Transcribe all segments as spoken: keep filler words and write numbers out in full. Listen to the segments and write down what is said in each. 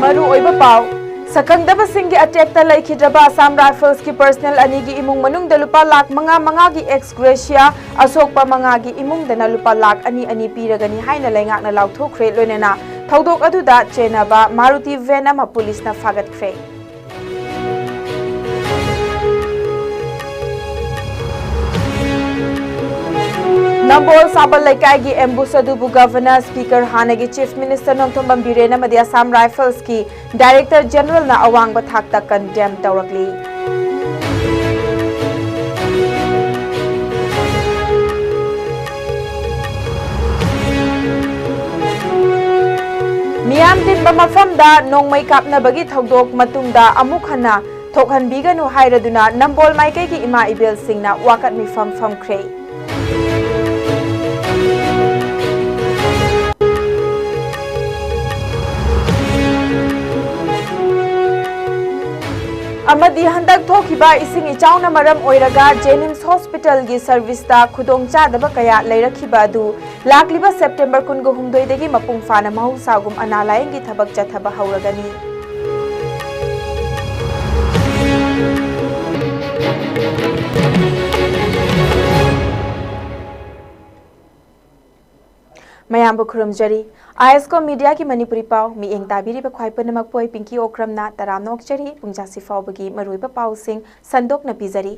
ꯃꯔꯨꯑꯣꯏꯕ ꯄꯥꯎ꯫ ꯁꯛꯈꯪꯗꯕꯁꯤꯡꯒꯤ ꯑꯦꯇꯦꯛꯇ ꯂꯩꯈꯤꯗ꯭ꯔꯕ ꯑꯁꯥꯝ ꯔꯥꯏꯐꯜꯁꯀꯤ ꯄꯔꯁꯅꯦꯜ ꯑꯅꯤꯒꯤ ꯏꯃꯨꯡ ꯃꯅꯨꯡꯗ ꯂꯨꯄꯥ ꯂꯥꯈ ꯃꯉꯥ ꯃꯉꯥꯒꯤ ꯑꯦꯛꯁ ꯒ꯭ꯔꯦꯁꯤꯌꯥ, ꯑꯁꯣꯛꯄ ꯃꯉꯥꯒꯤ ꯏꯃꯨꯡꯗꯅ ꯂꯨꯄꯥ ꯂꯥꯈ ꯑꯅꯤ ꯑꯅꯤ ꯄꯤꯔꯒꯅꯤ ꯍꯥꯏꯅ ꯂꯩꯉꯥꯛꯅ ꯂꯥꯎꯊꯣꯛꯈ꯭ꯔꯦ꯫ ꯂꯣꯏꯅꯅ ꯊꯧꯗꯣꯛ ꯑꯗꯨꯗ ꯆꯦꯟꯅꯕ ꯃꯥꯔꯨꯇꯤ ꯚꯦꯟ ꯑꯃ ꯄꯨꯂꯤꯁꯅ ꯐꯥꯒꯠꯈ꯭ꯔꯦ꯫ ꯅꯝꯕꯣꯜ ꯁꯥꯕꯜ ꯂꯩꯀꯥꯏꯒꯤ ꯑꯦꯝꯕꯨꯁ ꯑꯗꯨꯕꯨ ꯒꯚꯔꯅꯔ, ꯁ꯭ꯄꯤꯀꯔ, ꯍꯥꯟꯅꯒꯤ ꯆꯤꯐ ꯃꯤꯅꯤꯁꯇꯔ ꯅꯣꯡꯊꯣꯝꯕꯝ ꯕꯤꯔꯦꯟ ꯑꯃꯗꯤ ꯑꯁꯥꯝ ꯔꯥꯏꯐꯜꯁꯀꯤ ꯗꯥꯏꯔꯦꯛꯇꯔ ꯖꯦꯅꯔꯦꯜꯅ ꯑꯋꯥꯡꯕ ꯊꯥꯛꯇ ꯀꯟꯗꯦꯝ ꯇꯧꯔꯛꯂꯤ꯫ ꯃꯤꯌꯥꯝ ꯇꯤꯟꯕ ꯃꯐꯝꯗ ꯅꯣꯡꯃꯩ ꯀꯥꯞꯅꯕꯒꯤ ꯊꯧꯗꯣꯛ ꯃꯇꯨꯡꯗ ꯑꯃꯨꯛ ꯍꯟꯅ ꯊꯣꯛꯍꯟꯕꯤꯒꯅꯨ ꯍꯥꯏꯔꯗꯨꯅ ꯅꯝꯕꯣꯜ ꯃꯥꯏꯀꯩꯒꯤ ꯏꯃꯥ ꯏꯕꯦꯜꯁꯤꯡꯅ ꯋꯥꯀꯠ ꯃꯤꯐꯝ ꯐꯝꯈ꯭ꯔꯦ꯫ ꯑꯃꯗꯤ ꯍꯟꯗꯛ ꯊꯣꯛꯈꯤꯕ ꯏꯁꯤꯡ ꯏꯆꯥꯎꯅ ꯃꯔꯝ ꯑꯣꯏꯔꯒ ꯖꯦꯅꯤꯝꯁ ꯍꯣꯁꯄꯤꯇꯥꯜꯒꯤ ꯁꯔꯚꯤꯁꯇ ꯈꯨꯗꯣꯡꯆꯥꯗꯕ ꯀꯌꯥ ꯂꯩꯔꯛꯈꯤꯕ ꯑꯗꯨ ꯂꯥꯛꯂꯤꯕ ꯁꯦꯞꯇꯦꯝꯕꯔ ꯀꯨꯟꯒ ꯍꯨꯝꯗꯣꯏꯗꯒꯤ ꯃꯄꯨꯡ ꯐꯥꯅ ꯃꯍꯧꯁꯥꯒꯨꯝ ꯑꯅꯥ ꯂꯥꯌꯦꯡꯒꯤ ꯊꯕꯛ ꯆꯠꯊꯕ ꯍꯧꯔꯒꯅꯤ꯫ ꯃꯌꯥꯝꯕꯨ ꯈꯨꯔꯨꯝꯖꯔꯤ꯫ ꯑꯥꯏ ꯑꯦꯁ ꯀꯣ ꯃꯤꯗꯤꯌꯥꯒꯤ ꯃꯅꯤꯄꯨꯔꯤ ꯄꯥꯎ ꯃꯤꯠꯌꯦꯡ ꯇꯥꯕꯤꯔꯤꯕ ꯈ꯭ꯋꯥꯏ ꯄꯨꯝꯅꯃꯛꯄꯨ ꯑꯩ ꯄꯤꯡꯀꯤ ꯑꯣꯀ꯭ꯔꯝꯅ ꯇꯔꯥꯝꯅ ꯑꯣꯛꯆꯔꯤ꯫ ꯄꯨꯡꯖꯥꯁꯤ ꯐꯥꯎꯕꯒꯤ ꯃꯔꯨꯑꯣꯏꯕ ꯄꯥꯎꯁꯤꯡ ꯁꯟꯗꯣꯛꯅ ꯄꯤꯖꯔꯤ꯫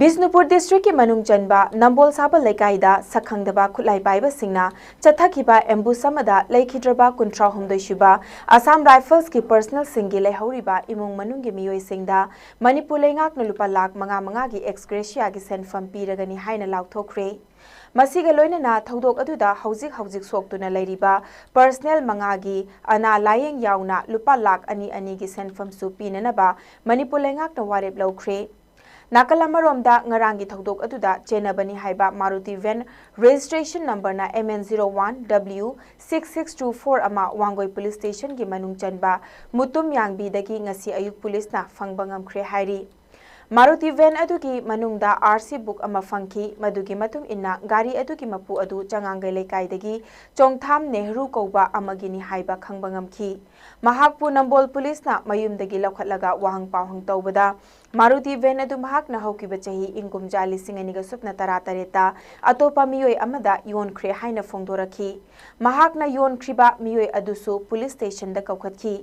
ꯕꯤꯁꯅꯨꯄꯨꯔ ꯗꯤꯁꯇ꯭ꯔꯤꯛꯀꯤ ꯃꯅꯨꯡ ꯆꯟꯕ ꯅꯝꯕꯣꯜ ꯁꯥꯕ ꯂꯩꯀꯥꯏꯗ ꯁꯛꯈꯪꯗꯕ ꯈꯨꯠꯂꯥꯏ ꯄꯥꯏꯕꯁꯤꯡꯅ ꯆꯠꯊꯈꯤꯕ ꯑꯦꯝꯕꯨꯁ ꯑꯃꯗ ꯂꯩꯈꯤꯗ꯭ꯔꯕ ꯀꯨꯟꯊ꯭ꯔꯥ ꯍꯨꯝꯗꯣꯏ ꯁꯨꯕ ꯑꯁꯥꯝ ꯔꯥꯏꯐꯜꯁꯀꯤ ꯄꯔꯁꯅꯦꯜꯁꯤꯡꯒꯤ ꯂꯩꯍꯧꯔꯤꯕ ꯏꯃꯨꯡ ꯃꯅꯨꯡꯒꯤ ꯃꯤꯑꯣꯏꯁꯤꯡꯗ ꯃꯅꯤꯄꯨꯔ ꯂꯩꯉꯥꯛꯅ ꯂꯨꯄꯥ ꯂꯥꯈ ꯃꯉꯥ ꯃꯉꯥꯒꯤ ꯑꯦꯛꯁ ꯒ꯭ꯔꯦꯁꯤꯌꯥꯒꯤ ꯁꯦꯟꯐꯝ ꯄꯤꯔꯒꯅꯤ ꯍꯥꯏꯅ ꯂꯥꯎꯊꯣꯛꯈ꯭ꯔꯦ꯫ ꯃꯁꯤꯒ ꯂꯣꯏꯅꯅ ꯊꯧꯗꯣꯛ ꯑꯗꯨꯗ ꯍꯧꯖꯤꯛ ꯍꯧꯖꯤꯛ ꯁꯣꯛꯇꯨꯅ ꯂꯩꯔꯤꯕ ꯄꯔꯁꯅꯦꯜ ꯃꯉꯥꯒꯤ ꯑꯅꯥ ꯂꯥꯌꯦꯡ ꯌꯥꯎꯅ ꯂꯨꯄꯥ ꯂꯥꯈ ꯑꯅꯤ ꯑꯅꯤꯒꯤ ꯁꯦꯟꯐꯝꯁꯨ ꯄꯤꯅꯅꯕ ꯃꯅꯤꯄꯨꯔ ꯂꯩꯉꯥꯛꯅ ꯋꯥꯔꯦꯞ ꯂꯧꯈ꯭ꯔꯦ꯫ ꯅꯥꯀꯜ ꯑꯃꯔꯣꯝꯗ ꯉꯔꯥꯡꯒꯤ ꯊꯧꯗꯣꯛ ꯑꯗꯨꯗ ꯆꯦꯟꯅꯕꯅꯤ ꯍꯥꯏꯕ ꯃꯥꯔꯨꯇꯤ ꯚꯦꯟ ꯔꯦꯖꯤꯁꯇ꯭ꯔꯦꯁꯟ ꯅꯝꯕꯔꯅ M N zero one W six six two four ꯑꯃ ꯋꯥꯡꯒꯣꯏ ꯄꯨꯂꯤꯁ ꯁ꯭ꯇꯦꯁꯟꯒꯤ ꯃꯅꯨꯡ ꯆꯟꯕ ꯃꯨꯇꯨꯝ ꯌꯥꯡꯕꯤꯗꯒꯤ ꯉꯁꯤ ꯑꯌꯨꯛ ꯄꯨꯂꯤꯁꯅ ꯐꯪꯕ ꯉꯝꯈ꯭ꯔꯦ ꯍꯥꯏꯔꯤ꯫ ꯃꯥꯔꯨꯇꯤ ꯚꯦꯟ ꯑꯗꯨꯒꯤ ꯃꯅꯨꯡꯗ ꯑꯥꯔ ꯁꯤ ꯕꯨꯛ ꯑꯃ ꯐꯪꯈꯤ꯫ ꯃꯗꯨꯒꯤ ꯃꯇꯨꯡ ꯏꯟꯅ ꯒꯥꯔꯤ ꯑꯗꯨꯒꯤ ꯃꯄꯨ ꯑꯗꯨ ꯆꯉꯥꯡꯒꯩ ꯂꯩꯀꯥꯏꯗꯒꯤ ꯆꯣꯡꯊꯥꯝ ꯅꯦꯍꯔꯨ ꯀꯧꯕ ꯑꯃꯒꯤꯅꯤ ꯍꯥꯏꯕ ꯈꯪꯕ ꯉꯝꯈꯤ꯫ ꯃꯍꯥꯛꯄꯨ ꯅꯝꯕꯣꯜ ꯄꯨꯂꯤꯁꯅ ꯃꯌꯨꯝꯗꯒꯤ ꯂꯧꯈꯠꯂꯒ ꯋꯥꯍꯪ ꯄꯥꯎꯍꯪ ꯇꯧꯕꯗ, ꯃꯥꯔꯨꯇꯤ ꯚꯦꯟ ꯑꯗꯨ ꯃꯍꯥꯛꯅ ꯍꯧꯈꯤꯕ ꯆꯍꯤ ꯏꯪ ꯀꯨꯝꯖꯥ ꯂꯤꯁꯤꯡ ꯑꯅꯤꯒ ꯁꯨꯞꯅ ꯇꯔꯥ ꯇꯔꯦꯠꯇ ꯑꯇꯣꯞꯄ ꯃꯤꯑꯣꯏ ꯑꯃꯗ ꯌꯣꯟꯈ꯭ꯔꯦ ꯍꯥꯏꯅ ꯐꯣꯡꯗꯣꯔꯛꯈꯤ꯫ ꯃꯍꯥꯛꯅ ꯌꯣꯟꯈ꯭ꯔꯤꯕ ꯃꯤꯑꯣꯏ ꯑꯗꯨꯁꯨ ꯄꯨꯂꯤꯁ ꯁ꯭ꯇꯦꯁꯟꯗ ꯀꯧꯈꯠꯈꯤ꯫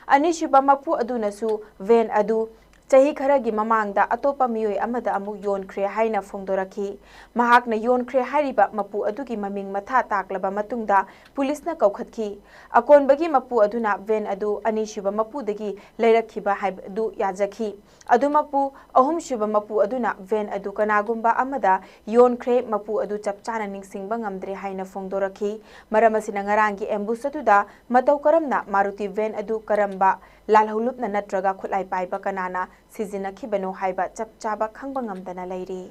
ꯑꯅꯤꯁꯨꯕ ꯃꯄꯨ ꯑꯗꯨꯅꯁꯨ ꯚꯦꯟ ꯑꯗꯨ ꯆꯍꯤ ꯈꯔꯒꯤ ꯃꯃꯥꯡꯗ ꯑꯇꯣꯞꯄ ꯃꯤꯑꯣꯏ ꯑꯃꯗ ꯑꯃꯨꯛ ꯌꯣꯟꯈ꯭ꯔꯦ ꯍꯥꯏꯅ ꯐꯣꯡꯗꯣꯔꯛꯈꯤ꯫ ꯃꯍꯥꯛꯅ ꯌꯣꯟꯈ꯭ꯔꯦ ꯍꯥꯏꯔꯤꯕ ꯃꯄꯨ ꯑꯗꯨꯒꯤ ꯃꯃꯤꯡ ꯃꯊꯥ ꯇꯥꯛꯂꯕ ꯃꯇꯨꯡꯗ ꯄꯨꯂꯤꯁꯅ ꯀꯧꯈꯠꯈꯤ꯫ ꯑꯀꯣꯟꯕꯒꯤ ꯃꯄꯨ ꯑꯗꯨꯅ ꯚꯦꯟ ꯑꯗꯨ ꯑꯅꯤꯁꯨꯕ ꯃꯄꯨꯗꯒꯤ ꯂꯩꯔꯛꯈꯤꯕ ꯍꯥꯏꯕꯗꯨ ꯌꯥꯖꯈꯤ꯫ ꯑꯗꯨꯃꯛꯄꯨ, ꯑꯍꯨꯝꯁꯨꯕ ꯃꯄꯨ ꯑꯗꯨꯅ ꯚꯦꯟ ꯑꯗꯨ ꯀꯅꯥꯒꯨꯝꯕ ꯑꯃꯗ ꯌꯣꯟꯈ꯭ꯔꯦ, ꯃꯄꯨ ꯑꯗꯨ ꯆꯞ ꯆꯥꯅ ꯅꯤꯡꯁꯤꯡꯕ ꯉꯝꯗ꯭ꯔꯦ ꯍꯥꯏꯅ ꯐꯣꯡꯗꯣꯔꯛꯈꯤ꯫ ꯃꯔꯝ ꯑꯁꯤꯅ ꯉꯔꯥꯡꯒꯤ ꯑꯦꯝꯕꯨꯁ ꯑꯗꯨꯗ ꯃꯇꯧ ꯀꯔꯝꯅ ꯃꯥꯔꯨꯇꯤ ꯚꯦꯟ ꯑꯗꯨ ꯀꯔꯝꯕ ꯂꯥꯜꯍꯧꯂꯨꯞꯅ ꯅꯠꯇ꯭ꯔꯒ ꯈꯨꯠꯂꯥꯏ ꯄꯥꯏꯕ ꯀꯅꯥꯅ ꯁꯤꯖꯤꯟꯅꯈꯤꯕꯅꯣ ꯍꯥꯏꯕ ꯆꯞ ꯆꯥꯕ ꯈꯪꯕ ꯉꯝꯗꯅ ꯂꯩꯔꯤ꯫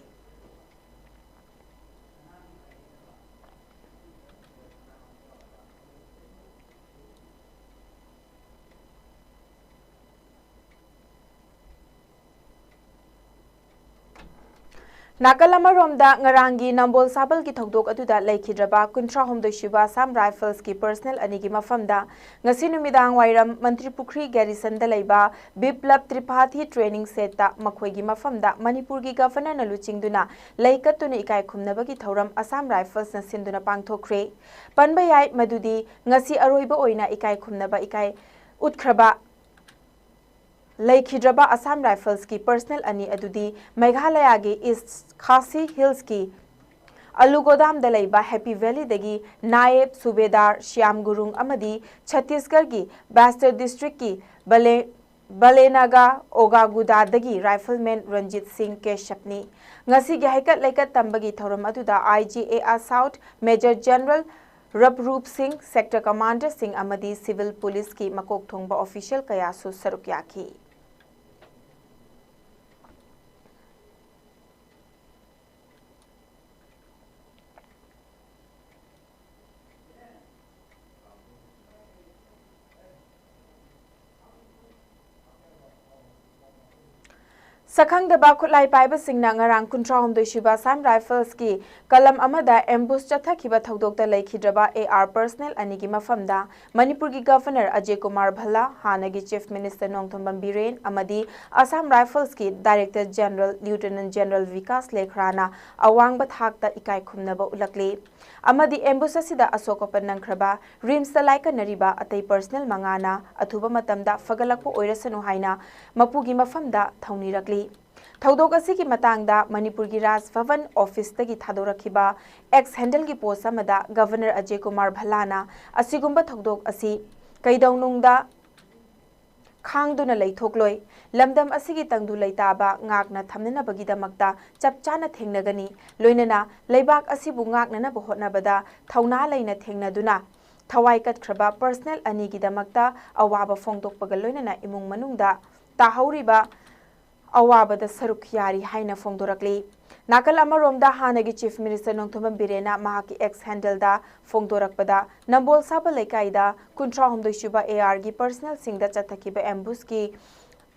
ꯅꯥꯀꯜ ꯑꯃꯔꯣꯝꯗ, ꯉꯔꯥꯡꯒꯤ ꯅꯝꯕꯣꯜ ꯁꯥꯕꯜꯒꯤ ꯊꯧꯗꯣꯛ ꯑꯗꯨꯗ ꯂꯩꯈꯤꯗ꯭ꯔꯕ ꯀꯨꯟꯊ꯭ꯔꯥ ꯍꯨꯝꯗꯣꯏ ꯁꯨꯕ ꯑꯁꯥꯝ ꯔꯥꯏꯐꯜꯁꯀꯤ ꯄꯔꯁꯅꯦꯜ ꯑꯅꯤꯒꯤ ꯃꯐꯝꯗ ꯉꯁꯤ ꯅꯨꯃꯤꯗꯥꯡ ꯋꯥꯏꯔꯝ ꯃꯟꯇ꯭ꯔꯤ ꯄꯨꯈ꯭ꯔꯤ ꯒꯦꯔꯤꯁꯟꯗ ꯂꯩꯕ ꯕꯤꯄ꯭ꯂꯕ ꯇ꯭ꯔꯤꯄꯥꯊꯤ ꯇ꯭ꯔꯦꯅꯤꯡ ꯁꯦꯠꯇ ꯃꯈꯣꯏꯒꯤ ꯃꯐꯝꯗ ꯃꯅꯤꯄꯨꯔꯒꯤ ꯒꯚꯔꯅꯔꯅ ꯂꯨꯆꯤꯡꯗꯨꯅ ꯂꯩ ꯀꯠꯇꯨꯅ ꯏꯀꯥꯏ ꯈꯨꯝꯅꯕꯒꯤ ꯊꯧꯔꯝ ꯑꯁꯥꯝ ꯔꯥꯏꯐꯜꯁꯅ ꯁꯤꯟꯗꯨꯅ ꯄꯥꯡꯊꯣꯛꯈ꯭ꯔꯦ꯫ ꯄꯟꯕ ꯌꯥꯏ, ꯃꯗꯨꯗꯤ ꯉꯁꯤ ꯑꯔꯣꯏꯕ ꯑꯣꯏꯅ ꯏꯀꯥꯏ ꯈꯨꯝꯅꯕ ꯏꯀꯥꯏ ꯎꯠꯈ꯭ꯔꯕ ꯂꯩꯈꯤꯗ꯭ꯔꯕ ꯑꯁꯥꯝ ꯔꯥꯏꯐꯜꯁꯀꯤ ꯄꯔꯁꯅꯦꯜ ꯑꯅꯤ ꯑꯗꯨꯗꯤ ꯃꯦꯘꯥꯂꯌꯥꯒꯤ ꯏꯁ ꯈꯥꯁꯤ ꯍꯤꯜꯁꯀꯤ ꯑꯂꯨꯒꯣꯗꯥꯝꯗ ꯂꯩꯕ ꯍꯦꯄꯤ ꯚꯦꯂꯤꯗꯒꯤ ꯅꯥꯌꯦꯕ ꯁꯨꯕꯦꯗꯥꯔ ꯁ꯭ꯌꯥꯝ ꯒꯨꯔꯨꯡ ꯑꯃꯗꯤ ꯁꯠꯇꯤꯁꯒꯔꯒꯤ ꯕꯥꯁꯇꯔ ꯗꯤꯁꯇ꯭ꯔꯤꯛꯀꯤ ꯕꯂꯦ-, ꯕꯂꯦꯅꯥꯒꯥ ꯑꯣꯒꯥꯒꯨꯗꯥꯗꯒꯤ ꯔꯥꯏꯐꯜꯃꯦꯟ ꯔꯟꯖꯤꯠ ꯁꯤꯡ ꯀꯦꯁꯞꯅꯤ꯫ ꯉꯁꯤꯒꯤ ꯍꯩꯀꯠ ꯂꯩꯀꯠ ꯇꯝꯕꯒꯤ ꯊꯧꯔꯝ ꯑꯗꯨꯗ I G A R south major general Rabrup Singh, sector ꯀꯃꯥꯟꯗꯔꯁꯤꯡ ꯑꯃꯗꯤ ꯁꯤꯚꯤꯜ ꯄꯨꯂꯤꯁꯀꯤ ꯃꯀꯣꯛ ꯊꯣꯡꯕ ꯑꯣꯐꯤꯁꯤꯌꯦꯜ ꯀꯌꯥꯁꯨ ꯁꯔꯨꯛ ꯌꯥꯈꯤ꯫ ꯁꯛꯈꯪꯗꯕ ꯈꯨꯠꯂꯥꯏ ꯄꯥꯏꯕꯁꯤꯡꯅ ꯉꯔꯥꯡ ꯀꯨꯟꯊ꯭ꯔꯥꯍꯨꯝꯗꯣꯏ ꯁꯨꯕ ꯑꯁꯥꯝ ꯔꯥꯏꯐꯜꯁꯀꯤ ꯀꯂꯝ ꯑꯃꯗ ꯑꯦꯝꯕꯨꯁ ꯆꯠꯊꯈꯤꯕ ꯊꯧꯗꯣꯛꯇ ꯂꯩꯈꯤꯗ꯭ꯔꯕ ꯑꯦ ꯑꯥꯔ ꯄꯔꯁꯅꯦꯜ ꯑꯅꯤꯒꯤ ꯃꯐꯝꯗ ꯃꯅꯤꯄꯨꯔꯒꯤ ꯒꯚꯔꯅꯔ ꯑꯖꯦ ꯀꯨꯃꯥꯔ ꯚꯜꯂꯥ, ꯍꯥꯟꯅꯒꯤ ꯆꯤꯐ ꯃꯤꯅꯤꯁꯇꯔ ꯅꯣꯡꯊꯣꯝꯕꯝ ꯕꯤꯔꯦꯟ ꯑꯃꯗꯤ ꯑꯁꯥꯝ ꯔꯥꯏꯐꯜꯁꯀꯤ director general lieutenant general Vikas ꯂꯦꯈ꯭ꯔꯥꯅ ꯑꯋꯥꯡꯕ ꯊꯥꯛꯇ ꯏꯀꯥꯏ ꯈꯨꯝꯅꯕ ꯎꯠꯂꯛꯂꯤ꯫ ꯑꯃꯗꯤ ꯑꯦꯝꯕꯨꯁ ꯑꯁꯤꯗ ꯑꯁꯣꯛ ꯑꯄꯟ ꯅꯪꯈ꯭ꯔꯕ ꯔꯤꯝꯁꯇ ꯂꯥꯏꯀꯠꯅꯔꯤꯕ ꯑꯇꯩ ꯄꯔꯁꯅꯦꯜ ꯃꯉꯥꯅ ꯑꯊꯨꯕ ꯃꯇꯝꯗ ꯐꯒꯠꯂꯛꯄ ꯑꯣꯏꯔꯁꯅꯨ ꯍꯥꯏꯅ ꯃꯄꯨꯒꯤ ꯃꯐꯝꯗ ꯊꯧꯅꯤꯔꯛꯂꯤ꯫ ꯊꯧꯗꯣꯛ ꯑꯁꯤꯒꯤ ꯃꯇꯥꯡꯗ ꯃꯅꯤꯄꯨꯔꯒꯤ ꯔꯥꯖ ꯚꯕꯟ ꯑꯣꯐꯤꯁꯇꯒꯤ ꯊꯥꯗꯣꯔꯛꯈꯤꯕ ꯑꯦꯛꯁ ꯍꯦꯟꯗꯜꯒꯤ ꯄꯣꯁ ꯑꯃꯗ ꯒꯚꯔꯅꯔ ꯑꯖꯦ ꯀꯨꯃꯥꯔ ꯚꯜꯂꯥꯅ ꯑꯁꯤꯒꯨꯝꯕ ꯊꯧꯗꯣꯛ ꯑꯁꯤ ꯀꯩꯗꯧꯅꯨꯡꯗ ꯈꯥꯡꯗꯨꯅ ꯂꯩꯊꯣꯛꯂꯣꯏ꯫ ꯂꯝꯗꯝ ꯑꯁꯤꯒꯤ ꯇꯪꯗꯨ ꯂꯩꯇꯥꯕ ꯉꯥꯛꯅ ꯊꯝꯅꯅꯕꯒꯤꯗꯃꯛꯇ ꯆꯞ ꯆꯥꯅ ꯊꯦꯡꯅꯒꯅꯤ꯫ ꯂꯣꯏꯅꯅ ꯂꯩꯕꯥꯛ ꯑꯁꯤꯕꯨ ꯉꯥꯛꯅꯅꯕ ꯍꯣꯠꯅꯕꯗ ꯊꯧꯅꯥ ꯂꯩꯅ ꯊꯦꯡꯅꯗꯨꯅ ꯊꯋꯥꯏ ꯀꯠꯈ꯭ꯔꯕ ꯄꯔꯁꯅꯦꯜ ꯑꯅꯤꯒꯤꯗꯃꯛꯇ ꯑꯋꯥꯕ ꯐꯣꯡꯗꯣꯛꯄꯒ ꯂꯣꯏꯅꯅ ꯏꯃꯨꯡ ꯃꯅꯨꯡꯗ ꯇꯥꯍꯧꯔꯤꯕ ꯑꯋꯥꯕꯗ ꯁꯔꯨꯛ ꯌꯥꯔꯤ ꯍꯥꯏꯅ ꯐꯣꯡꯗꯣꯔꯛꯂꯤ꯫ ꯅꯥꯀꯜ ꯑꯃꯔꯣꯝꯗ ꯍꯥꯟꯅꯒꯤ ꯆꯤꯐ ꯃꯤꯅꯤꯁꯇꯔ ꯅꯣꯡꯊꯣꯝꯕꯝ ꯕꯤꯔꯦꯟꯅ ꯃꯍꯥꯛꯀꯤ ꯑꯦꯛꯁ ꯍꯦꯟꯗꯜꯗ ꯐꯣꯡꯗꯣꯔꯛꯄꯗ ꯅꯝꯕꯣꯜ ꯁꯥꯕ ꯂꯩꯀꯥꯏꯗ ꯀꯨꯟꯊ꯭ꯔꯥꯍꯨꯝꯗꯣꯏ ꯁꯨꯕ ꯑꯦ ꯑꯥꯔꯒꯤ ꯄꯔꯁꯅꯦꯜꯁꯤꯡꯗ ꯆꯠꯊꯈꯤꯕ ꯑꯦꯝꯕꯨꯁꯀꯤ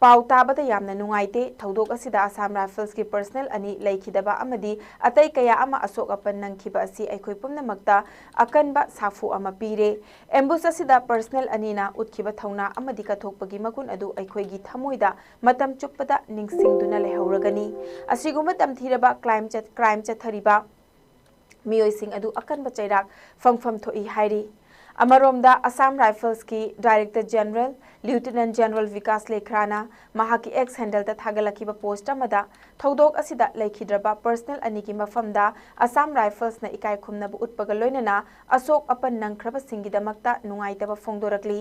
ꯄꯥꯎ ꯇꯥꯕꯗ ꯌꯥꯝꯅ ꯅꯨꯡꯉꯥꯏꯇꯦ꯫ ꯊꯧꯗꯣꯛ ꯑꯁꯤꯗ ꯑꯁꯥꯝ ꯔꯥꯏꯐꯜꯁꯀꯤ ꯄꯔꯁꯅꯦꯜ ꯑꯅꯤ ꯂꯩꯈꯤꯗꯕ ꯑꯃꯗꯤ ꯑꯇꯩ ꯀꯌꯥ ꯑꯃ ꯑꯁꯣꯛ ꯑꯄꯟ ꯅꯪꯈꯤꯕ ꯑꯁꯤ ꯑꯩꯈꯣꯏ ꯄꯨꯝꯅꯃꯛꯇ ꯑꯀꯟꯕ ꯁꯥꯐꯨ ꯑꯃ ꯄꯤꯔꯦ꯫ ꯑꯦꯝꯕꯨꯁ ꯑꯁꯤꯗ ꯄꯔꯁꯅꯦꯜ ꯑꯅꯤꯅ ꯎꯠꯈꯤꯕ ꯊꯧꯅꯥ ꯑꯃꯗꯤ ꯀꯠꯊꯣꯛꯄꯒꯤ ꯃꯒꯨꯟ ꯑꯗꯨ ꯑꯩꯈꯣꯏꯒꯤ ꯊꯃꯣꯏꯗ ꯃꯇꯝ ꯆꯨꯞꯄꯗ ꯅꯤꯡꯁꯤꯡꯗꯨꯅ ꯂꯩꯍꯧꯔꯒꯅꯤ꯫ ꯑꯁꯤꯒꯨꯝꯕ ꯇꯝꯊꯤꯔꯕ ꯀ꯭ꯔꯥꯏꯝ ꯆꯠ-, ꯀ꯭ꯔꯥꯏꯝ ꯆꯠꯊꯔꯤꯕ ꯃꯤꯑꯣꯏꯁꯤꯡ ꯑꯗꯨ ꯑꯀꯟꯕ ꯆꯩꯔꯥꯛ ꯐꯪꯐꯝ ꯊꯣꯛꯏ ꯍꯥꯏꯔꯤ꯫ ꯑꯃꯔꯣꯝꯗ ꯑꯁꯥꯝ ꯔꯥꯏꯐꯜꯁꯀꯤ director general lieutenant general Vikas ꯂꯦꯈ꯭ꯔꯥꯅ ꯃꯍꯥꯛꯀꯤ ꯑꯦꯛꯁ ꯍꯦꯟꯗꯜꯗ ꯊꯥꯒꯠꯂꯛꯈꯤꯕ ꯄꯣꯁꯠ ꯑꯃꯗ ꯊꯧꯗꯣꯛ ꯑꯁꯤꯗ ꯂꯩꯈꯤꯗ꯭ꯔꯕ ꯄꯔꯁꯅꯦꯜ ꯑꯅꯤꯒꯤ ꯃꯐꯝꯗ ꯑꯁꯥꯝ ꯔꯥꯏꯐꯜꯁꯅ ꯏꯀꯥꯏ ꯈꯨꯝꯅꯕ ꯎꯠꯄꯒ ꯂꯣꯏꯅꯅ ꯑꯁꯣꯛ ꯑꯄꯟ ꯅꯪꯈ꯭ꯔꯕꯁꯤꯡꯒꯤꯗꯃꯛꯇ ꯅꯨꯡꯉꯥꯏꯇꯕ ꯐꯣꯡꯗꯣꯔꯛꯂꯤ꯫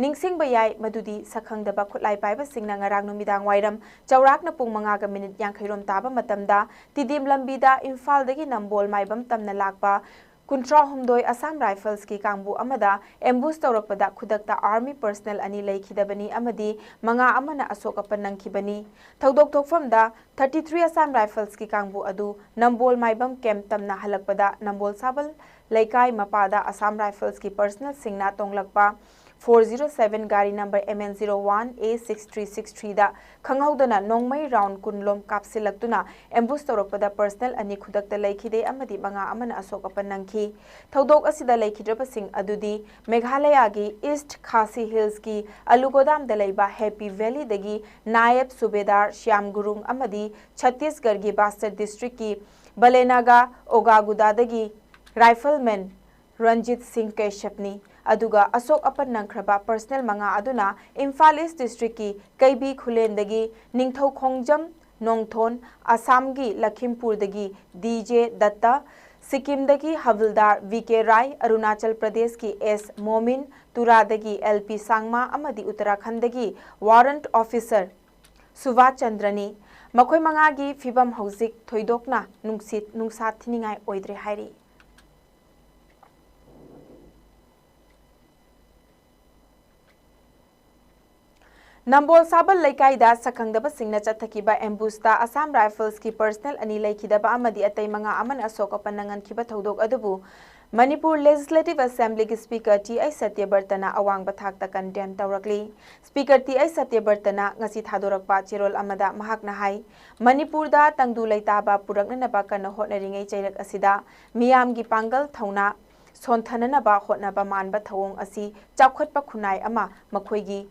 ꯅꯤꯡꯁꯤꯡꯕ ꯌꯥꯏ ꯃꯗꯨꯗꯤ ꯁꯛꯈꯪꯗꯕ ꯈꯨꯠꯂꯥꯏ ꯄꯥꯏꯕꯁꯤꯡꯅ ꯉꯔꯥꯡ ꯅꯨꯃꯤꯗꯥꯡ ꯋꯥꯏꯔꯝ ꯆꯥꯎꯔꯥꯛꯅ ꯄꯨꯡ ꯃꯉꯥꯒ ꯃꯤꯅꯤꯠ ꯌꯥꯡꯈꯩꯔꯣꯝ ꯇꯥꯕ ꯃꯇꯝꯗ ꯇꯤꯗꯤꯝ ꯂꯝꯕꯤꯗ ꯏꯝꯐꯥꯜꯗꯒꯤ ꯅꯝꯕꯣꯜ ꯃꯥꯏꯕꯝ ꯇꯝꯅ ꯂꯥꯛꯄ ꯀꯨꯟꯊ꯭ꯔꯥꯍꯨꯝꯗꯣꯏ ꯑꯁꯥꯝ ꯔꯥꯏꯐꯜꯁꯀꯤ ꯀꯥꯡꯕꯨ ꯑꯃꯗ ꯑꯦꯝꯕꯨꯁ ꯇꯧꯔꯛꯄꯗ ꯈꯨꯗꯛꯇ ꯑꯥꯔꯃꯤ ꯄꯔꯁꯅꯦꯜ ꯑꯅꯤ ꯂꯩꯈꯤꯗꯕꯅꯤ ꯑꯃꯗꯤ ꯃꯉꯥ ꯑꯃꯅ ꯑꯁꯣꯛ ꯑꯄꯟ ꯅꯪꯈꯤꯕꯅꯤ꯫ ꯊꯧꯗꯣꯛ ꯊꯣꯛꯐꯝꯗ ꯊꯥꯔꯇꯤ ꯊ꯭ꯔꯤ ꯑꯁꯥꯝ ꯔꯥꯏꯐꯜꯁꯀꯤ ꯀꯥꯡꯕꯨ ꯑꯗꯨ ꯅꯝꯕꯣꯜ ꯃꯥꯏꯕꯝ ꯀꯦꯝꯞ ꯇꯝꯅ ꯍꯜꯂꯛꯄꯗ ꯅꯝꯕꯣꯜ ꯁꯥꯕꯜ ꯂꯩꯀꯥꯏ ꯃꯄꯥꯗ Assam Riflesꯀꯤ personnelꯁꯤꯡꯅ ꯇꯣꯡꯂꯛꯄ four zero seven ꯒꯥꯔꯤ number M N zero one A six three six threeꯗ ꯈꯪꯍꯧꯗꯅ ꯅꯣꯡꯃꯩ round ꯀꯨꯟꯂꯣꯝ ꯀꯥꯞꯁꯤꯜꯂꯛꯇꯨꯅ ambush ꯇꯧꯔꯛꯄꯗ personnel ꯑꯅꯤ ꯈꯨꯗꯛꯇ ꯂꯩꯈꯤꯗꯦ ꯑꯃꯗꯤ ꯃꯉꯥ ꯑꯃꯅ ꯑꯁꯣꯛ ꯑꯄꯟ ꯅꯪꯈꯤ꯫ ꯊꯧꯗꯣꯛ ꯑꯁꯤꯗ ꯂꯩꯈꯤꯗ꯭ꯔꯕꯁꯤꯡ ꯑꯗꯨꯗꯤ ꯃꯦꯘꯥꯂꯌꯥꯒꯤ East Khasi Hillsꯀꯤ ꯑꯂꯨꯒꯣꯗꯥꯝꯗ ꯂꯩꯕ Happy Valleyꯗꯒꯤ ꯅꯥꯌꯕ ꯁꯨꯕꯦꯗꯥꯔ ꯁ꯭ꯌꯥꯝ ꯒꯨꯔꯨꯡ ꯑꯃꯗꯤ ꯆꯠꯇꯤꯁꯒꯔꯒꯤ ꯕꯥꯁꯇꯔ districtꯀꯤ ꯕꯂꯦꯅꯥꯒꯥ ꯑꯣꯒꯥꯒꯨꯗꯥꯗꯒꯤ rifleman ꯔꯟꯖꯤꯠ ꯁꯤꯡ ꯀꯦꯁꯞꯅꯤ꯫ ꯑꯗꯨꯒ ꯑꯁꯣꯛ ꯑꯄꯟ ꯅꯪꯈ꯭ꯔꯕ personnel ꯃꯉꯥ ꯑꯗꯨꯅ ꯏꯝꯐꯥꯜ East districtꯀꯤ ꯀꯩꯕꯤ ꯈꯨꯂꯦꯟꯗꯒꯤ ꯅꯤꯡꯊꯧꯈꯣꯡꯖꯝ ꯅꯣꯡꯊꯣꯟ, ꯑꯁꯥꯝꯒꯤ ꯂꯈꯤꯝꯄꯨꯔꯗꯒꯤ D J ꯗꯠꯇ, ꯁꯤꯛꯀꯤꯝꯗꯒꯤ ꯍꯕꯤꯜꯗꯥꯔ V K ꯔꯥꯏ, ꯑꯔꯨꯅꯥꯆꯜ ꯄ꯭ꯔꯗꯦꯁꯀꯤ S ꯃꯣꯃꯤꯟ, ꯇꯨꯔꯥꯗꯒꯤ L P ꯁꯥꯡꯃꯥ ꯑꯃꯗꯤ ꯎꯠꯇꯔꯥꯈꯟꯗꯒꯤ warrant officer ꯁꯨꯚꯥꯁ ꯆꯟꯗ꯭ꯔꯅꯤ꯫ ꯃꯈꯣꯏ ꯃꯉꯥꯒꯤ ꯐꯤꯕꯝ ꯍꯧꯖꯤꯛ ꯊꯣꯏꯗꯣꯛꯅ ꯅꯨꯡꯁꯤꯠ ꯅꯨꯡꯁꯥ ꯊꯤꯅꯤꯡꯉꯥꯏ ꯑꯣꯏꯗ꯭ꯔꯦ ꯍꯥꯏꯔꯤ꯫ ꯅꯝꯕꯣꯜ ꯁꯥꯕꯜ ꯂꯩꯀꯥꯏꯗ ꯁꯛꯈꯪꯗꯕꯁꯤꯡꯅ ꯆꯠꯊꯈꯤꯕ ambushꯇ Assam Riflesꯀꯤ personnel ꯑꯅꯤ ꯂꯩꯈꯤꯗꯕ ꯑꯃꯗꯤ ꯑꯇꯩ ꯃꯉꯥ ꯑꯃꯅ ꯑꯁꯣꯛ ꯑꯄꯟ ꯅꯪꯍꯟꯈꯤꯕ ꯊꯧꯗꯣꯛ ꯑꯗꯨꯕꯨ Manipur Legislative Assemblyꯒꯤ Speaker T I ꯁꯇ꯭ꯌꯕ꯭ꯔꯇꯅ ꯑꯋꯥꯡꯕ ꯊꯥꯛꯇ condemn ꯇꯧꯔꯛꯂꯤ꯫ Speaker T I ꯁꯇ꯭ꯌꯕ꯭ꯔꯇꯅ ꯉꯁꯤ ꯊꯥꯗꯣꯔꯛꯄ ꯆꯦꯔꯣꯜ ꯑꯃꯗ ꯃꯍꯥꯛꯅ ꯍꯥꯏ, ꯃꯅꯤꯄꯨꯔꯗ ꯇꯪꯗꯨ ꯂꯩꯇꯥꯕ ꯄꯨꯔꯛꯅꯅꯕ ꯀꯟꯅ ꯍꯣꯠꯅꯔꯤꯉꯩ ꯆꯩꯔꯛ ꯑꯁꯤꯗ ꯃꯤꯌꯥꯝꯒꯤ ꯄꯥꯡꯒꯜ ꯊꯧꯅꯥ ꯁꯣꯟꯊꯅꯅꯕ ꯍꯣꯠꯅꯕ ꯃꯥꯟꯕ ꯊꯧꯑꯣꯡ ꯑꯁꯤ ꯆꯥꯎꯈꯠꯄ ꯈꯨꯟꯅꯥꯏ ꯑꯃ ꯃꯈꯣꯏꯒꯤ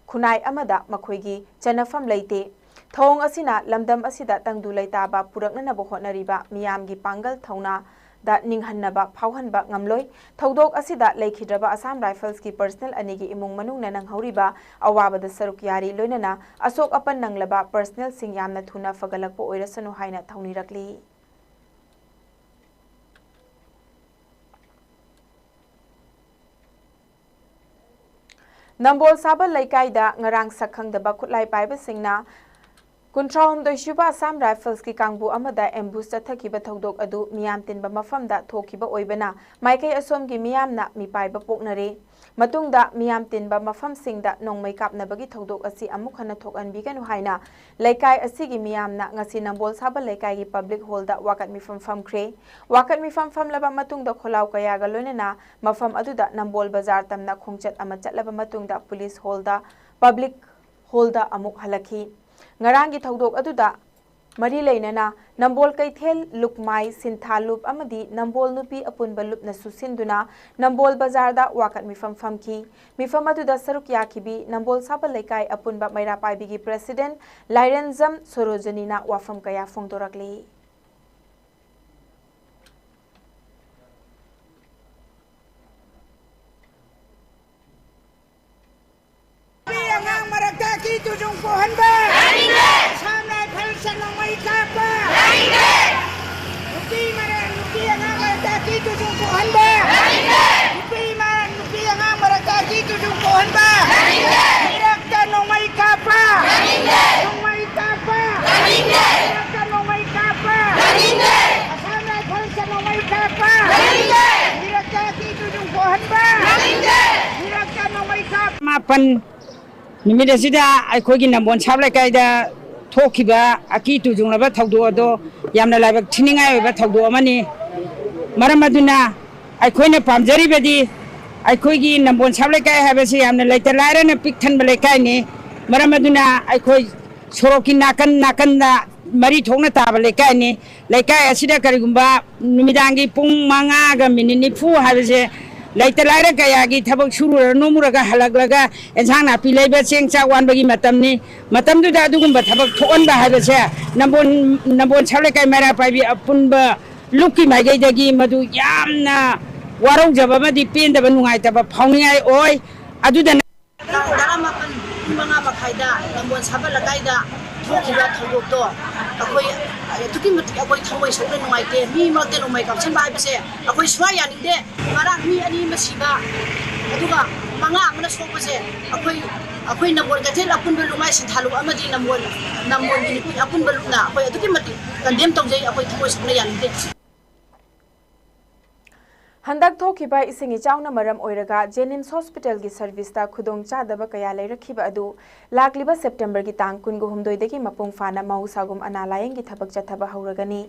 ꯈꯨꯟꯅꯥꯏ ꯑꯃꯗ ꯃꯈꯣꯏꯒꯤ ꯆꯟꯅꯐꯝ ꯂꯩꯇꯦ꯫ ꯊꯧꯑꯣꯡ ꯑꯁꯤꯅ ꯂꯝꯗꯝ ꯑꯁꯤꯗ ꯇꯪꯗꯨ ꯂꯩꯇꯥꯕ ꯄꯨꯔꯛꯅꯅꯕ ꯍꯣꯠꯅꯔꯤꯕ ꯃꯤꯌꯥꯝꯒꯤ ꯄꯥꯡꯒꯜ ꯊꯧꯅꯥꯗ ꯅꯤꯡꯍꯟꯅꯕ ꯐꯥꯎꯍꯟꯕ ꯉꯝꯂꯣꯏ꯫ ꯊꯧꯗꯣꯛ ꯑꯁꯤꯗ ꯂꯩꯈꯤꯗ꯭ꯔꯕ Assam Riflesꯀꯤ personnel ꯑꯅꯤꯒꯤ ꯏꯃꯨꯡ ꯃꯅꯨꯡꯅ ꯅꯪꯍꯧꯔꯤꯕ ꯑꯋꯥꯕꯗ ꯁꯔꯨꯛ ꯌꯥꯔꯤ, ꯂꯣꯏꯅꯅ ꯑꯁꯣꯛ ꯑꯄꯟ ꯅꯪꯂꯕ personnelꯁꯤꯡ ꯌꯥꯝꯅ ꯊꯨꯅ ꯐꯒꯠꯂꯛꯄ ꯑꯣꯏꯔꯁꯅꯨ ꯍꯥꯏꯅ ꯊꯧꯅꯤꯔꯛꯂꯤ꯫ ꯅꯝꯕꯣꯜ ꯁꯥꯕꯜ ꯂꯩꯀꯥꯏꯗ ꯉꯔꯥꯡ ꯁꯛꯈꯪꯗꯕ ꯈꯨꯠꯂꯥꯏ ꯄꯥꯏꯕꯁꯤꯡꯅ ꯀꯨꯟꯊ꯭ꯔꯥꯍꯨꯝꯗꯣꯏ ꯁꯨꯕ ꯑꯁꯥꯝ ꯔꯥꯏꯐꯜꯁꯀꯤ ꯀꯥꯡꯕꯨ ꯑꯃꯗ ꯑꯦꯝꯕꯨꯁ ꯆꯠꯊꯈꯤꯕ ꯊꯧꯗꯣꯛ ꯑꯗꯨ ꯃꯤꯌꯥꯝ ꯇꯤꯟꯕ ꯃꯐꯝꯗ ꯊꯣꯛꯈꯤꯕ ꯑꯣꯏꯕꯅ ꯃꯥꯏꯀꯩ ꯑꯁꯣꯝꯒꯤ ꯃꯤꯌꯥꯝꯅ ꯃꯤꯄꯥꯏꯕ ꯄꯣꯛꯅꯔꯦ꯫ ꯃꯇꯨꯡꯗ ꯃꯤꯌꯥꯝ ꯇꯤꯟꯕ ꯃꯐꯝꯁꯤꯡꯗ ꯅꯣꯡꯃꯩ ꯀꯥꯞꯅꯕꯒꯤ ꯊꯧꯗꯣꯛ ꯑꯁꯤ ꯑꯃꯨꯛ ꯍꯟꯅ ꯊꯣꯛꯍꯟꯕꯤꯒꯅꯨ ꯍꯥꯏꯅ ꯂꯩꯀꯥꯏ ꯑꯁꯤꯒꯤ ꯃꯤꯌꯥꯝꯅ ꯉꯁꯤ ꯅꯝꯕꯣꯜ ꯁꯥꯕ ꯂꯩꯀꯥꯏꯒꯤ ꯄꯕ꯭ꯂꯤꯛ ꯍꯣꯜꯗ ꯋꯥꯀꯠ ꯃꯤꯐꯝ ꯐꯝꯈ꯭ꯔꯦ꯫ ꯋꯥꯀꯠ ꯃꯤꯐꯝ ꯐꯝꯂꯕ ꯃꯇꯨꯡꯗ ꯈꯣꯜꯂꯥꯎ ꯀꯌꯥꯒ ꯂꯣꯏꯅꯅ ꯃꯐꯝ ꯑꯗꯨꯗ ꯅꯝꯕꯣꯜ ꯕꯖꯥꯔ ꯇꯝꯅ ꯈꯣꯡꯆꯠ ꯑꯃ ꯆꯠꯂꯕ ꯃꯇꯨꯡꯗ ꯄꯨꯂꯤꯁ ꯍꯣꯜꯗ, ꯄꯕ꯭ꯂꯤꯛ ꯍꯣꯜꯗ ꯑꯃꯨꯛ ꯍꯜꯂꯛꯈꯤ꯫ ꯉꯔꯥꯡꯒꯤ ꯊꯧꯗꯣꯛ ꯑꯗꯨꯗ ꯃꯔꯤ ꯂꯩꯅꯅ ꯅꯝꯕꯣꯜ ꯀꯩꯊꯦꯜ, ꯂꯨꯞꯃꯥꯏ, ꯁꯤꯟꯊꯥ ꯂꯨꯞ ꯑꯃꯗꯤ ꯅꯝꯕꯣꯜ ꯅꯨꯄꯤ ꯑꯄꯨꯟꯕ ꯂꯨꯞꯅꯁꯨ ꯁꯤꯟꯗꯨꯅ ꯅꯝꯕꯣꯜ ꯕꯖꯥꯔꯗ ꯋꯥꯀꯠ ꯃꯤꯐꯝ ꯐꯝꯈꯤ꯫ ꯃꯤꯐꯝ ꯑꯗꯨꯗ ꯁꯔꯨꯛ ꯌꯥꯈꯤꯕꯤ ꯅꯝꯕꯣꯜ ꯁꯥꯕ ꯂꯩꯀꯥꯏ ꯑꯄꯨꯟꯕ ꯃꯩꯔꯥ ꯄꯥꯏꯕꯤꯒꯤ ꯄ꯭ꯔꯦꯁꯤꯗꯦꯟꯠ ꯂꯥꯏꯔꯦꯟꯖꯝ ꯁꯣꯔꯣꯖꯅꯤꯅ ꯋꯥꯐꯝ ꯀꯌꯥ ꯐꯣꯡꯗꯣꯔꯛꯂꯤ꯫ ꯅꯨꯄꯤ ꯑꯉꯥꯡ ꯃꯔꯛꯇ ꯑꯀꯤ ꯇꯨꯖꯨꯡ ꯄꯣꯛꯍꯟꯕ꯫ ꯑꯁꯥꯝ ꯔꯥꯏꯐꯜꯁ ꯅꯣꯡꯃꯩ ꯀꯥꯞꯄ꯫ ꯅꯨꯄꯤ ꯃꯔꯛ, ꯅꯨꯄꯤ ꯑꯉꯥꯡ ꯃꯔꯛꯇ ꯑꯀꯤ ꯇꯨꯖꯨꯡ ꯄꯣꯛꯍꯟꯕ꯫ ꯅꯨꯄꯤ ꯃꯔꯛ, ꯅꯨꯄꯤ ꯑꯉꯥꯡ ꯃꯔꯛꯇ ꯑꯀꯤ ꯇꯨꯖꯨꯡ ꯄꯣꯛꯍꯟꯕ꯫ ꯃꯤꯔꯛꯇ ꯅꯣꯡꯃꯩ ꯀꯥꯞꯄ꯫ ꯅꯣꯡꯃꯩ ꯀꯥꯞꯄ꯫ ꯃꯤꯔꯛꯇ ꯅꯣꯡꯃꯩ ꯀꯥꯞꯄ꯫ ꯑꯁꯥꯝ ꯔꯥꯏꯐꯜꯁ ꯅꯣꯡꯃꯩ ꯀꯥꯞꯄ꯫ ꯃꯤꯔꯛꯇ ꯑꯀꯤ ꯇꯨꯖꯨꯡ ꯄꯣꯛꯍꯟꯕ꯫ ꯃꯥꯄꯟ ꯅꯨꯃꯤꯠ ꯑꯁꯤꯗ ꯑꯩꯈꯣꯏꯒꯤ ꯅꯝꯕꯣꯜ ꯁꯥꯕ ꯂꯩꯀꯥꯏꯗ ꯊꯣꯛꯈꯤꯕ ꯑꯀꯤ ꯇꯨꯖꯨꯡꯂꯕ ꯊꯧꯗꯣꯛ ꯑꯗꯣ ꯌꯥꯝꯅ ꯂꯥꯏꯕꯛ ꯊꯤꯅꯤꯡꯉꯥꯏ ꯑꯣꯏꯕ ꯊꯧꯗꯣꯛ ꯑꯃꯅꯤ꯫ ꯃꯔꯝ ꯑꯗꯨꯅ ꯑꯩꯈꯣꯏꯅ ꯄꯥꯝꯖꯔꯤꯕꯗꯤ ꯑꯩꯈꯣꯏꯒꯤ ꯅꯝꯕꯣꯜ ꯁꯥꯕ ꯂꯩꯀꯥꯏ ꯍꯥꯏꯕꯁꯤ ꯌꯥꯝꯅ ꯂꯩꯇ ꯂꯥꯏꯔꯅ ꯄꯤꯛ ꯊꯟꯕ ꯂꯩꯀꯥꯏꯅꯤ꯫ ꯃꯔꯝ ꯑꯗꯨꯅ ꯑꯩꯈꯣꯏ ꯁꯣꯔꯣꯛꯀꯤ ꯅꯥꯀꯟ ꯅꯥꯀꯟꯗ ꯃꯔꯤ ꯊꯣꯛꯅ ꯇꯥꯕ ꯂꯩꯀꯥꯏꯅꯤ꯫ ꯂꯩꯀꯥꯏ ꯑꯁꯤꯗ ꯀꯔꯤꯒꯨꯝꯕ ꯅꯨꯃꯤꯗꯥꯡꯒꯤ ꯄꯨꯡ ꯃꯉꯥꯒ ꯃꯤꯅꯤꯠ ꯅꯤꯐꯨ ꯍꯥꯏꯕꯁꯦ ꯂꯩꯇ ꯂꯥꯏꯔ ꯀꯌꯥꯒꯤ ꯊꯕꯛ ꯁꯨꯔꯨꯔ ꯅꯣꯝꯃꯨꯔꯒ ꯍꯜꯂꯛꯂꯒ ꯑꯦꯟꯁꯥꯡ ꯅꯥꯄꯤ ꯂꯩꯕ, ꯆꯦꯡ ꯆꯥꯛ ꯋꯥꯟꯕꯒꯤ ꯃꯇꯝꯅꯤ꯫ ꯃꯇꯝꯗꯨꯗ ꯑꯗꯨꯒꯨꯝꯕ ꯊꯕꯛ ꯊꯣꯛꯍꯟꯕ ꯍꯥꯏꯕꯁꯦ ꯅꯝꯕꯣꯜ, ꯅꯝꯕꯣꯜ ꯁꯥꯕ ꯂꯩꯀꯥꯏ ꯃꯩꯔꯥ ꯄꯥꯏꯕꯤ ꯑꯄꯨꯟꯕ ꯂꯨꯞꯀꯤ ꯃꯥꯏꯀꯩꯗꯒꯤ ꯃꯗꯨ ꯌꯥꯝꯅ ꯋꯥꯔꯧꯖꯕ ꯑꯃꯗꯤ ꯄꯦꯟꯗꯕ, ꯅꯨꯡꯉꯥꯏꯇꯕ ꯐꯥꯎꯅꯤꯡꯉꯥꯏ ꯑꯣꯏ꯫ ꯑꯗꯨꯗ ꯇꯥꯡ ꯇꯔꯥꯃꯥꯄꯟ ꯄꯨꯡ ꯃꯉꯥ ꯃꯈꯥꯏꯗ ꯅꯝꯕꯣꯜ ꯁꯥꯕ ꯂꯩꯀꯥꯏꯗ ꯊꯣꯛꯈꯤꯕ ꯊꯧꯗꯣꯛꯇꯣ ꯑꯩꯈꯣꯏ ꯑꯗꯨꯛꯀꯤ ꯃꯇꯤꯛ ꯑꯩꯈꯣꯏ ꯊꯃꯣꯏ ꯁꯣꯛꯅ ꯅꯨꯡꯉꯥꯏꯇꯦ꯫ ꯃꯤ ꯃꯔꯛꯇ ꯅꯣꯡꯃꯩ ꯀꯥꯞꯁꯤꯟꯕ ꯍꯥꯏꯕꯁꯦ ꯑꯩꯈꯣꯏ ꯁꯨꯡꯌꯥ ꯌꯥꯅꯤꯡꯗꯦ꯫ ꯉꯔꯥꯡ ꯃꯤ ꯑꯅꯤ ꯑꯃ ꯁꯤꯕ, ꯑꯗꯨꯒ ꯃꯉꯥ ꯑꯃꯅ ꯁꯣꯛꯄꯁꯦ ꯑꯩꯈꯣꯏ ꯑꯩꯈꯣꯏ ꯅꯝꯕꯣꯜ ꯀꯩꯊꯦꯜ ꯑꯄꯨꯟꯕ ꯂꯨꯃꯥꯏ ꯁꯤꯟꯊꯥ ꯂꯨꯞ ꯑꯃꯗꯤ ꯅꯝꯕꯣꯜ ꯅꯝꯕꯣꯜꯒꯤ ꯅꯨꯄꯤ ꯑꯄꯨꯟꯕ ꯂꯨꯞꯅ ꯑꯩꯈꯣꯏ ꯑꯗꯨꯛꯀꯤ ꯃꯇꯤꯛ ꯀꯟꯗꯦꯝ ꯇꯧꯖꯩ꯫ ꯑꯩꯈꯣꯏ ꯊꯃꯣꯏ ꯁꯣꯛꯅ ꯌꯥꯅꯤꯡꯗꯦ꯫ ꯍꯟꯗꯛ ꯊꯣꯛꯈꯤꯕ ꯏꯁꯤꯡ ꯏꯆꯥꯎꯅ ꯃꯔꯝ ꯑꯣꯏꯔꯒ ꯖꯦꯅꯤꯝꯁ ꯍꯣꯁꯄꯤꯇꯥꯜꯒꯤ ꯁꯔꯚꯤꯁꯇ ꯈꯨꯗꯣꯡꯆꯥꯗꯕ ꯀꯌꯥ ꯂꯩꯔꯛꯈꯤꯕ ꯑꯗꯨ ꯂꯥꯛꯂꯤꯕ ꯁꯦꯞꯇꯦꯝꯕꯔꯒꯤ ꯇꯥꯡ ꯀꯨꯟꯒ ꯍꯨꯝꯗꯣꯏꯗꯒꯤ ꯃꯄꯨꯡ ꯐꯥꯅ ꯃꯍꯧꯁꯥꯒꯨꯝ ꯑꯅꯥ ꯂꯥꯌꯦꯡꯒꯤ ꯊꯕꯛ ꯆꯠꯊꯕ ꯍꯧꯔꯒꯅꯤ꯫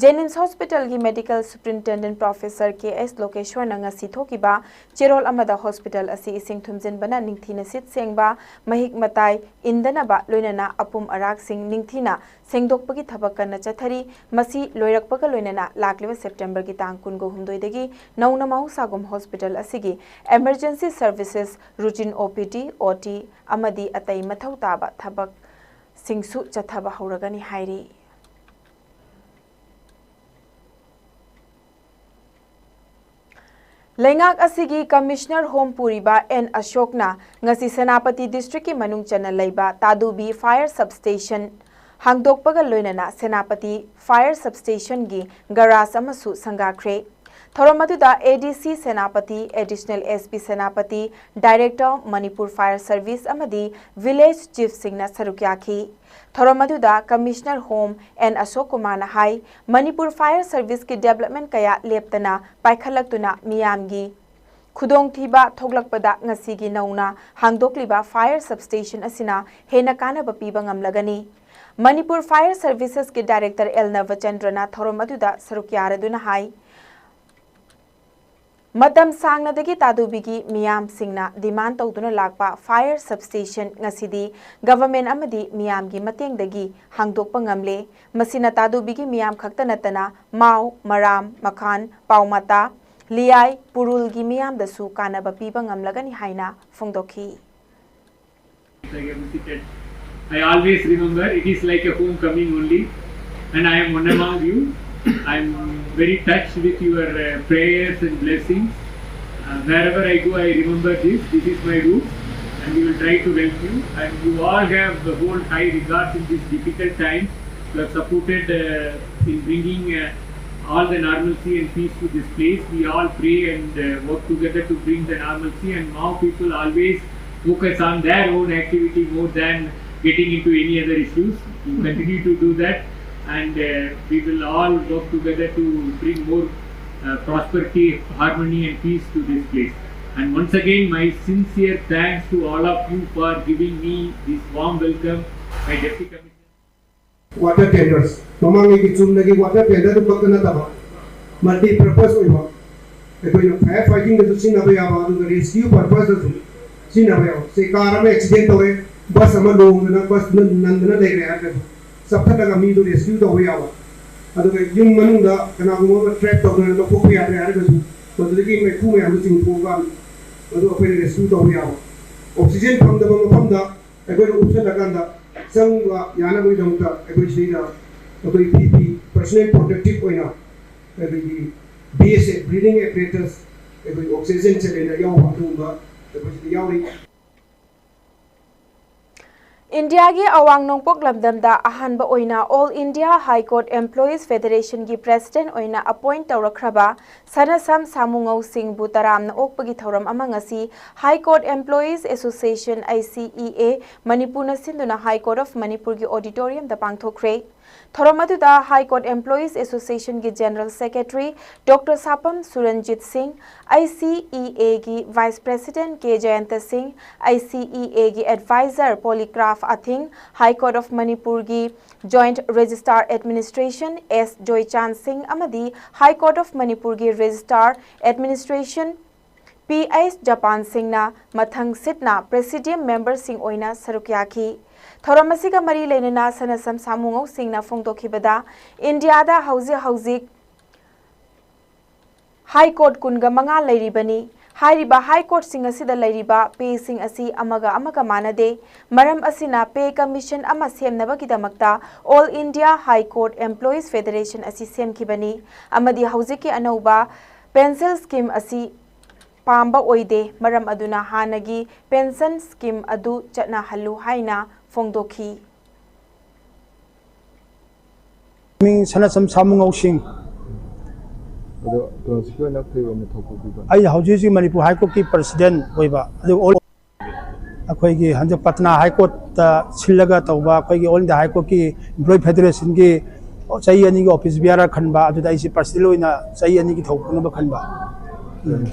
ꯖꯦꯅꯤꯝꯁ ꯍꯣꯁꯄꯤꯇꯥꯜꯒꯤ ꯃꯦꯗꯤꯀꯦꯜ ꯁꯨꯄ꯭ꯔꯤꯟꯇꯦꯟꯗꯦꯟꯠ ꯄ꯭ꯔꯣꯐꯦꯁꯔ ꯀꯦ ꯑꯦꯁ ꯂꯣꯀꯦꯁ꯭ꯋꯔꯅ ꯉꯁꯤ ꯊꯣꯛꯈꯤꯕ ꯆꯦꯔꯣꯜ ꯑꯃꯗ ꯍꯣꯁꯄꯤꯇꯥꯜ ꯑꯁꯤ ꯏꯁꯤꯡ ꯊꯨꯝꯖꯤꯟꯕꯅ ꯅꯤꯡꯊꯤꯅ ꯁꯤꯠ ꯁꯦꯡꯕ, ꯃꯍꯤꯛ ꯃꯇꯥꯏ ꯏꯟꯗꯅꯕ, ꯂꯣꯏꯅꯅ ꯑꯄꯨꯝ ꯑꯔꯥꯛꯁꯤꯡ ꯅꯤꯡꯊꯤꯅ ꯁꯦꯡꯗꯣꯛꯄꯒꯤ ꯊꯕꯛ ꯀꯟꯅ ꯆꯠꯊꯔꯤ꯫ ꯃꯁꯤ ꯂꯣꯏꯔꯛꯄꯒ ꯂꯣꯏꯅꯅ ꯂꯥꯛꯂꯤꯕ ꯁꯦꯞꯇꯦꯝꯕꯔꯒꯤ ꯇꯥꯡ ꯀꯨꯟꯒ ꯍꯨꯝꯗꯣꯏꯗꯒꯤ ꯅꯧꯅ ꯃꯍꯧꯁꯥꯒꯨꯝ ꯍꯣꯁꯄꯤꯇꯥꯜ ꯑꯁꯤꯒꯤ emergency services, routine O P D, O T ꯑꯃꯗꯤ ꯑꯇꯩ ꯃꯊꯧ ꯇꯥꯕ ꯊꯕꯛꯁꯤꯡꯁꯨ ꯆꯠꯊꯕ ꯍꯧꯔꯒꯅꯤ ꯍꯥꯏꯔꯤ꯫ ꯂꯩꯉꯥꯛ ꯑꯁꯤꯒꯤ Commissioner home ꯄꯨꯔꯤꯕ ꯑꯦꯟ ꯑꯁꯣꯛꯅ ꯉꯁꯤ ꯁꯦꯅꯥꯄꯇꯤ district ꯀꯤ ꯃꯅꯨꯡ ꯆꯟꯅ ꯂꯩꯕ ꯇꯥꯗꯨꯕꯤ fire substation ꯍꯥꯡꯗꯣꯛꯄꯒ ꯂꯣꯏꯅꯅ ꯁꯦꯅꯥꯄꯇꯤ fire substation ꯒꯤ garage ꯑꯃꯁꯨ ꯁꯪꯒꯥꯈ꯭ꯔꯦ꯫ ꯊꯧꯔꯝ ꯑꯗꯨꯗ A D C Senapati, Additional S P Senapati, Director Manipur Fire Service ꯑꯃꯗꯤ village chief ꯁꯤꯡꯅ ꯁꯔꯨꯛ ꯌꯥꯈꯤ꯫ ꯊꯧꯔꯝ ꯑꯗꯨꯗ Commissioner home ꯑꯦꯟ ꯑꯁꯣꯛ ꯀꯨꯃꯥꯔꯅ ꯍꯥꯏ, ꯃꯅꯤꯄꯨꯔ fire service ꯀꯤ development ꯀꯌꯥ ꯂꯦꯞꯇꯅ ꯄꯥꯏꯈꯠꯂꯛꯇꯨꯅ ꯃꯤꯌꯥꯝꯒꯤ ꯈꯨꯗꯣꯡꯊꯤꯕ ꯊꯣꯛꯂꯛꯄꯗ ꯉꯁꯤꯒꯤ ꯅꯧꯅ ꯍꯥꯡꯗꯣꯛꯂꯤꯕ fire substation ꯑꯁꯤꯅ ꯍꯦꯟꯅ ꯀꯥꯟꯅꯕ ꯄꯤꯕ ꯉꯝꯂꯒꯅꯤ꯫ ꯃꯅꯤꯄꯨꯔ Fire Services ꯀꯤ Director ꯑꯦꯜ ꯅꯕꯆꯟꯗ꯭ꯔꯅ ꯊꯧꯔꯝ ꯑꯗꯨꯗ ꯁꯔꯨꯛ ꯌꯥꯔꯗꯨꯅ ꯍꯥꯏ, ꯃꯇꯝ ꯁꯥꯡꯅꯗꯒꯤ ꯇꯥꯗꯨꯕꯤꯒꯤ ꯃꯤꯌꯥꯝꯁꯤꯡꯅ demand ꯇꯧꯗꯨꯅ ꯂꯥꯛꯄ fire substation ꯉꯁꯤꯗꯤ government ꯑꯃꯗꯤ ꯃꯤꯌꯥꯝꯒꯤ ꯃꯇꯦꯡꯗꯒꯤ ꯍꯥꯡꯗꯣꯛꯄ ꯉꯝꯂꯦ꯫ ꯃꯁꯤꯅ ꯇꯥꯗꯨꯕꯤꯒꯤ ꯃꯤꯌꯥꯝ ꯈꯛꯇ ꯅꯠꯇꯅ ꯃꯥꯎ, ꯃꯔꯥꯝ, ꯃꯈꯥꯟ, ꯄꯥꯎꯃꯇꯥ, ꯂꯤꯌꯥꯏ, ꯄꯨꯔꯨꯜꯒꯤ ꯃꯤꯌꯥꯝꯗꯁꯨ ꯀꯥꯟꯅꯕ ꯄꯤꯕ ꯉꯝꯂꯒꯅꯤ ꯍꯥꯏꯅ ꯐꯣꯡꯗꯣꯛꯈꯤ꯫ Like I visited, I always remember it is like a homecoming only, and I am one among you. I am very touched with your uh, prayers and blessings. Uh, wherever I go, I remember this. This is my room, and we will try to help you. And you all have the whole high regards in this difficult time. You have supported uh, in bringing uh, all the normalcy and peace to this place. We all pray and uh, work together to bring the normalcy, and Mao people always focus on their own activity more than getting into any other issues. We continue to do that, and uh, we will all work together to bring more uh, prosperity, harmony, and peace to this place. And once again, my sincere thanks to all of you for giving me this warm welcome. My Deputy Commissioner. Water tenders, ꯃꯃꯥꯡꯉꯩꯒꯤ ꯆꯨꯝꯅꯒꯤ water tender ꯑꯗꯨꯃꯛꯇ ꯅꯠꯇꯕ, multi purpose ꯑꯣꯏꯕ, ꯑꯩꯈꯣꯏꯅ fire fighting ꯗꯁꯨ ꯁꯤꯖꯤꯟꯅꯕ ꯌꯥꯕ, ꯑꯗꯨꯒ rescue purpose ꯇꯁꯨ ꯁꯤꯖꯤꯟꯅꯕ ꯌꯥꯕ꯫ ꯁꯦ, car ꯑꯃ accident ꯇꯧꯔꯦ, bus ꯑꯃ ꯂꯣꯡꯗꯅ bus ꯇꯨꯅ ꯅꯟꯗꯅ ꯂꯩꯔꯦ ꯍꯥꯏꯔꯒꯁꯨ, ꯆꯞꯊꯠꯂꯒ ꯃꯤꯗꯨ rescue ꯇꯧꯕ ꯌꯥꯕ꯫ ꯑꯗꯨꯒ ꯌꯨꯝ ꯃꯅꯨꯡꯗ ꯀꯅꯥꯒꯨꯝꯕ ꯑꯃ trap ꯇꯧꯗꯅ ꯂꯧꯊꯣꯛꯄ ꯌꯥꯗ꯭ꯔꯦ ꯍꯥꯏꯔꯒꯁꯨ, ꯃꯗꯨꯗꯒꯤ ꯃꯩꯈꯨ ꯃꯌꯥꯝꯗꯨ ꯆꯤꯡꯊꯣꯛꯑꯒ ꯃꯗꯨ ꯑꯩꯈꯣꯏꯅ rescue ꯇꯧꯕ ꯌꯥꯕ꯫ Oxygen ꯐꯪꯗꯕ ꯃꯐꯝꯗ ꯑꯩꯈꯣꯏꯅ ꯎꯞꯁꯜꯂꯀꯥꯟꯗ ꯆꯪꯕ ꯌꯥꯅꯕꯒꯤꯗꯃꯛꯇ ꯑꯩꯈꯣꯏ ꯁꯤꯗꯩꯗ ꯑꯩꯈꯣꯏ P P E, personal protective ꯑꯣꯏꯅ ꯑꯩꯈꯣꯏꯒꯤ B S A, breathing apparatus, ꯑꯩꯈꯣꯏ oxygen cylinder ꯌꯥꯎꯕ ꯑꯗꯨꯒꯨꯝꯕ ꯑꯩꯈꯣꯏ ꯁꯤꯗ ꯌꯥꯎꯔꯤ꯫ ꯏꯟꯗꯤꯌꯥꯒꯤ ꯑꯋꯥꯡ ꯅꯣꯡꯄꯣꯛ ꯂꯝꯗꯝꯗ ꯑꯍꯥꯟꯕ ꯑꯣꯏꯅ All India High Court Employees Federation ꯒꯤ president ꯑꯣꯏꯅ appoint ꯇꯧꯔꯛꯈ꯭ꯔꯕ ꯁꯅꯁꯝ ꯁꯥꯃꯨꯉꯧ ꯁꯤꯡꯕꯨ ꯇꯔꯥꯝꯅ ꯑꯣꯛꯄꯒꯤ ꯊꯧꯔꯝ ꯑꯃ ꯉꯁꯤ High Court Employees Association, I C E A, ꯃꯅꯤꯄꯨꯔꯅ ꯁꯤꯟꯗꯨꯅ High Court of ꯃꯅꯤꯄꯨꯔꯒꯤ auditorium ꯗ ꯄꯥꯡꯊꯣꯛꯈ꯭ꯔꯦ꯫ ꯊꯧꯔꯝ ꯑꯗꯨꯗ High Court Employees Association ꯒꯤ General Secretary Doctor ꯁꯥꯄꯝ ꯁꯨꯔꯟꯖꯤꯠ ꯁꯤꯡ, I C E A ꯒꯤ Vice President K ꯖꯌꯟꯇ ꯁꯤꯡ, I C E A ꯒꯤ Advisor Polycarp ꯑꯊꯤꯡ, High Court of ꯃꯅꯤꯄꯨꯔꯒꯤ Joint Registrar Administration S Joychan ꯁꯤꯡ ꯑꯃꯗꯤ High Court of ꯃꯅꯤꯄꯨꯔꯒꯤ Registrar Administration P H Japan ꯁꯤꯡꯅ ꯃꯊꯪ ꯁꯤꯠꯅ Presidium member ꯁꯤꯡ ꯑꯣꯏꯅ ꯁꯔꯨꯛ ꯌꯥꯈꯤ꯫ ꯊꯧꯔꯝ ꯑꯁꯤꯒ ꯃꯔꯤ ꯂꯩꯅꯅ ꯁꯅꯁꯝ ꯁꯥꯃꯨꯉꯧ ꯁꯤꯡꯅ ꯐꯣꯡꯗꯣꯛꯈꯤꯕꯗ, ꯏꯟꯗꯤꯌꯥꯗ ꯍꯧꯖꯤꯛ ꯍꯧꯖꯤꯛ High Court ꯀꯨꯟꯒ ꯃꯉꯥ ꯂꯩꯔꯤꯕꯅꯤ꯫ ꯍꯥꯏꯔꯤꯕ High Court ꯁꯤꯡ ꯑꯁꯤꯗ ꯂꯩꯔꯤꯕ pay ꯁꯤꯡ ꯑꯁꯤ ꯑꯃꯒ ꯑꯃꯒ ꯃꯥꯟꯅꯗꯦ꯫ ꯃꯔꯝ ꯑꯁꯤꯅ pay commission ꯑꯃ ꯁꯦꯝꯅꯕꯒꯤꯗꯃꯛꯇ All India High Court Employees Federation ꯑꯁꯤ ꯁꯦꯝꯈꯤꯕꯅꯤ ꯑꯃꯗꯤ ꯍꯧꯖꯤꯛꯀꯤ ꯑꯅꯧꯕ pension scheme ꯑꯁꯤ ꯄꯥꯝꯕ ꯑꯣꯏꯗꯦ꯫ ꯃꯔꯝ ꯑꯗꯨꯅ ꯍꯥꯟꯅꯒꯤ pension scheme ꯑꯗꯨ ꯆꯠꯅꯍꯜꯂꯨ ꯍꯥꯏꯅ ꯐꯣꯡꯗꯣꯛꯈꯤ꯫ ꯃꯤꯡ ꯁꯅꯥꯆꯝ ꯁꯥꯃꯨꯉꯧ ꯁꯤꯡ꯫ ꯑꯗꯣ ꯕ꯭ꯔꯣꯁꯤꯒꯤ ꯑꯣꯏꯅ ꯀꯩ ꯑꯣꯏꯅ ꯊꯧ ꯄꯨꯕꯤꯕ? ꯑꯩ ꯍꯧꯖꯤꯛ ꯍꯧꯖꯤꯛ ꯃꯅꯤꯄꯨꯔ ꯍꯥꯏ ꯀꯣꯔꯠꯀꯤ ꯄ꯭ꯔꯁꯤꯗꯦꯟ ꯑꯣꯏꯕ, ꯑꯗꯨꯒ ꯑꯣꯜ ꯑꯩꯈꯣꯏꯒꯤ ꯍꯟꯗꯛ ꯄꯠꯅꯥ ꯍꯥꯏ ꯀꯣꯔꯠꯇ ꯁꯤꯜꯂꯒ ꯇꯧꯕ ꯑꯩꯈꯣꯏꯒꯤ ꯑꯣꯜ ꯏꯟꯗꯤꯌꯥ ꯍꯥꯏ ꯀꯣꯔꯠꯀꯤ ꯏꯝꯄ꯭ꯂꯣꯌꯤ ꯐꯦꯗꯔꯦꯁꯟꯒꯤ ꯆꯍꯤ ꯑꯅꯤꯒꯤ ꯑꯣꯐꯤꯁ ꯕꯤꯌꯥꯔ ꯈꯟꯕ, ꯑꯗꯨꯗ ꯑꯩꯁꯦ ꯄ꯭ꯔꯁꯤꯗꯦꯟ ꯑꯣꯏꯅ ꯆꯍꯤ ꯑꯅꯤꯒꯤ ꯊꯧ ꯄꯨꯅꯕ ꯈꯟꯕ꯫ ꯎꯝ꯫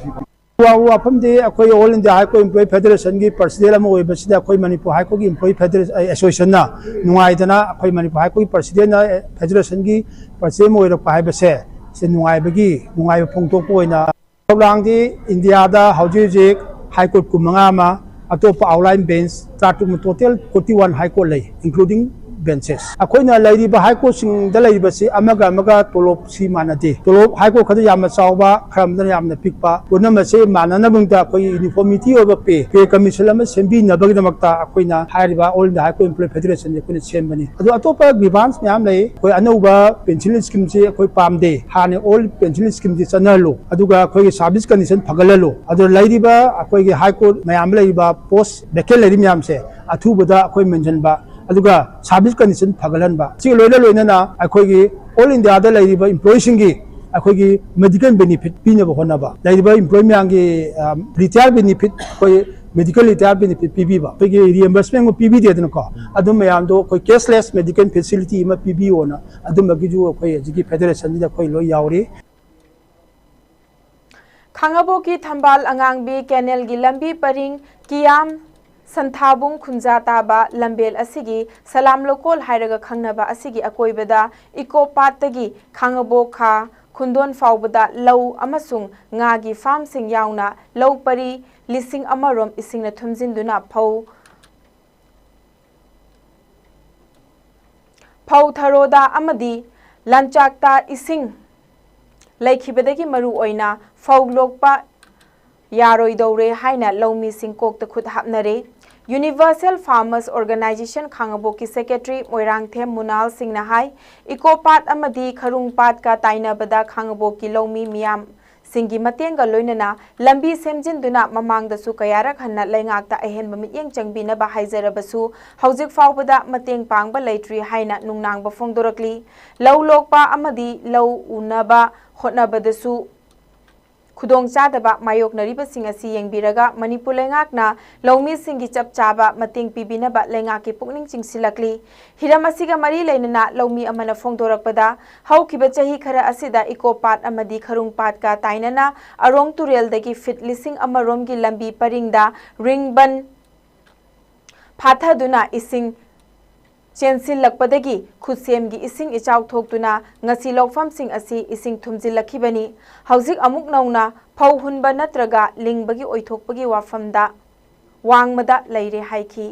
ꯋꯥ- ꯋꯥꯐꯝꯗꯤ ꯑꯩꯈꯣꯏ all India high court employee ꯐꯦꯗꯔꯦꯁꯟꯒꯤ ꯄ꯭ꯔꯁꯤꯗꯦꯟ ꯑꯃ ꯑꯣꯏꯕꯁꯤꯗ ꯑꯩꯈꯣꯏ ꯃꯅꯤꯄꯨꯔ ꯍꯥꯏ ꯀꯣꯔꯠꯀꯤ ꯏꯝꯄ꯭ꯂꯣꯌꯤ ꯐꯦꯗꯔꯦꯁꯟ ꯑꯦꯁꯣꯁꯤꯌꯦꯁꯟꯅ ꯅꯨꯡꯉꯥꯏꯗꯅ ꯑꯩꯈꯣꯏ ꯃꯅꯤꯄꯨꯔ ꯍꯥꯏ ꯀꯣꯔꯠꯀꯤ ꯄ꯭ꯔꯁꯤꯗꯦꯟꯅ ꯐꯦꯗꯔꯦꯁꯟꯒꯤ ꯄ꯭ꯔꯁꯤꯗꯦꯟ ꯑꯃ ꯑꯣꯏꯔꯛꯄ ꯍꯥꯏꯕꯁꯦ ꯁꯤ ꯅꯨꯡꯉꯥꯏꯕꯒꯤ ꯅꯨꯡꯉꯥꯏꯕ ꯐꯣꯡꯗꯣꯛꯄ ꯑꯣꯏꯅ ꯊꯧꯔꯥꯡꯗꯤ ꯏꯟꯗꯤꯌꯥꯗ ꯍꯧꯖꯤꯛ ꯍꯧꯖꯤꯛ ꯍꯥꯏ ꯀꯣꯔꯠ ꯀꯨꯟꯃꯉꯥ ꯑꯃ, ꯑꯇꯣꯞꯄ ꯑꯥꯎꯠꯂꯥꯏꯟ ꯕꯦꯟꯁ ꯇꯔꯥꯇꯔꯨꯛ, total forty one high court ꯂꯩ, ꯏꯟꯀ꯭ꯂꯨꯗꯤꯡ ꯕꯦꯟꯆꯦꯁ꯫ ꯑꯩꯈꯣꯏꯅ ꯂꯩꯔꯤꯕ ꯍꯥꯏ ꯀꯣꯔꯠꯁꯤꯡꯗ ꯂꯩꯔꯤꯕꯁꯤ ꯑꯃꯒ ꯑꯃꯒ ꯇꯣꯂꯣꯞꯁꯤ ꯃꯥꯟꯅꯗꯦ꯫ ꯇꯣꯂꯣꯞ ꯍꯥꯏ ꯀꯣꯔꯠ ꯈꯔꯗ ꯌꯥꯝꯅ ꯆꯥꯎꯕ, ꯈꯔ ꯑꯃꯗꯅ ꯌꯥꯝꯅ ꯄꯤꯛꯄ, ꯄꯨꯝꯅꯃꯛꯁꯦ ꯃꯥꯟꯅꯅꯕꯒꯤꯗꯃꯛꯇ ꯑꯩꯈꯣꯏꯒꯤ ꯌꯨꯅꯤꯐꯣꯔꯃꯤꯇꯤ ꯑꯣꯏꯕ ꯄꯦ, ꯄꯦ ꯀꯃꯤꯁꯟ ꯑꯃ ꯁꯦꯝꯕꯤꯅꯕꯒꯤꯗꯃꯛꯇ ꯑꯩꯈꯣꯏꯅ ꯍꯥꯏꯔꯤꯕ all India high court employee ꯐꯦꯗꯔꯦꯁꯟꯁꯦ ꯑꯩꯈꯣꯏꯅ ꯁꯦꯝꯕꯅꯤ꯫ ꯑꯗꯣ ꯑꯇꯣꯞꯄ ꯒ꯭ꯔꯤꯚꯥꯟꯁ ꯃꯌꯥꯝ ꯂꯩ꯫ ꯑꯩꯈꯣꯏ ꯑꯅꯧꯕ ꯄꯦꯟꯁꯤꯜ ꯁ꯭ꯀꯤꯝꯁꯦ ꯑꯩꯈꯣꯏ ꯄꯥꯝꯗꯦ꯫ ꯍꯥꯟꯅ ꯑꯣꯜ ꯄꯦꯟꯁꯤꯜ ꯁ꯭ꯀꯤꯝꯁꯦ ꯆꯠꯅꯍꯜꯂꯨ, ꯑꯗꯨꯒ ꯑꯩꯈꯣꯏꯒꯤ ꯁꯥꯔꯚꯤꯁ ꯀꯟꯗꯤꯁꯟ ꯐꯒꯠꯍꯜꯂꯨ꯫ ꯑꯗꯣ ꯂꯩꯔꯤꯕ ꯑꯩꯈꯣꯏꯒꯤ ꯍꯥꯏ ꯀꯣꯔꯠ ꯃꯌꯥꯝꯗ ꯂꯩꯔꯤꯕ ꯄꯣꯁ ꯚꯦꯀꯦꯟ ꯂꯩꯔꯤ ꯃꯌꯥꯝꯁꯦ ꯑꯊꯨꯕꯗ ꯑꯩꯈꯣꯏ ꯃꯦꯟꯁꯤꯟꯕ, ꯑꯗꯨꯒ ꯁꯥꯔꯚꯤꯁ ꯀꯟꯗꯤꯁꯟ ꯐꯒꯠꯍꯟꯕ, ꯁꯤꯒ ꯂꯣꯏꯅ ꯂꯣꯏꯅꯅ ꯑꯩꯈꯣꯏꯒꯤ ꯑꯣꯜ ꯏꯟꯗꯤꯌꯥꯗ ꯂꯩꯔꯤꯕ ꯏꯝꯄ꯭ꯂꯣꯌꯤꯁꯤꯡꯒꯤ ꯑꯩꯈꯣꯏꯒꯤ ꯃꯦꯗꯤꯀꯦꯜ ꯕꯦꯅꯤꯐꯤꯠ ꯄꯤꯅꯕ ꯍꯣꯠꯅꯕ, ꯂꯩꯔꯤꯕ ꯏꯝꯄ꯭ꯂꯣꯌꯤ ꯃꯌꯥꯝꯒꯤ ꯔꯤꯇꯥꯌꯔ ꯕꯦꯅꯤꯐꯤꯠ, ꯑꯩꯈꯣꯏ ꯃꯦꯗꯤꯀꯦꯜ ꯔꯤꯇꯥꯌꯔ ꯕꯦꯅꯤꯐꯤꯠ ꯄꯤꯕꯤꯕ, ꯑꯩꯈꯣꯏꯒꯤ ꯔꯤꯑꯦꯝꯕꯔꯁꯃꯦꯟꯒꯨꯝꯕ ꯄꯤꯕꯤꯗꯦꯗꯅꯀꯣ, ꯑꯗꯨ ꯃꯌꯥꯝꯗꯣ ꯑꯩꯈꯣꯏ ꯀꯦꯁꯂꯦꯁ ꯃꯦꯗꯤꯀꯦꯜ ꯐꯦꯁꯤꯂꯤꯇꯤ ꯑꯃ ꯄꯤꯕꯤꯌꯣꯅ ꯑꯗꯨꯝꯕꯒꯤꯁꯨ ꯑꯩꯈꯣꯏ ꯍꯧꯖꯤꯛꯀꯤ ꯐꯦꯗꯔꯦꯁꯟꯁꯤꯗ ꯑꯩꯈꯣꯏ ꯂꯣꯏ ꯌꯥꯎꯔꯤ꯫ ꯈꯥꯡꯉꯕꯣꯛꯀꯤ ꯊꯝꯕꯥꯜ ꯑꯉꯥꯡꯕꯤ ꯀꯦꯅꯦꯜꯒꯤ ꯂꯝꯕꯤ ꯄꯔꯤꯡ ꯀꯤꯌꯥꯝ ꯁꯟꯊꯥꯕꯨꯡ ꯈꯨꯟꯖꯥ ꯇꯥꯕ ꯂꯝꯕꯦꯜ ꯑꯁꯤꯒꯤ ꯁꯂꯥꯝ ꯂꯧꯀꯣꯜ ꯍꯥꯏꯔꯒ ꯈꯪꯅꯕ ꯑꯁꯤꯒꯤ ꯑꯀꯣꯏꯕꯗ ꯏꯀꯣ ꯄꯥꯠꯇꯒꯤ ꯈꯥꯡꯉꯕꯣꯛ ꯈꯥ ꯈꯨꯟꯗꯣꯟ ꯐꯥꯎꯕꯗ ꯂꯧ ꯑꯃꯁꯨꯡ ꯉꯥꯒꯤ ꯐꯥꯔꯝꯁꯤꯡ ꯌꯥꯎꯅ ꯂꯧ ꯄꯔꯤ ꯂꯤꯁꯤꯡ ꯑꯃꯔꯣꯝ ꯏꯁꯤꯡꯅ ꯊꯨꯝꯖꯤꯟꯗꯨꯅ ꯐꯧ ꯐꯧ ꯊꯔꯣꯗ ꯑꯃꯗꯤ ꯂꯟꯆꯥꯛꯇ ꯏꯁꯤꯡ ꯂꯩꯈꯤꯕꯗꯒꯤ ꯃꯔꯨ ꯑꯣꯏꯅ ꯐꯧ ꯂꯣꯛꯄ ꯌꯥꯔꯣꯏꯗꯧꯔꯦ ꯍꯥꯏꯅ ꯂꯧꯃꯤꯁꯤꯡ ꯀꯣꯛꯇ ꯈꯨꯠ ꯍꯥꯞꯅꯔꯦ꯫ ꯌꯨꯅꯤꯚꯔꯁꯦꯜ ꯐꯥꯔꯃꯔꯁ ꯑꯣꯔꯒꯅꯥꯏꯖꯦꯁꯟ ꯈꯥꯡꯉꯕꯣꯛꯀꯤ ꯁꯦꯀ꯭ꯔꯦꯇꯔꯤ ꯃꯣꯏꯔꯥꯡꯊꯦꯝ ꯃꯨꯅꯥꯜ ꯁꯤꯡꯅ ꯍꯥꯏ, ꯏꯀꯣ ꯄꯥꯠ ꯑꯃꯗꯤ ꯈꯔꯨꯡ ꯄꯥꯠꯀ ꯇꯥꯏꯅꯕꯗ ꯈꯥꯡꯉꯕꯣꯛꯀꯤ ꯂꯧꯃꯤ ꯃꯤꯌꯥꯝ ꯁꯤꯡꯒꯤ ꯃꯇꯦꯡꯒ ꯂꯣꯏꯅꯅ ꯂꯝꯕꯤ ꯁꯦꯝꯖꯤꯟꯗꯨꯅ ꯃꯃꯥꯡꯗꯁꯨ ꯀꯌꯥꯔꯛ ꯍꯟꯅ ꯂꯩꯉꯥꯛꯇ ꯑꯍꯦꯟꯕ ꯃꯤꯠꯌꯦꯡ ꯆꯪꯕꯤꯅꯕ ꯍꯥꯏꯖꯔꯕꯁꯨ ꯍꯧꯖꯤꯛ ꯐꯥꯎꯕꯗ ꯃꯇꯦꯡ ꯄꯥꯡꯕ ꯂꯩꯇ꯭ꯔꯤ ꯍꯥꯏꯅ ꯅꯨꯡꯅꯥꯡꯕ ꯐꯣꯡꯗꯣꯔꯛꯂꯤ꯫ ꯂꯧ ꯂꯣꯛꯄ ꯑꯃꯗꯤ ꯂꯧ ꯎꯅꯕ ꯍꯣꯠꯅꯕꯗꯁꯨ ꯈꯨꯗꯣꯡꯆꯥꯗꯕ ꯃꯥꯌꯣꯛꯅꯔꯤꯕꯁꯤꯡ ꯑꯁꯤ ꯌꯦꯡꯕꯤꯔꯒ ꯃꯅꯤꯄꯨꯔ ꯂꯩꯉꯥꯛꯅ ꯂꯧꯃꯤꯁꯤꯡꯒꯤ ꯆꯞ ꯆꯥꯕ ꯃꯇꯦꯡ ꯄꯤꯕꯤꯅꯕ ꯂꯩꯉꯥꯛꯀꯤ ꯄꯨꯛꯅꯤꯡ ꯆꯤꯡꯁꯤꯜꯂꯛꯂꯤ꯫ ꯍꯤꯔꯝ ꯑꯁꯤꯒ ꯃꯔꯤ ꯂꯩꯅꯅ ꯂꯧꯃꯤ ꯑꯃꯅ ꯐꯣꯡꯗꯣꯔꯛꯄꯗ, ꯍꯧꯈꯤꯕ ꯆꯍꯤ ꯈꯔ ꯑꯁꯤꯗ ꯏꯀꯣ ꯄꯥꯠ ꯑꯃꯗꯤ ꯈꯔꯨꯡ ꯄꯥꯠꯀ ꯇꯥꯏꯅꯅ ꯑꯔꯣꯡ ꯇꯨꯔꯦꯜꯗꯒꯤ ꯐꯤꯠ ꯂꯤꯁꯤꯡ ꯑꯃ ꯔꯣꯝꯒꯤ ꯂꯝꯕꯤ ꯄꯔꯤꯡꯗ ꯔꯤꯡ ꯕꯟ ꯐꯥꯊꯗꯨꯅ ꯏꯁꯤꯡ ꯆꯦꯟꯁꯤꯜꯂꯛꯄꯗꯒꯤ ꯈꯨꯠꯁꯦꯝꯒꯤ ꯏꯁꯤꯡ ꯏꯆꯥꯎ ꯊꯣꯛꯇꯨꯅ ꯉꯁꯤ ꯂꯧꯐꯝꯁꯤꯡ ꯑꯁꯤ ꯏꯁꯤꯡ ꯊꯨꯝꯖꯤꯜꯂꯛꯈꯤꯕꯅꯤ꯫ ꯍꯧꯖꯤꯛ ꯑꯃꯨꯛ ꯅꯧꯅ ꯐꯧ ꯍꯨꯟꯕ ꯅꯠꯇ꯭ꯔꯒ ꯂꯤꯡꯕꯒꯤ ꯑꯣꯏꯊꯣꯛꯄꯒꯤ ꯋꯥꯐꯝꯗ ꯋꯥꯡꯃꯗ ꯂꯩꯔꯦ ꯍꯥꯏꯈꯤ꯫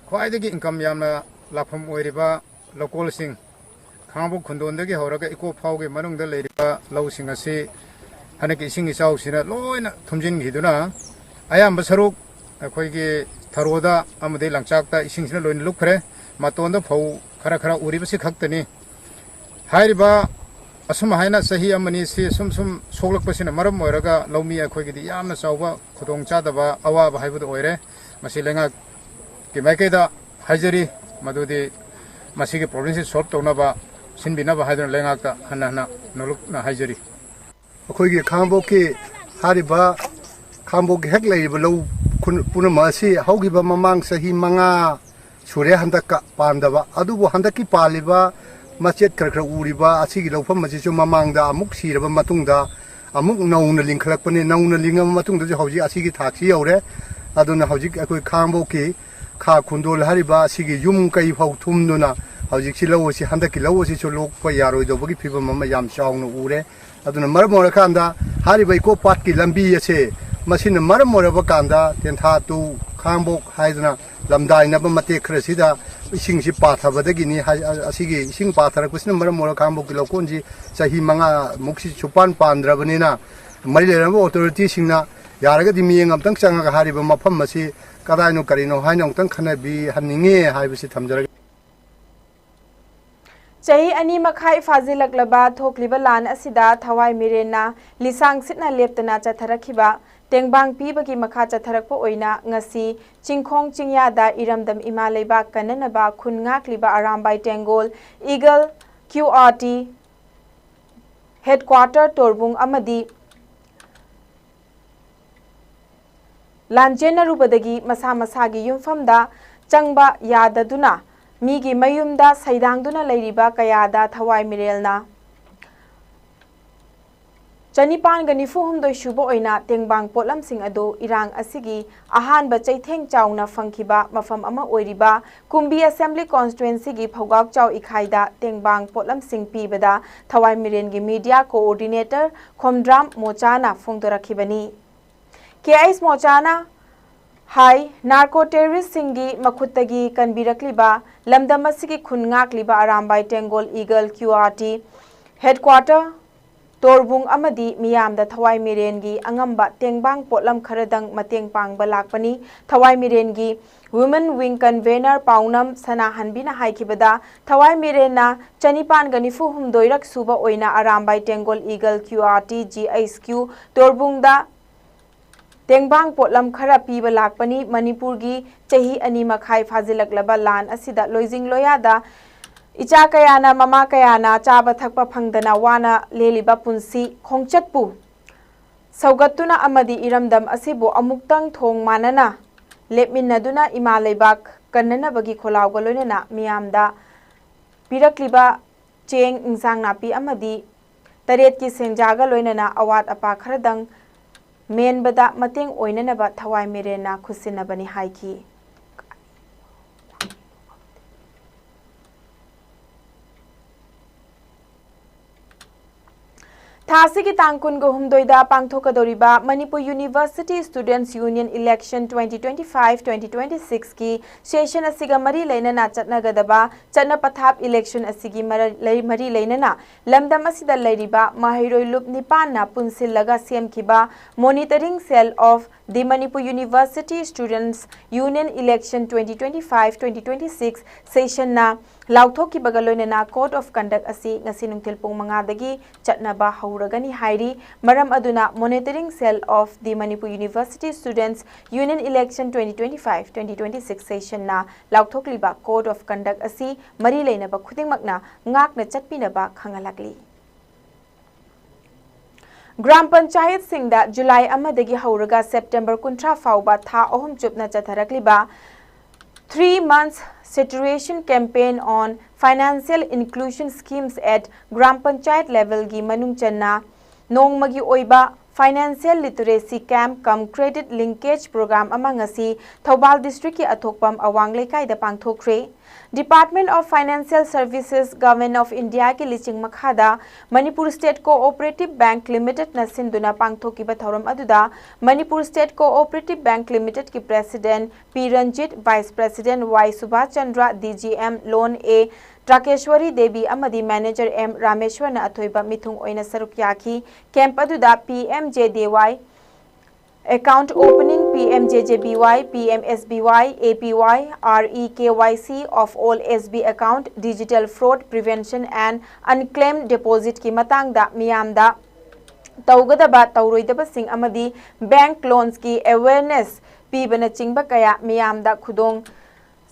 ꯈ꯭ꯋꯥꯏꯗꯒꯤ ꯏꯟꯀꯝ ꯌꯥꯝꯅ ꯂꯥꯛꯐꯝ ꯑꯣꯏꯔꯤꯕ ꯂꯧꯀꯣꯜꯁꯤꯡ, ꯈꯥꯡꯉꯕꯣꯛ ꯈꯨꯟꯗꯣꯟꯗꯒꯤ ꯍꯧꯔꯒ ꯏꯀꯣ ꯐꯥꯎꯒꯤ ꯃꯅꯨꯡꯗ ꯂꯩꯔꯤꯕ ꯂꯧꯁꯤꯡ ꯑꯁꯤ ꯍꯟꯗꯛꯀꯤ ꯏꯁꯤꯡ ꯏꯆꯥꯎꯁꯤꯅ ꯂꯣꯏꯅ ꯊꯨꯝꯖꯤꯟꯈꯤꯗꯨꯅ, ꯑꯌꯥꯝꯕ ꯁꯔꯨꯛ ꯑꯩꯈꯣꯏꯒꯤ ꯊꯔꯣꯗ ꯑꯃꯗꯤ ꯂꯪꯆꯥꯛꯇ ꯏꯁꯤꯡꯁꯤꯅ ꯂꯣꯏꯅ ꯂꯨꯞꯈ꯭ꯔꯦ꯫ ꯃꯇꯣꯟꯗ ꯐꯧ ꯈꯔ ꯈꯔ ꯎꯔꯤꯕꯁꯤ ꯈꯛꯇꯅꯤ꯫ ꯍꯥꯏꯔꯤꯕ ꯑꯁꯨꯝ ꯍꯥꯏꯅ ꯆꯍꯤ ꯑꯃꯅꯤ ꯁꯤ ꯁꯨꯝ ꯁꯨꯝ ꯁꯣꯛꯂꯛꯄꯁꯤꯅ ꯃꯔꯝ ꯑꯣꯏꯔꯒ ꯂꯧꯃꯤ ꯑꯩꯈꯣꯏꯒꯤꯗꯤ ꯌꯥꯝꯅ ꯆꯥꯎꯕ ꯈꯨꯗꯣꯡꯆꯥꯗꯕ, ꯑꯋꯥꯕ ꯍꯥꯏꯕꯗꯨ ꯑꯣꯏꯔꯦ꯫ ꯃꯁꯤ ꯂꯩꯉꯥꯛꯀꯤ ꯃꯥꯏꯀꯩꯗ ꯍꯥꯏꯖꯔꯤ, ꯃꯗꯨꯗꯤ ꯃꯁꯤꯒꯤ ꯄ꯭ꯔꯣꯕ꯭ꯂꯦꯝꯁꯤ ꯁꯣꯜꯕ ꯇꯧꯅꯕ, ꯁꯤꯟꯕꯤꯅꯕ ꯍꯥꯏꯗꯨꯅ ꯂꯩꯉꯥꯛꯇ ꯍꯟꯅ ꯍꯟꯅ ꯅꯣꯂꯨꯛꯅ ꯍꯥꯏꯖꯔꯤ꯫ ꯑꯩꯈꯣꯏꯒꯤ ꯈꯥꯡꯉꯕꯣꯛꯀꯤ ꯍꯥꯏꯔꯤꯕ ꯈꯥꯡꯉꯕꯣꯛꯀꯤ ꯍꯦꯛ ꯂꯩꯔꯤꯕ ꯂꯧ ꯈꯨꯟ ꯄꯨꯝꯅꯃꯛ ꯑꯁꯤ ꯍꯧꯈꯤꯕ ꯃꯃꯥꯡ ꯆꯍꯤ ꯃꯉꯥ ꯁꯨꯔꯦ ꯍꯟꯗꯛꯀ ꯄꯥꯟꯗꯕ꯫ ꯑꯗꯨꯕꯨ ꯍꯟꯗꯛꯀꯤ ꯄꯥꯜꯂꯤꯕ ꯃꯆꯦꯠ ꯈꯔ ꯈꯔ ꯎꯔꯤꯕ ꯑꯁꯤꯒꯤ ꯂꯧꯐꯝ ꯑꯁꯤꯁꯨ ꯃꯃꯥꯡꯗ ꯑꯃꯨꯛ ꯁꯤꯔꯕ ꯃꯇꯨꯡꯗ ꯑꯃꯨꯛ ꯅꯧꯅ ꯂꯤꯡꯈꯠꯂꯛꯄꯅꯤ꯫ ꯅꯧꯅ ꯂꯤꯡꯉꯕ ꯃꯇꯨꯡꯗꯁꯨ ꯍꯧꯖꯤꯛ ꯑꯁꯤꯒꯤ ꯊꯥꯛꯁꯤ ꯌꯧꯔꯦ꯫ ꯑꯗꯨꯅ ꯍꯧꯖꯤꯛ ꯑꯩꯈꯣꯏ ꯈꯥꯡꯉꯕꯣꯛꯀꯤ ꯈꯥ ꯈꯨꯟꯗꯣꯜ ꯍꯥꯏꯔꯤꯕ ꯑꯁꯤꯒꯤ ꯌꯨꯝ ꯀꯩ ꯐꯥꯎ ꯊꯨꯝꯗꯨꯅ ꯍꯧꯖꯤꯛꯁꯤ ꯂꯧ ꯑꯁꯤ, ꯍꯟꯗꯛꯀꯤ ꯂꯧ ꯑꯁꯤꯁꯨ ꯂꯣꯛꯄ ꯌꯥꯔꯣꯏꯗꯧꯕꯒꯤ ꯐꯤꯕꯝ ꯑꯃ ꯌꯥꯝ ꯆꯥꯎꯅ ꯎꯔꯦ꯫ ꯑꯗꯨꯅ ꯃꯔꯝ ꯑꯣꯏꯔꯀꯥꯟꯗ ꯍꯥꯏꯔꯤꯕ ꯏꯀꯣ ꯄꯥꯠꯀꯤ ꯂꯝꯕꯤ ꯑꯁꯦ, ꯃꯁꯤꯅ ꯃꯔꯝ ꯑꯣꯏꯔꯕ ꯀꯥꯟꯗ ꯇꯦꯟꯊꯥ ꯇꯨ ꯈꯥꯡꯉꯕꯣꯛ ꯍꯥꯏꯗꯅ ꯂꯝꯗꯥꯏꯅꯕ ꯃꯇꯦꯛ ꯈꯔꯁꯤꯗ ꯏꯁꯤꯡꯁꯤ ꯄꯥꯊꯕꯗꯒꯤꯅꯤ꯫ ꯍꯥꯏ-, ꯑꯁꯤꯒꯤ ꯏꯁꯤꯡ ꯄꯥꯊꯔꯛꯄꯁꯤꯅ ꯃꯔꯝ ꯑꯣꯏꯔꯒ ꯈꯥꯡꯉꯕꯣꯛꯀꯤ ꯂꯧꯀꯣꯟꯁꯤ ꯆꯍꯤ ꯃꯉꯥꯃꯨꯛꯁꯤ ꯁꯨꯄꯥꯟ ꯄꯥꯟꯗ꯭ꯔꯕꯅꯤꯅ, ꯃꯔꯤ ꯂꯩꯅꯕ ꯑꯣꯊꯣꯔꯤꯇꯤꯁꯤꯡꯅ ꯌꯥꯔꯒꯗꯤ ꯃꯤꯠꯌꯦꯡ ꯑꯝꯇꯪ ꯆꯪꯉꯒ ꯍꯥꯏꯔꯤꯕ ꯃꯐꯝ ꯑꯁꯤ ꯀꯗꯥꯏꯅꯣ ꯀꯔꯤꯅꯣ ꯍꯥꯏꯅ ꯑꯃꯨꯛꯇꯪ ꯈꯟꯅꯕꯤꯍꯟꯅꯤꯡꯉꯤ ꯍꯥꯏꯕꯁꯤ ꯊꯝꯖꯔꯒꯦ꯫ ꯆꯍꯤ ꯑꯅꯤ ꯃꯈꯥꯏ ꯐꯥꯖꯤꯜꯂꯛꯂꯕ ꯊꯣꯛꯂꯤꯕ ꯂꯥꯟ ꯑꯁꯤꯗ ꯊꯋꯥꯏ ꯃꯤꯔꯦꯟꯅ ꯂꯤꯁꯥꯡ ꯁꯤꯠꯅ ꯂꯦꯞꯇꯅ ꯆꯠꯊꯔꯛꯈꯤꯕ ꯇꯦꯡꯕꯥꯡ ꯄꯤꯕꯒꯤ ꯃꯈꯥ ꯆꯠꯊꯔꯛꯄ ꯑꯣꯏꯅ ꯉꯁꯤ ꯆꯤꯡꯈꯣꯡ ꯆꯤꯡꯌꯥꯗ ꯏꯔꯝꯗꯝ ꯏꯃꯥ ꯂꯩꯕꯥꯛ ꯀꯟꯅꯅꯕ ꯈꯨꯟ ꯉꯥꯛꯂꯤꯕ Arambai Tenggol eagle Q R T headquarter Torbung ꯑꯃꯗꯤ ꯂꯥꯟꯖꯦꯟꯅꯔꯨꯕꯗꯒꯤ ꯃꯁꯥ ꯃꯁꯥꯒꯤ ꯌꯨꯝꯐꯝꯗ ꯆꯪꯕ ꯌꯥꯗꯗꯨꯅ ꯃꯤꯒꯤ ꯃꯌꯨꯝꯗ ꯁꯩꯗꯥꯡꯗꯨꯅ ꯂꯩꯔꯤꯕ ꯀꯌꯥꯗ ꯊꯋꯥꯏ ꯃꯤꯔꯦꯜꯅ ꯆꯅꯤꯄꯥꯟꯒ ꯅꯤꯐꯨ ꯍꯨꯝꯗꯣꯏ ꯁꯨꯕ ꯑꯣꯏꯅ ꯇꯦꯡꯕꯥꯡ ꯄꯣꯠꯂꯝꯁꯤꯡ ꯑꯗꯨ ꯏꯔꯥꯡ ꯑꯁꯤꯒꯤ ꯑꯍꯥꯟꯕ ꯆꯩꯊꯦꯡ ꯆꯥꯎꯅ ꯐꯪꯈꯤꯕ ꯃꯐꯝ ꯑꯃ ꯑꯣꯏꯔꯤꯕ ꯀꯨꯝꯕꯤ ꯑꯁꯦꯝꯕ꯭ꯂꯤ ꯀꯣꯟꯁꯇꯤꯇ꯭ꯋꯦꯟꯁꯤꯒꯤ ꯐꯧꯒꯥꯛꯆꯥꯎ ꯏꯈꯥꯏꯗ ꯇꯦꯡꯕꯥꯡ ꯄꯣꯠꯂꯝꯁꯤꯡ ꯄꯤꯕꯗ ꯊꯋꯥꯏ ꯃꯤꯔꯦꯟꯒꯤ ꯃꯤꯗꯤꯌꯥ ꯀꯣꯑꯣꯔꯗꯤꯅꯦꯇꯔ ꯈꯣꯝꯗ꯭ꯔꯥꯝ ꯃꯣꯆꯥꯅ ꯐꯣꯡꯗꯣꯔꯛꯈꯤꯕꯅꯤ꯫ ꯀꯦ ꯑꯩꯆ ꯃꯣꯆꯥꯅ ꯍꯥꯏ, ꯅꯥꯔꯀꯣ ꯇꯦꯔꯣꯔꯤꯁꯁꯤꯡꯒꯤ ꯃꯈꯨꯠꯇꯒꯤ ꯀꯟꯕꯤꯔꯛꯂꯤꯕ ꯂꯝꯗꯝ ꯑꯁꯤꯒꯤ ꯈꯨꯟ ꯉꯥꯛꯂꯤꯕ Arambai Tenggol eagle Q R T headquarter Torbung ꯑꯃꯗꯤ ꯃꯤꯌꯥꯝꯗ ꯊꯋꯥꯏ ꯃꯤꯔꯦꯟꯒꯤ ꯑꯉꯝꯕ ꯇꯦꯡꯕꯥꯡ ꯄꯣꯠꯂꯝ ꯈꯔꯗꯪ ꯃꯇꯦꯡ ꯄꯥꯡꯕ ꯂꯥꯛꯄꯅꯤ꯫ ꯊꯋꯥꯏ ꯃꯤꯔꯦꯟꯒꯤ ꯋꯨꯃꯦꯟ ꯋꯤꯡ ꯀꯟꯚꯦꯅꯔ ꯄꯥꯎꯅꯝ ꯁꯅꯥꯍꯟꯕꯤꯅ ꯍꯥꯏꯈꯤꯕꯗ, ꯊꯋꯥꯏ ꯃꯤꯔꯦꯟꯅ ꯆꯅꯤꯄꯥꯟꯒ ꯅꯤꯐꯨ ꯍꯨꯝꯗꯣꯏꯔꯛ ꯁꯨꯕ ꯑꯣꯏꯅ Arambai Tenggol eagle Q R T G H Q ꯇꯣꯔꯕꯨꯡꯗ ꯇꯦꯡꯕꯥꯡ ꯄꯣꯠꯂꯝ ꯈꯔ ꯄꯤꯕ ꯂꯥꯛꯄꯅꯤ꯫ ꯃꯅꯤꯄꯨꯔꯒꯤ ꯆꯍꯤ ꯑꯅꯤ ꯃꯈꯥꯏ ꯐꯥꯖꯤꯜꯂꯛꯂꯕ ꯂꯥꯟ ꯑꯁꯤꯗ ꯂꯣꯏꯖꯤꯡ ꯂꯣꯌꯥꯗ ꯏꯆꯥ ꯀꯌꯥꯅ, ꯃꯃꯥ ꯀꯌꯥꯅ ꯆꯥꯕ ꯊꯛꯄ ꯐꯪꯗꯅ ꯋꯥꯅ ꯂꯦꯜꯂꯤꯕ ꯄꯨꯟꯁꯤ ꯈꯣꯡꯆꯠꯄꯨ ꯁꯧꯒꯠꯇꯨꯅ ꯑꯃꯗꯤ ꯏꯔꯝꯗꯝ ꯑꯁꯤꯕꯨ ꯑꯃꯨꯛꯇꯪ ꯊꯣꯡ ꯃꯥꯟꯅꯅ ꯂꯦꯞꯃꯤꯟꯅꯗꯨꯅ ꯏꯃꯥ ꯂꯩꯕꯥꯛ ꯀꯟꯅꯅꯕꯒꯤ ꯈꯣꯜꯂꯥꯎꯒ ꯂꯣꯏꯅꯅ ꯃꯤꯌꯥꯝꯗ ꯄꯤꯔꯛꯂꯤꯕ ꯆꯦꯡ, ꯏꯟꯁꯥꯡ ꯅꯥꯄꯤ ꯑꯃꯗꯤ ꯇꯔꯦꯠꯀꯤ ꯁꯦꯟꯖꯥꯒ ꯂꯣꯏꯅꯅ ꯑꯋꯥꯠ ꯑꯄꯥ ꯈꯔꯗꯪ ꯃꯦꯟꯕꯗ ꯃꯇꯦꯡ ꯑꯣꯏꯅꯅꯕ ꯊꯋꯥꯏ ꯃꯤꯔꯦꯟꯅ ꯈꯨꯠꯁꯤꯟꯅꯕꯅꯤ ꯍꯥꯏꯈꯤ꯫ ꯊꯥ ꯑꯁꯤꯒꯤ ꯇꯥꯡ ꯀꯨꯟꯒ ꯍꯨꯝꯗꯣꯏꯗ ꯄꯥꯡꯊꯣꯛꯀꯗꯧꯔꯤꯕ Manipur university students union election twenty twenty five twenty twenty ꯁꯤꯛꯁꯀꯤ ꯁꯦꯁꯟ ꯑꯁꯤꯒ ꯃꯔꯤ ꯂꯩꯅꯅ ꯆꯠꯅꯒꯗꯕ ꯆꯠꯅ ꯄꯊꯥꯞ ꯏꯂꯦꯛꯁꯟ ꯑꯁꯤꯒꯤ ꯃꯔ-, ꯂꯩ-, ꯃꯔꯤ ꯂꯩꯅꯅ ꯂꯝꯗꯝ ꯑꯁꯤꯗ ꯂꯩꯔꯤꯕ ꯃꯍꯩꯔꯣꯏ ꯂꯨꯞ ꯅꯤꯄꯥꯟꯅ ꯄꯨꯟꯁꯤꯜꯂꯒ ꯁꯦꯝꯈꯤꯕ Monitoring Cell of the Manipur University Students Union Election twenty twenty-five twenty twenty-six ꯁꯦꯁꯟꯅ ꯂꯥꯎꯊꯣꯛꯈꯤꯕꯒ ꯂꯣꯏꯅꯅ Code of Conduct ꯑꯁꯤ ꯉꯁꯤ ꯅꯨꯡꯊꯤꯜ ꯄꯨꯡ ꯃꯉꯥꯗꯒꯤ ꯆꯠꯅꯕ ꯍꯧꯔꯒꯅꯤ ꯍꯥꯏꯔꯤ꯫ ꯃꯔꯝ ꯑꯗꯨꯅ Monitoring Cell of the Manipur University Students Union Election twenty twenty-five twenty twenty-six sessionꯅ ꯂꯥꯎꯊꯣꯛꯂꯤꯕ Code of Conduct ꯑꯁꯤ ꯃꯔꯤ ꯂꯩꯅꯕ ꯈꯨꯗꯤꯡꯃꯛꯅ ꯉꯥꯛꯅ ꯆꯠꯄꯤꯅꯕ ꯈꯪꯍꯜꯂꯛꯂꯤ꯫ ꯒ꯭ꯔꯥꯝ ꯄꯟꯆꯥꯌꯠꯁꯤꯡꯗ ꯖꯨꯂꯥꯏ ꯑꯃꯗꯒꯤ ꯍꯧꯔꯒ ꯁꯦꯞꯇꯦꯝꯕꯔ ꯀꯨꯟꯊ꯭ꯔꯥ ꯐꯥꯎꯕ ꯊꯥ ꯑꯍꯨꯝ ꯆꯨꯞꯅ ꯆꯠꯊꯔꯛꯂꯤꯕ Three Months Saturation Campaign on Financial Inclusion Schemes at Gram Panchayat Levelꯒꯤ ꯃꯅꯨꯡ ꯆꯟꯅ ꯅꯣꯡꯃꯒꯤ ꯑꯣꯏꯕ Financial Literacy Camp cum Credit Linkage Program ꯑꯃ ꯉꯁꯤ ꯊꯧꯕꯥꯜ ꯗꯤꯁꯇ꯭ꯔꯤꯛꯀꯤ ꯑꯊꯣꯛꯄꯝ ꯑꯋꯥꯡ ꯂꯩꯀꯥꯏꯗ ꯄꯥꯡꯊꯣꯛꯈ꯭ꯔꯦ꯫ Department of Financial Services, Government of Indiaꯒꯤ ꯂꯤꯆꯤꯡ ꯃꯈꯥꯗ Manipur State Cooperative Bank Limitedꯅ ꯁꯤꯟꯗꯨꯅ ꯄꯥꯡꯊꯣꯛꯈꯤꯕ ꯊꯧꯔꯝ ꯑꯗꯨꯗ Manipur State Cooperative Bank Limitedꯀꯤ President ꯄꯤ ꯔꯟꯖꯤꯠ, Vice President ꯋꯥꯏ Subhas Chandra, D G M ꯂꯣꯟ ꯑꯦ ꯇ꯭ꯔꯥꯀꯦꯁ꯭ꯋꯔꯤ ꯗꯦꯕꯤ ꯑꯃꯗꯤ Manager ꯑꯦꯝ ꯔꯥꯃꯦꯁ꯭ꯋꯔꯅ ꯑꯊꯣꯏꯕ ꯃꯤꯊꯨꯡ ꯑꯣꯏꯅ ꯁꯔꯨꯛ ꯌꯥꯈꯤ꯫ Camp ꯑꯗꯨꯗ P M J D Y, Account Opening, P M J J B Y, P M S B Y, A P Y, R E K Y C of all S B account, Digital Fraud Prevention and Unclaimed Depositꯀꯤ ꯃꯇꯥꯡꯗ ꯃꯤꯌꯥꯝꯗ ꯇꯧꯒꯗꯕ ꯇꯧꯔꯣꯏꯗꯕꯁꯤꯡ ꯑꯃꯗꯤ bank loansꯀꯤ awareness ꯄꯤꯕꯅꯆꯤꯡꯕ ꯀꯌꯥ ꯃꯤꯌꯥꯝꯗ ꯈꯨꯗꯣꯡ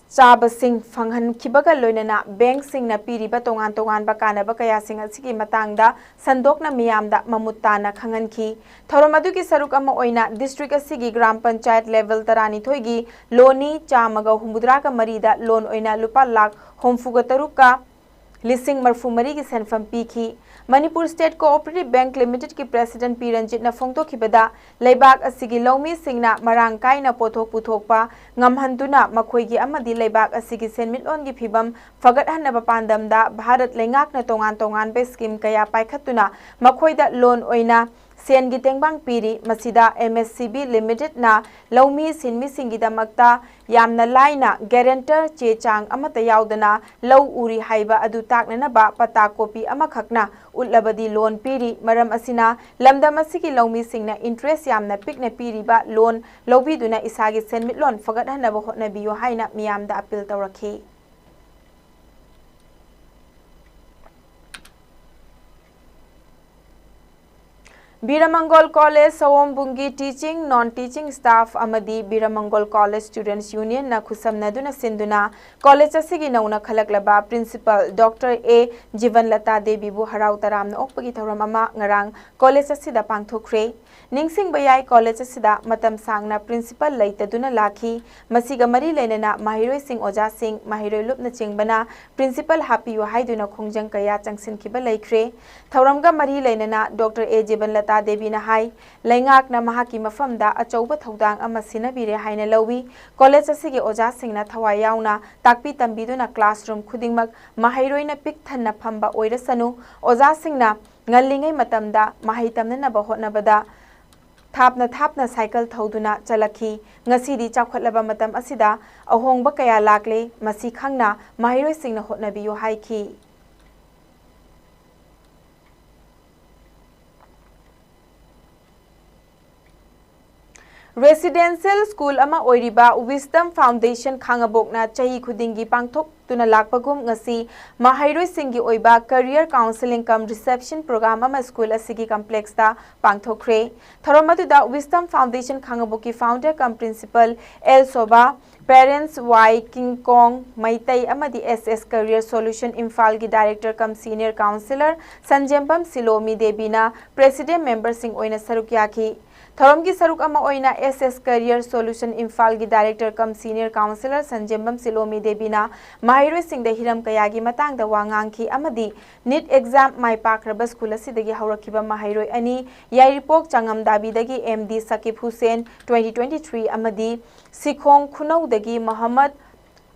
ꯆꯥꯕꯁꯤꯡ ꯐꯪꯍꯟꯈꯤꯕꯒ ꯂꯣꯏꯅꯅ bankꯁꯤꯡꯅ ꯄꯤꯔꯤꯕ ꯇꯣꯉꯥꯟ ꯇꯣꯉꯥꯟꯕ ꯀꯥꯟꯅꯕ ꯀꯌꯥꯁꯤꯡ ꯑꯁꯤꯒꯤ ꯃꯇꯥꯡꯗ ꯁꯟꯗꯣꯛꯅ ꯃꯤꯌꯥꯝꯗ ꯃꯃꯨꯠ ꯇꯥꯅ ꯈꯪꯍꯟꯈꯤ꯫ ꯊꯧꯔꯝ ꯑꯗꯨꯒꯤ ꯁꯔꯨꯛ ꯑꯃ ꯑꯣꯏꯅ district ꯑꯁꯤꯒꯤ ꯒ꯭ꯔꯥꯝ ꯄꯟꯆꯥꯌꯠ level ꯇꯔꯥꯅꯤꯊꯣꯏꯒꯤ ꯂꯣꯟꯅꯤ ꯆꯥꯝꯃꯒ ꯍꯨꯝꯐꯨꯇꯔꯥꯒ ꯃꯔꯤꯗ loan ꯑꯣꯏꯅ ꯂꯨꯄꯥ ꯂꯥꯈ ꯍꯨꯝꯐꯨꯒ ꯇꯔꯨꯛꯀ ꯂꯤꯁꯤꯡ ꯃꯔꯤꯐꯨ ꯃꯔꯤꯒꯤ ꯁꯦꯟꯐꯝ ꯄꯤꯈꯤ꯫ Manipur State Cooperative Bank Limitedꯀꯤ President ꯄꯤ ꯔꯟꯖꯤꯠꯅ ꯐꯣꯡꯗꯣꯛꯈꯤꯕꯗ, ꯂꯩꯕꯥꯛ ꯑꯁꯤꯒꯤ ꯂꯧꯃꯤꯁꯤꯡꯅ ꯃꯔꯥꯡ ꯀꯥꯏꯅ ꯄꯣꯠꯊꯣꯛ ꯄꯨꯊꯣꯛꯄ ꯉꯝꯍꯟꯗꯨꯅ ꯃꯈꯣꯏꯒꯤ ꯑꯃꯗꯤ ꯂꯩꯕꯥꯛ ꯑꯁꯤꯒꯤ ꯁꯦꯟꯃꯤꯠꯂꯣꯟꯒꯤ ꯐꯤꯕꯝ ꯐꯒꯠꯍꯟꯅꯕ ꯄꯥꯟꯗꯝꯗ ꯚꯥꯔꯠ ꯂꯩꯉꯥꯛꯅ ꯇꯣꯉꯥꯟ ꯇꯣꯉꯥꯟꯕ scheme ꯀꯌꯥ ꯄꯥꯏꯈꯠꯇꯨꯅ ꯃꯈꯣꯏꯗ loan ꯑꯣꯏꯅ ꯁꯦꯟꯒꯤ ꯇꯦꯡꯕꯥꯡ ꯄꯤꯔꯤ꯫ ꯃꯁꯤꯗ M S C B Limitedꯅ ꯂꯧꯃꯤ ꯁꯤꯟꯃꯤꯁꯤꯡꯒꯤꯗꯃꯛꯇ ꯌꯥꯝꯅ ꯂꯥꯏꯅ guarantor ꯆꯦ ꯆꯥꯡ ꯑꯃꯠꯇ ꯌꯥꯎꯗꯅ ꯂꯧ ꯎꯔꯤ ꯍꯥꯏꯕ ꯑꯗꯨ ꯇꯥꯛꯅꯅꯕ ꯄꯇꯥ copy ꯑꯃꯈꯛꯅ ꯎꯠꯂꯕꯗꯤ loan ꯄꯤꯔꯤ꯫ ꯃꯔꯝ ꯑꯁꯤꯅ ꯂꯝꯗꯝ ꯑꯁꯤꯒꯤ ꯂꯧꯃꯤꯁꯤꯡꯅ interest ꯌꯥꯝꯅ ꯄꯤꯛꯅ ꯄꯤꯔꯤꯕ loan ꯂꯧꯕꯤꯗꯨꯅ ꯏꯁꯥꯒꯤ ꯁꯦꯟꯃꯤꯠꯂꯣꯟ ꯐꯒꯠꯍꯟꯅꯕ ꯍꯣꯠꯅꯕꯤꯌꯨ ꯍꯥꯏꯅ ꯃꯤꯌꯥꯝꯗ appeal ꯇꯧꯔꯛꯈꯤ꯫ ꯕꯤꯔꯃꯪꯒꯣꯜ college ꯁꯑꯣꯝꯕꯨꯡꯒꯤ teaching, non teaching staff ꯑꯃꯗꯤ ꯕꯤꯔꯃꯪꯒꯣꯜ ꯀꯣꯂꯦꯖ Students Unionꯅ ꯈꯨꯠꯁꯝꯅꯗꯨꯅ ꯁꯤꯟꯗꯨꯅ ꯀꯣꯂꯦꯖ ꯑꯁꯤꯒꯤ ꯅꯧꯅ ꯈꯜꯂꯛꯂꯕ principal Doctor A ꯖꯤꯕꯟꯂꯇꯥ ꯗꯦꯕꯤꯕꯨ ꯍꯔꯥꯎ ꯇꯔꯥꯝꯅ ꯑꯣꯛꯄꯒꯤ ꯊꯧꯔꯝ ꯑꯃ ꯉꯔꯥꯡ ꯀꯣꯂꯦꯖ ꯑꯁꯤꯗ ꯄꯥꯡꯊꯣꯛꯈ꯭ꯔꯦ꯫ ꯅꯤꯡꯁꯤꯡꯕ ꯌꯥꯏ, ꯀꯣꯂꯦꯖ ꯑꯁꯤꯗ ꯃꯇꯝ ꯁꯥꯡꯅ principal ꯂꯩꯇꯗꯨꯅ ꯂꯥꯛꯈꯤ꯫ ꯃꯁꯤꯒ ꯃꯔꯤ ꯂꯩꯅꯅ ꯃꯍꯩꯔꯣꯏꯁꯤꯡ, ꯑꯣꯖꯥꯁꯤꯡ, ꯃꯍꯩꯔꯣꯏ ꯂꯨꯞꯅ ꯆꯤꯡꯕꯅ principal ꯍꯥꯞꯄꯤꯌꯨ ꯍꯥꯏꯗꯨꯅ ꯈꯣꯡꯖꯪ ꯀꯌꯥ ꯆꯪꯁꯤꯟꯈꯤꯕ ꯂꯩꯈ꯭ꯔꯦ꯫ ꯊꯧꯔꯝꯒ ꯃꯔꯤ ꯂꯩꯅꯅ Doctor A ꯖꯤꯕꯟꯂꯇꯥ ꯗꯦꯕꯤꯅ ꯍꯥꯏ, ꯂꯩꯉꯥꯛꯅ ꯃꯍꯥꯛꯀꯤ ꯃꯐꯝꯗ ꯑꯆꯧꯕ ꯊꯧꯗꯥꯡ ꯑꯃ ꯁꯤꯟꯅꯕꯤꯔꯦ ꯍꯥꯏꯅ ꯂꯧꯏ꯫ ꯀꯣꯂꯦꯖ ꯑꯁꯤꯒꯤ ꯑꯣꯖꯥꯁꯤꯡꯅ ꯊꯋꯥꯏ ꯌꯥꯎꯅ ꯇꯥꯛꯄꯤ ꯇꯝꯕꯤꯗꯨꯅ classroom ꯈꯨꯗꯤꯡꯃꯛ ꯃꯍꯩꯔꯣꯏꯅ ꯄꯤꯛ ꯊꯟꯅ ꯐꯝꯕ ꯑꯣꯏꯔꯁꯅꯨ, ꯑꯣꯖꯥꯁꯤꯡꯅ ꯉꯜꯂꯤꯉꯩ ꯃꯇꯝꯗ ꯃꯍꯩ ꯇꯝꯅꯅꯕ ꯍꯣꯠꯅꯕꯗ ꯊꯥꯞꯅ ꯊꯥꯞꯅ cycle ꯊꯧꯗꯨꯅ ꯆꯠꯂꯛꯈꯤ꯫ ꯉꯁꯤꯗꯤ ꯆꯥꯎꯈꯠꯂꯕ ꯃꯇꯝ ꯑꯁꯤꯗ ꯑꯍꯣꯡꯕ ꯀꯌꯥ ꯂꯥꯛꯂꯦ, ꯃꯁꯤ ꯈꯪꯅ ꯃꯍꯩꯔꯣꯏꯁꯤꯡꯅ ꯍꯣꯠꯅꯕꯤꯌꯨ ꯍꯥꯏꯈꯤ꯫ Residential school ꯑꯃ ꯑꯣꯏꯔꯤꯕ Wisdom Foundation ꯈꯥꯉꯕꯣꯛꯅ ꯆꯍꯤ ꯈꯨꯗꯤꯡꯒꯤ ꯄꯥꯡꯊꯣꯛꯇꯨꯅ ꯂꯥꯛꯄꯒꯨꯝ ꯉꯁꯤ ꯃꯍꯩꯔꯣꯏꯁꯤꯡꯒꯤ ꯑꯣꯏꯕ career counselling cum reception program ꯑꯃ school ꯑꯁꯤꯒꯤ complexꯇ ꯄꯥꯡꯊꯣꯛꯈ꯭ꯔꯦ꯫ ꯊꯧꯔꯝ ꯑꯗꯨꯗ Wisdom Foundation ꯈꯥꯉꯕꯣꯛꯀꯤ founder cum principal L Sobha, Parents ꯋꯥꯏ ꯀꯤꯡꯀꯣꯡ ꯃꯩꯇꯩ ꯑꯃꯗꯤ S S Career Solution ꯏꯝꯐꯥꯜꯒꯤ director cum senior counsellor ꯁꯟꯖꯦꯝꯕꯝ ꯁꯤꯂꯣꯃꯤ ꯗꯦꯕꯤꯅ president memberꯁꯤꯡ ꯑꯣꯏꯅ ꯁꯔꯨꯛ ꯌꯥꯈꯤ꯫ ꯊꯧꯔꯝꯒꯤ ꯁꯔꯨꯛ ꯑꯃ ꯑꯣꯏꯅ S S Career Solution ꯏꯝꯐꯥꯜꯒꯤ director cum senior counsellor ꯁꯟꯖꯦꯝꯕꯝ ꯁꯤꯂꯣꯃꯤ ꯗꯦꯕꯤꯅ ꯃꯍꯩꯔꯣꯏꯁꯤꯡꯗ ꯍꯤꯔꯝ ꯀꯌꯥꯒꯤ ꯃꯇꯥꯡꯗ ꯋꯥ ꯉꯥꯡꯈꯤ ꯑꯃꯗꯤ NEET exam ꯃꯥꯏ ꯄꯥꯛꯈ꯭ꯔꯕ school ꯑꯁꯤꯗꯒꯤ ꯍꯧꯔꯛꯈꯤꯕ ꯃꯍꯩꯔꯣꯏ ꯑꯅꯤ, ꯌꯥꯏꯔꯤꯄꯣꯛ ꯆꯥꯉꯝꯗꯥꯕꯤꯗꯒꯤ M D ꯁꯀꯤꯕ Hussain twenty twenty-three ꯑꯃꯗꯤ ꯁꯤꯈꯣꯡ ꯈꯨꯅꯧꯗꯒꯤ ꯃꯣꯍꯝꯃꯗ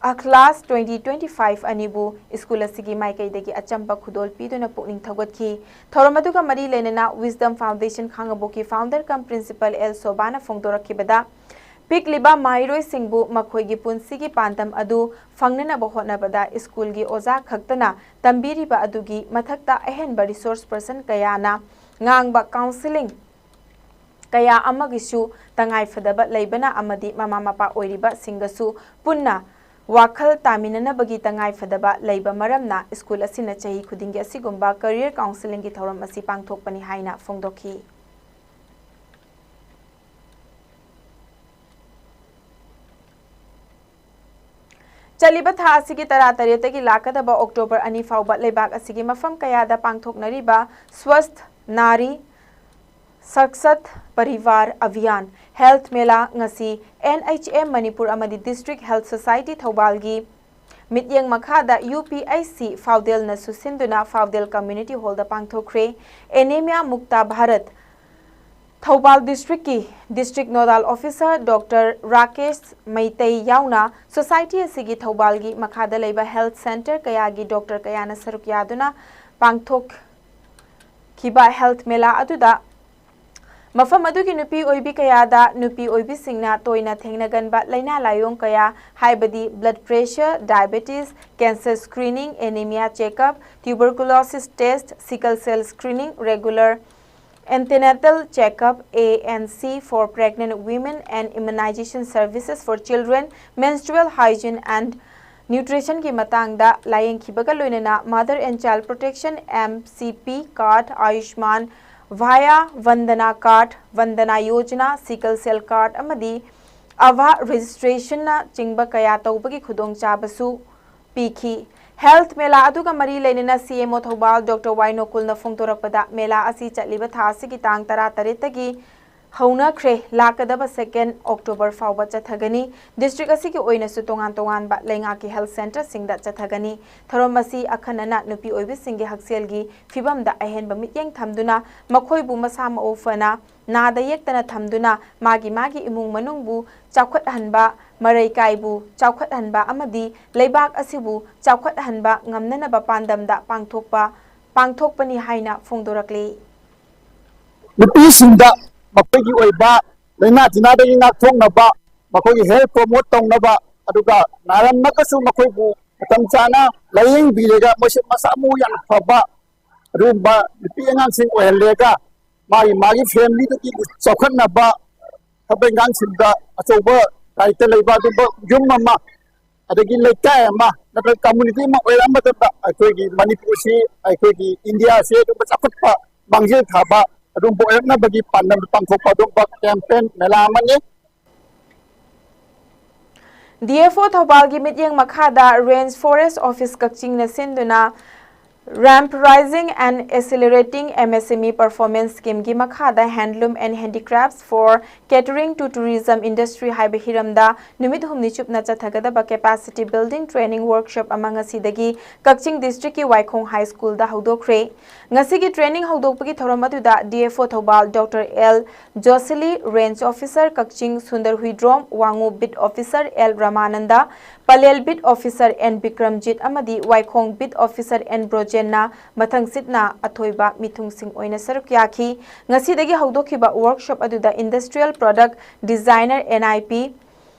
ꯑꯈꯂꯥꯁ twenty twenty-five ꯑꯅꯤꯕꯨ school ꯑꯁꯤꯒꯤ ꯃꯥꯏꯀꯩꯗꯒꯤ ꯑꯆꯝꯕ ꯈꯨꯗꯣꯜ ꯄꯤꯗꯨꯅ ꯄꯨꯛꯅꯤꯡ ꯊꯧꯒꯠꯈꯤ꯫ ꯊꯧꯔꯝ ꯑꯗꯨꯒ ꯃꯔꯤ ꯂꯩꯅꯅ Wisdom Foundation ꯈꯥꯉꯕꯣꯛꯀꯤ founder cum principal ꯑꯦꯜ ꯁꯣꯚꯥꯅ ꯐꯣꯡꯗꯣꯔꯛꯈꯤꯕꯗ, ꯄꯤꯛꯂꯤꯕ ꯃꯍꯩꯔꯣꯏꯁꯤꯡꯕꯨ ꯃꯈꯣꯏꯒꯤ ꯄꯨꯟꯁꯤꯒꯤ ꯄꯥꯟꯗꯝ ꯑꯗꯨ ꯐꯪꯅꯅꯕ ꯍꯣꯠꯅꯕꯗ schoolꯒꯤ ꯑꯣꯖꯥ ꯈꯛꯇꯅ ꯇꯝꯕꯤꯔꯤꯕ ꯑꯗꯨꯒꯤ ꯃꯊꯛꯇ ꯑꯍꯦꯟꯕ resource person ꯀꯌꯥꯅ ꯉꯥꯡꯕ counselling ꯀꯌꯥ ꯑꯃꯒꯤꯁꯨ ꯇꯉꯥꯏꯐꯗꯕ ꯂꯩꯕꯅ ꯑꯃꯗꯤ ꯃꯃꯥ ꯃꯄꯥ ꯑꯣꯏꯔꯤꯕꯁꯤꯡꯒꯁꯨ ꯄꯨꯟꯅ ꯋꯥꯈꯜ ꯇꯥꯃꯤꯟꯅꯅꯕꯒꯤ ꯇꯉꯥꯏꯐꯗꯕ ꯂꯩꯕ ꯃꯔꯝꯅ school ꯑꯁꯤꯅ ꯆꯍꯤ ꯈꯨꯗꯤꯡꯒꯤ ꯑꯁꯤꯒꯨꯝꯕ career counselling ꯒꯤ ꯊꯧꯔꯝ ꯑꯁꯤ ꯄꯥꯡꯊꯣꯛꯄꯅꯤ ꯍꯥꯏꯅ ꯐꯣꯡꯗꯣꯛꯈꯤ꯫ ꯆꯠꯂꯤꯕ ꯊꯥ ꯑꯁꯤꯒꯤ ꯇꯔꯥ ꯇꯔꯦꯠꯇꯒꯤ ꯂꯥꯛꯀꯗꯕ ꯑꯣꯛꯇꯣꯕꯔ ꯑꯅꯤ ꯐꯥꯎꯕ ꯂꯩꯕꯥꯛ ꯑꯁꯤꯒꯤ ꯃꯐꯝ ꯀꯌꯥꯗ ꯄꯥꯡꯊꯣꯛꯅꯔꯤꯕ ꯁ꯭ꯋꯁꯊ ꯅꯥꯔꯤ ꯁꯛꯁꯠ ꯄꯔꯤꯚꯥꯔ ꯑꯚꯤꯌꯥꯟ ꯍꯦꯜꯊ ꯃꯦꯂꯥ ꯉꯁꯤ ꯑꯦꯟ ꯑꯩꯆ ꯑꯦꯝ ꯃꯅꯤꯄꯨꯔ ꯑꯃꯗꯤ ꯗꯤꯁꯇ꯭ꯔꯤꯛ ꯍꯦꯜꯊ ꯁꯣꯁꯥꯏꯇꯤ ꯊꯧꯕꯥꯜꯒꯤ ꯃꯤꯠꯌꯦꯡ ꯃꯈꯥꯗ ꯌꯨ ꯄꯤ ꯑꯩꯆ ꯁꯤ ꯐꯥꯎꯗꯦꯜꯅꯁꯨ ꯁꯤꯟꯗꯨꯅ ꯐꯥꯎꯗꯦꯜ ꯀꯝꯃ꯭ꯌꯨꯅꯤꯇꯤ ꯍꯣꯜꯗ ꯄꯥꯡꯊꯣꯛꯈ꯭ꯔꯦ꯫ ꯑꯦꯅꯦꯃꯤꯌꯥ ꯃꯨꯛꯇ ꯚꯥꯔꯠ ꯊꯧꯕꯥꯜ ꯗꯤꯁꯇ꯭ꯔꯤꯛꯀꯤ district nodal officer doctor Rakesh Meitei ꯌꯥꯎꯅ ꯁꯣꯁꯥꯏꯇꯤ ꯑꯁꯤꯒꯤ ꯊꯧꯕꯥꯜꯒꯤ ꯃꯈꯥꯗ ꯂꯩꯕ ꯍꯦꯜꯊ ꯁꯦꯟꯇꯔ ꯀꯌꯥꯒꯤ ꯗꯣꯛꯇꯔ ꯀꯌꯥꯅ ꯁꯔꯨꯛ ꯌꯥꯗꯨꯅ ꯄꯥꯡꯊꯣꯛꯈꯤꯕ ꯍꯦꯜꯊ ꯃꯦꯂꯥ ꯑꯗꯨꯗ ꯃꯐꯝ ꯑꯗꯨꯒꯤ ꯅꯨꯄꯤ ꯑꯣꯏꯕꯤ ꯀꯌꯥꯗ ꯅꯨꯄꯤ ꯑꯣꯏꯕꯤꯁꯤꯡꯅ ꯇꯣꯏꯅ ꯊꯦꯡꯅꯒꯟꯕ ꯂꯥꯏꯅꯥ ꯂꯥꯏꯑꯣꯡ ꯀꯌꯥ, ꯍꯥꯏꯕꯗꯤ blood pressure, diabetes, cancer screening, anemia checkup, tuberculosis test, sickle cell screening, regular antenatal checkup, A N C for pregnant women and immunization services for children, menstrual hygiene and nutritionꯒꯤ ꯃꯇꯥꯡꯗ ꯂꯥꯌꯦꯡꯈꯤꯕꯒ ꯂꯣꯏꯅꯅ Mother and Child Protection, M C P card, Ayushman Vaya Vandana card, Vandana Yojana, sickle cell card ꯑꯃꯗꯤ AAVA registrationꯅ ꯆꯤꯡꯕ ꯀꯌꯥ ꯇꯧꯕꯒꯤ ꯈꯨꯗꯣꯡꯆꯥꯕꯁꯨ ꯄꯤꯈꯤ꯫ Health ꯃꯦꯂꯥ ꯑꯗꯨꯒ ꯃꯔꯤ ꯂꯩꯅꯅ ꯁꯤ ꯑꯦꯝ ꯑꯣ ꯊꯧꯕꯥꯜ ꯗꯣꯛꯇꯔ ꯋꯥꯏ ꯅꯣꯀꯨꯜꯅ ꯐꯣꯡꯗꯣꯔꯛꯄꯗ, ꯃꯦꯂꯥ ꯑꯁꯤ ꯆꯠꯂꯤꯕ ꯊꯥ ꯑꯁꯤꯒꯤ ꯇꯥꯡ ꯇꯔꯥ ꯇꯔꯦꯠꯇꯒꯤ ꯍꯧꯅꯈ꯭ꯔꯦ, ꯂꯥꯛꯀꯗꯕ ꯁꯦꯀꯦꯟ ꯑꯣꯛꯇꯣꯕꯔ ꯐꯥꯎꯕ ꯆꯠꯊꯒꯅꯤ꯫ ꯗꯤꯁꯇ꯭ꯔꯤꯛ ꯑꯁꯤꯒꯤ ꯑꯣꯏꯅꯁꯨ ꯇꯣꯉꯥꯟ ꯇꯣꯉꯥꯟꯕ ꯂꯩꯉꯥꯛꯀꯤ ꯍꯦꯜꯊ ꯁꯦꯟꯇꯔꯁꯤꯡꯗ ꯆꯠꯊꯒꯅꯤ꯫ ꯊꯧꯔꯝ ꯑꯁꯤ ꯑꯈꯟꯅꯅ ꯅꯨꯄꯤ ꯑꯣꯏꯕꯤꯁꯤꯡꯒꯤ ꯍꯛꯁꯦꯜꯒꯤ ꯐꯤꯕꯝꯗ ꯑꯍꯦꯟꯕ ꯃꯤꯠꯌꯦꯡ ꯊꯝꯗꯨꯅ ꯃꯈꯣꯏꯕꯨ ꯃꯁꯥ ꯃꯎ ꯐꯅ, ꯅꯥꯗ ꯌꯦꯛꯇꯅ ꯊꯝꯗꯨꯅ ꯃꯥꯒꯤ ꯃꯥꯒꯤ ꯏꯃꯨꯡ ꯃꯅꯨꯡꯕꯨ ꯆꯥꯎꯈꯠꯍꯟꯕ, ꯃꯔꯩꯀꯥꯏꯕꯨ ꯆꯥꯎꯈꯠꯍꯟꯕ ꯑꯃꯗꯤ ꯂꯩꯕꯥꯛ ꯑꯁꯤꯕꯨ ꯆꯥꯎꯈꯠꯍꯟꯕ ꯉꯝꯅꯅꯕ ꯄꯥꯟꯗꯝꯗ ꯄꯥꯡꯊꯣꯛꯄ, ꯄꯥꯡꯊꯣꯛꯄꯅꯤ ꯍꯥꯏꯅ ꯐꯣꯡꯗꯣꯔꯛꯂꯤ꯫ ꯅꯨꯄꯤꯁꯤꯡꯗ ꯃꯈꯣꯏꯒꯤ ꯑꯣꯏꯕ ꯂꯥꯏꯅꯥ ꯇꯤꯟꯅꯥꯗꯒꯤ ꯉꯥꯛꯊꯣꯛꯅꯕ, ꯃꯈꯣꯏꯒꯤ ꯍꯦꯜꯊ ꯄ꯭ꯔꯣꯃꯣꯠ ꯇꯧꯅꯕ, ꯑꯗꯨꯒ ꯅꯥꯔꯝꯃꯒꯁꯨ ꯃꯈꯣꯏꯕꯨ ꯃꯇꯝ ꯆꯥꯅ ꯂꯥꯏꯌꯦꯡꯕꯤꯔꯒ ꯃꯣꯏꯁꯦ ꯃꯁꯥ ꯃꯎ ꯌꯥꯝꯅ ꯐꯕ ꯑꯗꯨꯒꯨꯝꯕ ꯅꯨꯄꯤ ꯑꯉꯥꯡꯁꯤꯡ ꯑꯣꯏꯍꯜꯂꯒ ꯃꯥꯒꯤ ꯃꯥꯒꯤ ꯐꯦꯃꯤꯂꯤꯗꯨꯒꯤ ꯆꯥꯎꯈꯠꯅꯕ ꯊꯕꯛ ꯏꯪꯈꯥꯡꯁꯤꯡꯗ ꯑꯆꯧꯕ ꯗꯥꯏꯇ ꯂꯩꯕ ꯑꯗꯨꯒꯨꯝꯕ ꯌꯨꯝ ꯑꯃ, ꯑꯗꯒꯤ ꯂꯩꯀꯥꯏ ꯑꯃ ꯅꯠꯇ꯭ꯔꯒ ꯀꯝꯃꯨꯅꯤꯇꯤ ꯑꯃ ꯑꯣꯏꯔꯛꯑ ꯃꯇꯝꯗ ꯑꯩꯈꯣꯏꯒꯤ ꯃꯅꯤꯄꯨꯔꯁꯤ, ꯑꯩꯈꯣꯏꯒꯤ ꯏꯟꯗꯤꯌꯥꯁꯤ ꯑꯗꯨꯒꯨꯝꯕ ꯆꯥꯎꯈꯠꯄ ꯃꯥꯡꯖꯤꯜ ꯊꯥꯕ ꯑꯗꯨꯒꯨꯝꯕ ꯑꯣꯏꯔꯛꯅꯕꯒꯤ ꯄꯥꯟꯗꯝ ꯄꯥꯡꯊꯣꯛꯄ ꯑꯗꯨꯒꯨꯝꯕ ꯀꯦꯝꯄꯦꯟ ꯃꯦꯂꯥ ꯑꯃꯅꯤ꯫ D F O ꯊꯧꯕꯥꯜꯒꯤ ꯃꯤꯠꯌꯦꯡ ꯃꯈꯥꯗ Range Forest Office ꯀꯛꯆꯤꯡꯅ ꯁꯤꯟꯗꯨꯅ Ramp Rising and Accelerating M S M E Performance Scheme ꯒꯤ ꯃꯈꯥꯗ Handloom and Handicrafts for Catering to Tourism Industry ꯍꯥꯏꯕ ꯍꯤꯔꯝꯗ ꯅꯨꯃꯤꯠ ꯍꯨꯝꯅꯤ ꯆꯨꯞꯅ ꯆꯠꯊꯒꯗꯕ Capacity Building Training Workshop ꯑꯃ ꯉꯁꯤꯗꯒꯤ ꯀꯛꯆꯤꯡ ꯗꯤꯁꯇ꯭ꯔꯤꯛꯀꯤ ꯋꯥꯏꯈꯣꯡ ꯍꯥꯏ ꯁ꯭ꯀꯨꯜꯗ ꯍꯧꯗꯣꯛꯈ꯭ꯔꯦ꯫ ꯉꯁꯤꯒꯤ training ꯍꯧꯗꯣꯛꯄꯒꯤ ꯊꯧꯔꯝ ꯑꯗꯨꯗ D F O Thoubal Doctor L ꯖꯣꯁꯤꯂꯤ, Range Officer ꯀꯛꯆꯤꯡ Sundar Huidrom, ꯋꯥꯉꯨ Beat Officer L ꯔꯃꯥꯅꯟꯗ, Pallel Beat Officer N Bikramjit ꯑꯃꯗꯤ ꯋꯥꯏꯈꯣꯡ Beat Officer N ꯕ꯭ꯔꯣꯖꯦꯟꯅ ꯃꯊꯪꯁꯤꯠꯅ ꯑꯊꯣꯏꯕ ꯃꯤꯊꯨꯡꯁꯤꯡ ꯑꯣꯏꯅ ꯁꯔꯨꯛ ꯌꯥꯈꯤ꯫ ꯉꯁꯤꯗꯒꯤ ꯍꯧꯗꯣꯛꯈꯤꯕ workshop ꯑꯗꯨꯗ Industrial Product Designer N I P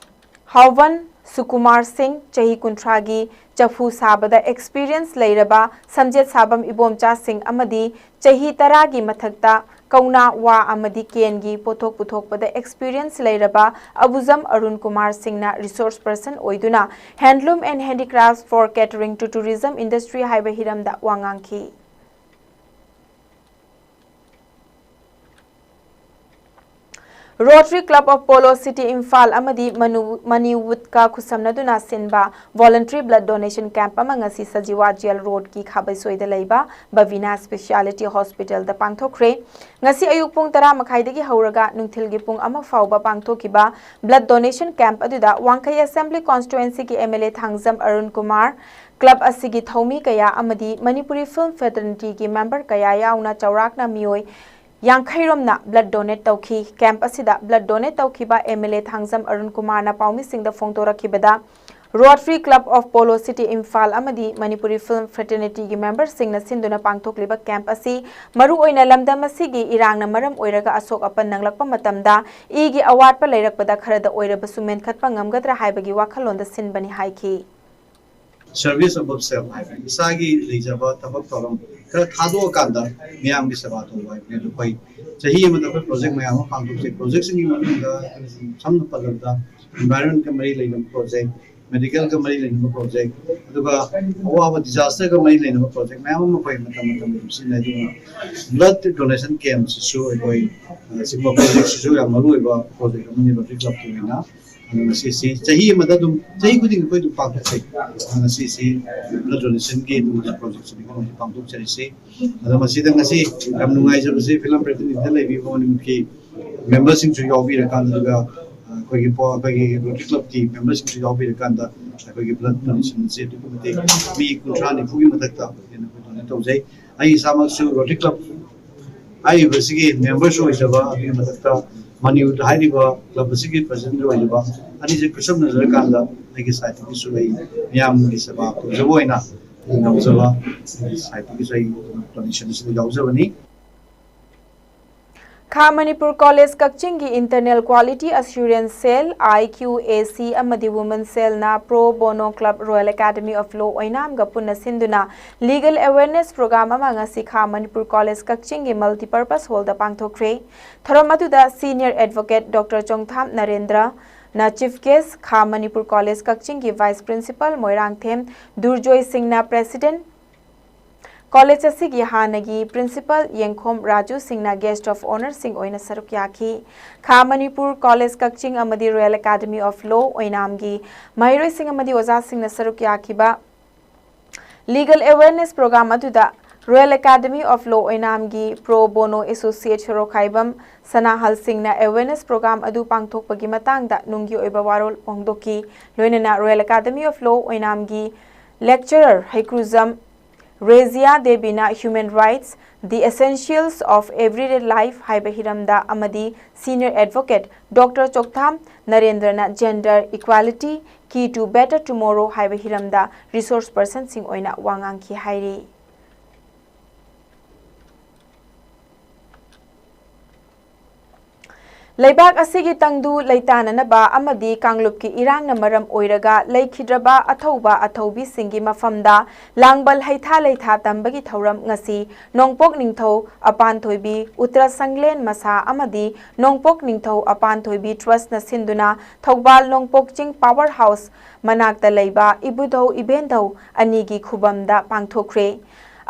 ꯍꯥꯎꯕꯟ ꯁꯨꯀꯨꯃꯥꯔ ꯁꯤꯡ, ꯆꯍꯤ ꯀꯨꯟꯊ꯭ꯔꯥꯒꯤ, ꯆꯐꯨ ꯁꯥꯕꯗ experience ꯂꯩꯔꯕ, ꯁꯝꯖꯦꯠ ꯁꯥꯕꯝ ꯏꯕꯣꯝꯆꯥ ꯁꯤꯡ ꯑꯃꯗꯤ ꯆꯍꯤ ꯇꯔꯥꯒꯤ ꯃꯊꯛꯇ ꯀꯧꯅꯥ, ꯋꯥ ꯑꯃꯗꯤ ꯀꯦꯟꯒꯤ ꯄꯣꯠꯊꯣꯛ ꯄꯨꯊꯣꯛꯄꯗ experience ꯂꯩꯔꯕ ꯑꯕꯨꯖꯝ ꯑꯔꯨꯟ ꯀꯨꯃꯥꯔ ꯁꯤꯡꯅ resource person ꯑꯣꯏꯗꯨꯅ Handloom and Handicrafts for Catering to Tourism Industry ꯍꯥꯏꯕ ꯍꯤꯔꯝꯗ ꯋꯥ ꯉꯥꯡꯈꯤ꯫ Rotary Club of Polo City Imphal ꯑꯃꯗꯤ ꯃꯅꯨ-, ꯃꯅꯤꯋꯨꯠꯀ ꯈꯨꯠꯁꯝꯅꯗꯨꯅ ꯁꯤꯟꯕ Voluntary Blood Donation Camp ꯑꯃ ꯉꯁꯤ ꯁꯖꯤꯋꯥ ꯖꯦꯜ ꯔꯣꯗꯀꯤ ꯈꯥꯕꯩꯁꯣꯏꯗ ꯂꯩꯕ ꯕꯕꯤꯅꯥ Speciality Hospitalꯗ ꯄꯥꯡꯊꯣꯛꯈ꯭ꯔꯦ꯫ ꯉꯁꯤ ꯑꯌꯨꯛ ꯄꯨꯡ ꯇꯔꯥ ꯃꯈꯥꯏꯗꯒꯤ ꯍꯧꯔꯒ ꯅꯨꯡꯊꯤꯜꯒꯤ ꯄꯨꯡ ꯑꯃ ꯐꯥꯎꯕ ꯄꯥꯡꯊꯣꯛꯈꯤꯕ Blood Donation Camp ꯑꯗꯨꯗ ꯋꯥꯡꯈꯩ Assembly Constituencyꯒꯤ M L A Thangjam Arun Kumar, club ꯑꯁꯤꯒꯤ ꯊꯧꯃꯤ ꯀꯌꯥ ꯑꯃꯗꯤ ꯃꯅꯤꯄꯨꯔꯤ Film Fraternityꯒꯤ member ꯀꯌꯥ ꯌꯥꯎꯅ ꯆꯥꯎꯔꯥꯛꯅ ꯃꯤꯑꯣꯏ ꯌꯥꯡꯈꯩ ꯔꯣꯝꯅ blood donate ꯇꯧꯈꯤ꯫ Camp ꯑꯁꯤꯗ blood donate ꯇꯧꯈꯤꯕ M L A Thangjam Arun ꯀꯨꯃꯥꯔꯅ ꯄꯥꯎꯃꯤꯁꯤꯡꯗ ꯐꯣꯡꯗꯣꯔꯛꯈꯤꯕꯗ, Rotary Club of Polo City Imphal ꯑꯃꯗꯤ ꯃꯅꯤꯄꯨꯔꯤ Film Fraternityꯒꯤ memberꯁꯤꯡꯅ ꯁꯤꯟꯗꯨꯅ ꯄꯥꯡꯊꯣꯛꯂꯤꯕ camp ꯑꯁꯤ ꯃꯔꯨꯑꯣꯏꯅ ꯂꯝꯗꯝ ꯑꯁꯤꯒꯤ ꯏꯔꯥꯡꯅ ꯃꯔꯝ ꯑꯣꯏꯔꯒ ꯑꯁꯣꯛ ꯑꯄꯟ ꯅꯪꯂꯛꯄ ꯃꯇꯝꯗ ꯏꯒꯤ ꯑꯋꯥꯠꯄ ꯂꯩꯔꯛꯄꯗ ꯈꯔꯗ ꯑꯣꯏꯔꯕꯁꯨ ꯃꯦꯟꯈꯠꯄ ꯉꯝꯒꯗ꯭ꯔꯥ ꯍꯥꯏꯕꯒꯤ ꯋꯥꯈꯜꯂꯣꯟꯗ ꯁꯤꯟꯕꯅꯤ ꯍꯥꯏꯈꯤ꯫ Service above self ꯍꯥꯏꯕ ꯏꯁꯥꯒꯤ ꯂꯩꯖꯕ ꯊꯕꯛ ꯊꯧꯔꯝ ꯈꯔ ꯊꯥꯗꯣꯛꯑꯀꯥꯟꯗ ꯃꯤꯌꯥꯝꯒꯤ ꯁꯦꯕꯥ ꯇꯧꯕ ꯍꯥꯏꯕꯅꯤ꯫ ꯑꯗꯣ ꯑꯩꯈꯣꯏ ꯆꯍꯤ ꯑꯃꯗ ꯑꯩꯈꯣꯏ project ꯃꯌꯥꯝ ꯑꯃ ꯄꯥꯡꯊꯣꯛꯆꯩ꯫ Projectꯁꯤꯡꯒꯤ ꯃꯅꯨꯡꯗ ꯁꯝꯅ ꯄꯜꯂꯕꯗ environmentꯀ ꯃꯔꯤ ꯂꯩꯅꯕ project, ꯃꯦꯗꯤꯀꯦꯜꯒ ꯃꯔꯤ ꯂꯩꯅꯕ ꯄ꯭ꯔꯣꯖꯦꯛ, ꯑꯗꯨꯒ ꯑꯋꯥꯕ ꯗꯤꯖꯥꯁꯇꯔꯒ ꯃꯔꯤ ꯂꯩꯅꯕ ꯄ꯭ꯔꯣꯖꯦꯛ ꯃꯌꯥꯝ ꯑꯃ ꯑꯩꯈꯣꯏ ꯃꯇꯝ ꯃꯇꯝꯒꯤ ꯑꯗꯨꯝ ꯁꯤꯖꯤꯟꯅꯩ꯫ ꯑꯗꯨꯒ ꯕ꯭ꯂꯗ ꯗꯣꯅꯦꯁꯟ ꯀꯦꯝꯞꯁꯤꯁꯨ ꯑꯩꯈꯣꯏ ꯁꯤꯒꯨꯝꯕ ꯄ꯭ꯔꯣꯖꯦꯛꯁꯤꯁꯨ ꯌꯥꯝ ꯃꯔꯨ ꯑꯣꯏꯕ ꯄ꯭ꯔꯣꯖꯦꯛ ꯑꯃꯅꯤ ꯔꯣꯇꯔꯤ ꯀ꯭ꯂꯕꯀꯤ ꯑꯣꯏꯅ꯫ ꯑꯗꯨ ꯉꯁꯤꯁꯤ ꯆꯍꯤ ꯑꯃꯗ ꯑꯗꯨꯝ, ꯆꯍꯤ ꯈꯨꯗꯤꯡꯒꯤ ꯑꯩꯈꯣꯏ ꯑꯗꯨꯝ ꯄꯥꯡꯊꯣꯛꯆꯩ꯫ ꯉꯁꯤꯁꯤ ꯕ꯭ꯂꯗ ꯗꯣꯅꯦꯁꯟꯒꯤ ꯑꯗꯨꯒꯨꯝꯕ ꯄ꯭ꯔꯣꯖꯦꯛꯁꯤꯅꯤ ꯑꯩꯈꯣꯏ ꯄꯥꯡꯊꯣꯛꯆꯔꯤꯁꯤ꯫ ꯑꯗꯣ ꯃꯁꯤꯗ ꯉꯁꯤ ꯌꯥꯝ ꯅꯨꯡꯉꯥꯏꯖꯕꯁꯤ ꯐꯤꯂꯝ ꯄ꯭ꯔꯇꯤꯅꯤꯙꯤꯗ ꯂꯩꯕꯤꯕ ꯃꯅꯤꯄꯨꯔꯒꯤ ꯃꯦꯝꯕꯔꯁꯤꯡꯁꯨ ꯌꯥꯎꯕꯤꯔꯀꯥꯟꯗ, ꯑꯗꯨꯒ ꯑꯩꯈꯣꯏꯒꯤ ꯄꯣ-, ꯑꯩꯈꯣꯏꯒꯤ ꯔꯣꯇꯔꯤ ꯀ꯭ꯂꯕꯀꯤ ꯃꯦꯝꯕꯔꯁꯤꯡꯁꯨ ꯌꯥꯎꯕꯤꯔꯀꯥꯟꯗ ꯑꯩꯈꯣꯏꯒꯤ ꯕ꯭ꯂꯗ ꯗꯣꯅꯦꯁꯟꯁꯦ ꯑꯗꯨꯛꯀꯤ ꯃꯇꯤꯛ ꯃꯤ ꯀꯨꯟꯊ꯭ꯔꯥ ꯅꯤꯐꯨꯒꯤ ꯃꯊꯛꯇ ꯑꯩꯈꯣꯏꯅ ꯗꯣꯅꯦꯠ ꯇꯧꯖꯩ꯫ ꯑꯩ ꯏꯁꯥꯃꯛꯁꯨ ꯔꯣꯇꯔꯤ ꯀ꯭ꯂꯕ ꯍꯥꯏꯔꯤꯕꯁꯤꯒꯤ ꯃꯦꯝꯕꯔꯁꯨ ꯑꯣꯏꯖꯕ, ꯑꯗꯨꯒꯤ ꯃꯊꯛꯇ ꯃꯅꯤꯄꯨꯔꯗ ꯍꯥꯏꯔꯤꯕ ꯀ꯭ꯂꯕ ꯑꯁꯤꯒꯤ ꯄ꯭ꯔꯁꯤꯗꯦꯟꯁꯨ ꯑꯣꯏꯖꯕ, ꯑꯅꯤꯁꯦ ꯈꯨꯠꯁꯝꯅꯖꯔꯀꯥꯟꯗ ꯑꯩꯒꯤ ꯁꯥꯏꯠꯇꯒꯤꯁꯨ ꯑꯩ ꯃꯤꯌꯥꯝꯒꯤ ꯁꯦꯕꯥ ꯇꯧꯖꯕ ꯑꯣꯏꯅ ꯑꯩ ꯉꯝꯖꯕ ꯑꯩꯒꯤ ꯁꯥꯏꯠꯇꯒꯤꯁꯨ ꯑꯩ ꯗꯣꯅꯦꯁꯟ ꯑꯁꯤꯗ ꯌꯥꯎꯖꯕꯅꯤ꯫ ꯈꯥ ꯃꯅꯤꯄꯨꯔ ꯀꯣꯂꯦꯖ ꯀꯛꯆꯤꯡꯒꯤ Internal Quality Assurance Cell, I Q A C, ꯑꯃꯗꯤ Women Cellꯅ Pro Bono Club Royal Academy of Law ꯑꯣꯏꯅꯥꯝꯒ ꯄꯨꯟꯅ ꯁꯤꯟꯗꯨꯅ Legal Awareness Program ꯑꯃ ꯉꯁꯤ ꯈꯥ ꯃꯅꯤꯄꯨꯔ ꯀꯣꯂꯦꯖ ꯀꯛꯆꯤꯡꯒꯤ Multipurpose Hallꯗ ꯄꯥꯡꯊꯣꯛꯈ꯭ꯔꯦ꯫ ꯊꯧꯔꯝ ꯑꯗꯨꯗ Senior Advocate Doctor ꯆꯣꯡꯊꯥꯝ ꯅꯔꯦꯟꯗ꯭ꯔꯅ Chief Guest, ꯈꯥ ꯃꯅꯤꯄꯨꯔ ꯀꯣꯂꯦꯖ ꯀꯛꯆꯤꯡꯒꯤ Vice Principal ꯃꯣꯏꯔꯥꯡꯊꯦꯝ ꯗꯨꯔꯖꯣꯏ ꯁꯤꯡꯅ President, ꯀꯣꯂꯦꯖ ꯑꯁꯤꯒꯤ ꯍꯥꯟꯅꯒꯤ Principal ꯌꯦꯡꯈꯣꯝ ꯔꯥꯖꯨ ꯁꯤꯡꯅ Guest of Honourꯁꯤꯡ ꯑꯣꯏꯅ ꯁꯔꯨꯛ ꯌꯥꯈꯤ꯫ ꯈꯥ ꯃꯅꯤꯄꯨꯔ ꯀꯣꯂꯦꯖ ꯀꯛꯆꯤꯡ ꯑꯃꯗꯤ Royal Academy of Law ꯑꯣꯏꯅꯥꯝꯒꯤ ꯃꯍꯩꯔꯣꯏꯁꯤꯡ ꯑꯃꯗꯤ ꯑꯣꯖꯥꯁꯤꯡꯅ ꯁꯔꯨꯛ ꯌꯥꯈꯤꯕ Legal Awareness Program ꯑꯗꯨꯗ Royal Academy of Law ꯑꯣꯏꯅꯥꯝꯒꯤ Pro Bono Associate ꯁꯣꯔꯣꯈꯥꯏꯕꯝ ꯁꯅꯥꯍꯜ ꯁꯤꯡꯅ Awareness Program ꯑꯗꯨ ꯄꯥꯡꯊꯣꯛꯄꯒꯤ ꯃꯇꯥꯡꯗ ꯅꯨꯡꯒꯤ ꯑꯣꯏꯕ ꯋꯥꯔꯣꯜ ꯐꯣꯡꯗꯣꯛꯈꯤ꯫ ꯂꯣꯏꯅꯅ Royal Academy of Law ꯑꯣꯏꯅꯥꯝꯒꯤ Lecturer Heikrujam ꯔꯦꯖꯤꯌꯥ ꯗꯦꯕꯤꯅ Human Rights, The Essentials of Everyday Life ꯍꯥꯏꯕ ꯍꯤꯔꯝꯗ ꯑꯃꯗꯤ Senior Advocate Doctor ꯆꯣꯛꯊꯥꯝ ꯅꯔꯦꯟꯗ꯭ꯔꯅ Gender Equality, Key to Better Tomorrow ꯍꯥꯏꯕ ꯍꯤꯔꯝꯗ Resource Personꯁꯤꯡ ꯑꯣꯏꯅ ꯋꯥ ꯉꯥꯡꯈꯤ ꯍꯥꯏꯔꯤ꯫ ꯂꯩꯕꯥꯛ ꯑꯁꯤꯒꯤ ꯇꯪꯗꯨ ꯂꯩꯇꯥꯅꯅꯕ ꯑꯃꯗꯤ ꯀꯥꯡꯂꯨꯞꯀꯤ ꯏꯔꯥꯡꯅ ꯃꯔꯝ ꯑꯣꯏꯔꯒ ꯂꯩꯈꯤꯗ꯭ꯔꯕ ꯑꯊꯧꯕ ꯑꯊꯧꯕꯤꯁꯤꯡꯒꯤ ꯃꯐꯝꯗ ꯂꯥꯡꯕꯜ ꯍꯩꯊꯥ ꯂꯩꯊꯥ ꯇꯝꯕꯒꯤ ꯊꯧꯔꯝ ꯉꯁꯤ ꯅꯣꯡꯄꯣꯛ ꯅꯤꯡꯊꯧ ꯑꯄꯥꯟꯊꯣꯏꯕꯤ ꯎꯇ꯭ꯔ ꯁꯪꯂꯦꯟ ꯃꯁꯥ ꯑꯃꯗꯤ ꯅꯣꯡꯄꯣꯛ ꯅꯤꯡꯊꯧ ꯑꯄꯥꯟꯊꯣꯏꯕꯤ ꯇ꯭ꯔꯁꯅ ꯁꯤꯟꯗꯨꯅ ꯊꯧꯕꯥꯜ ꯅꯣꯡꯄꯣꯛ ꯆꯤꯡ ꯄꯥꯋꯔ ꯍꯥꯎꯁ ꯃꯅꯥꯛꯇ ꯂꯩꯕ ꯏꯕꯨꯙꯧ ꯏꯕꯦꯟꯙꯧ ꯑꯅꯤꯒꯤ ꯈꯨꯕꯝꯗ ꯄꯥꯡꯊꯣꯛꯈ꯭ꯔꯦ꯫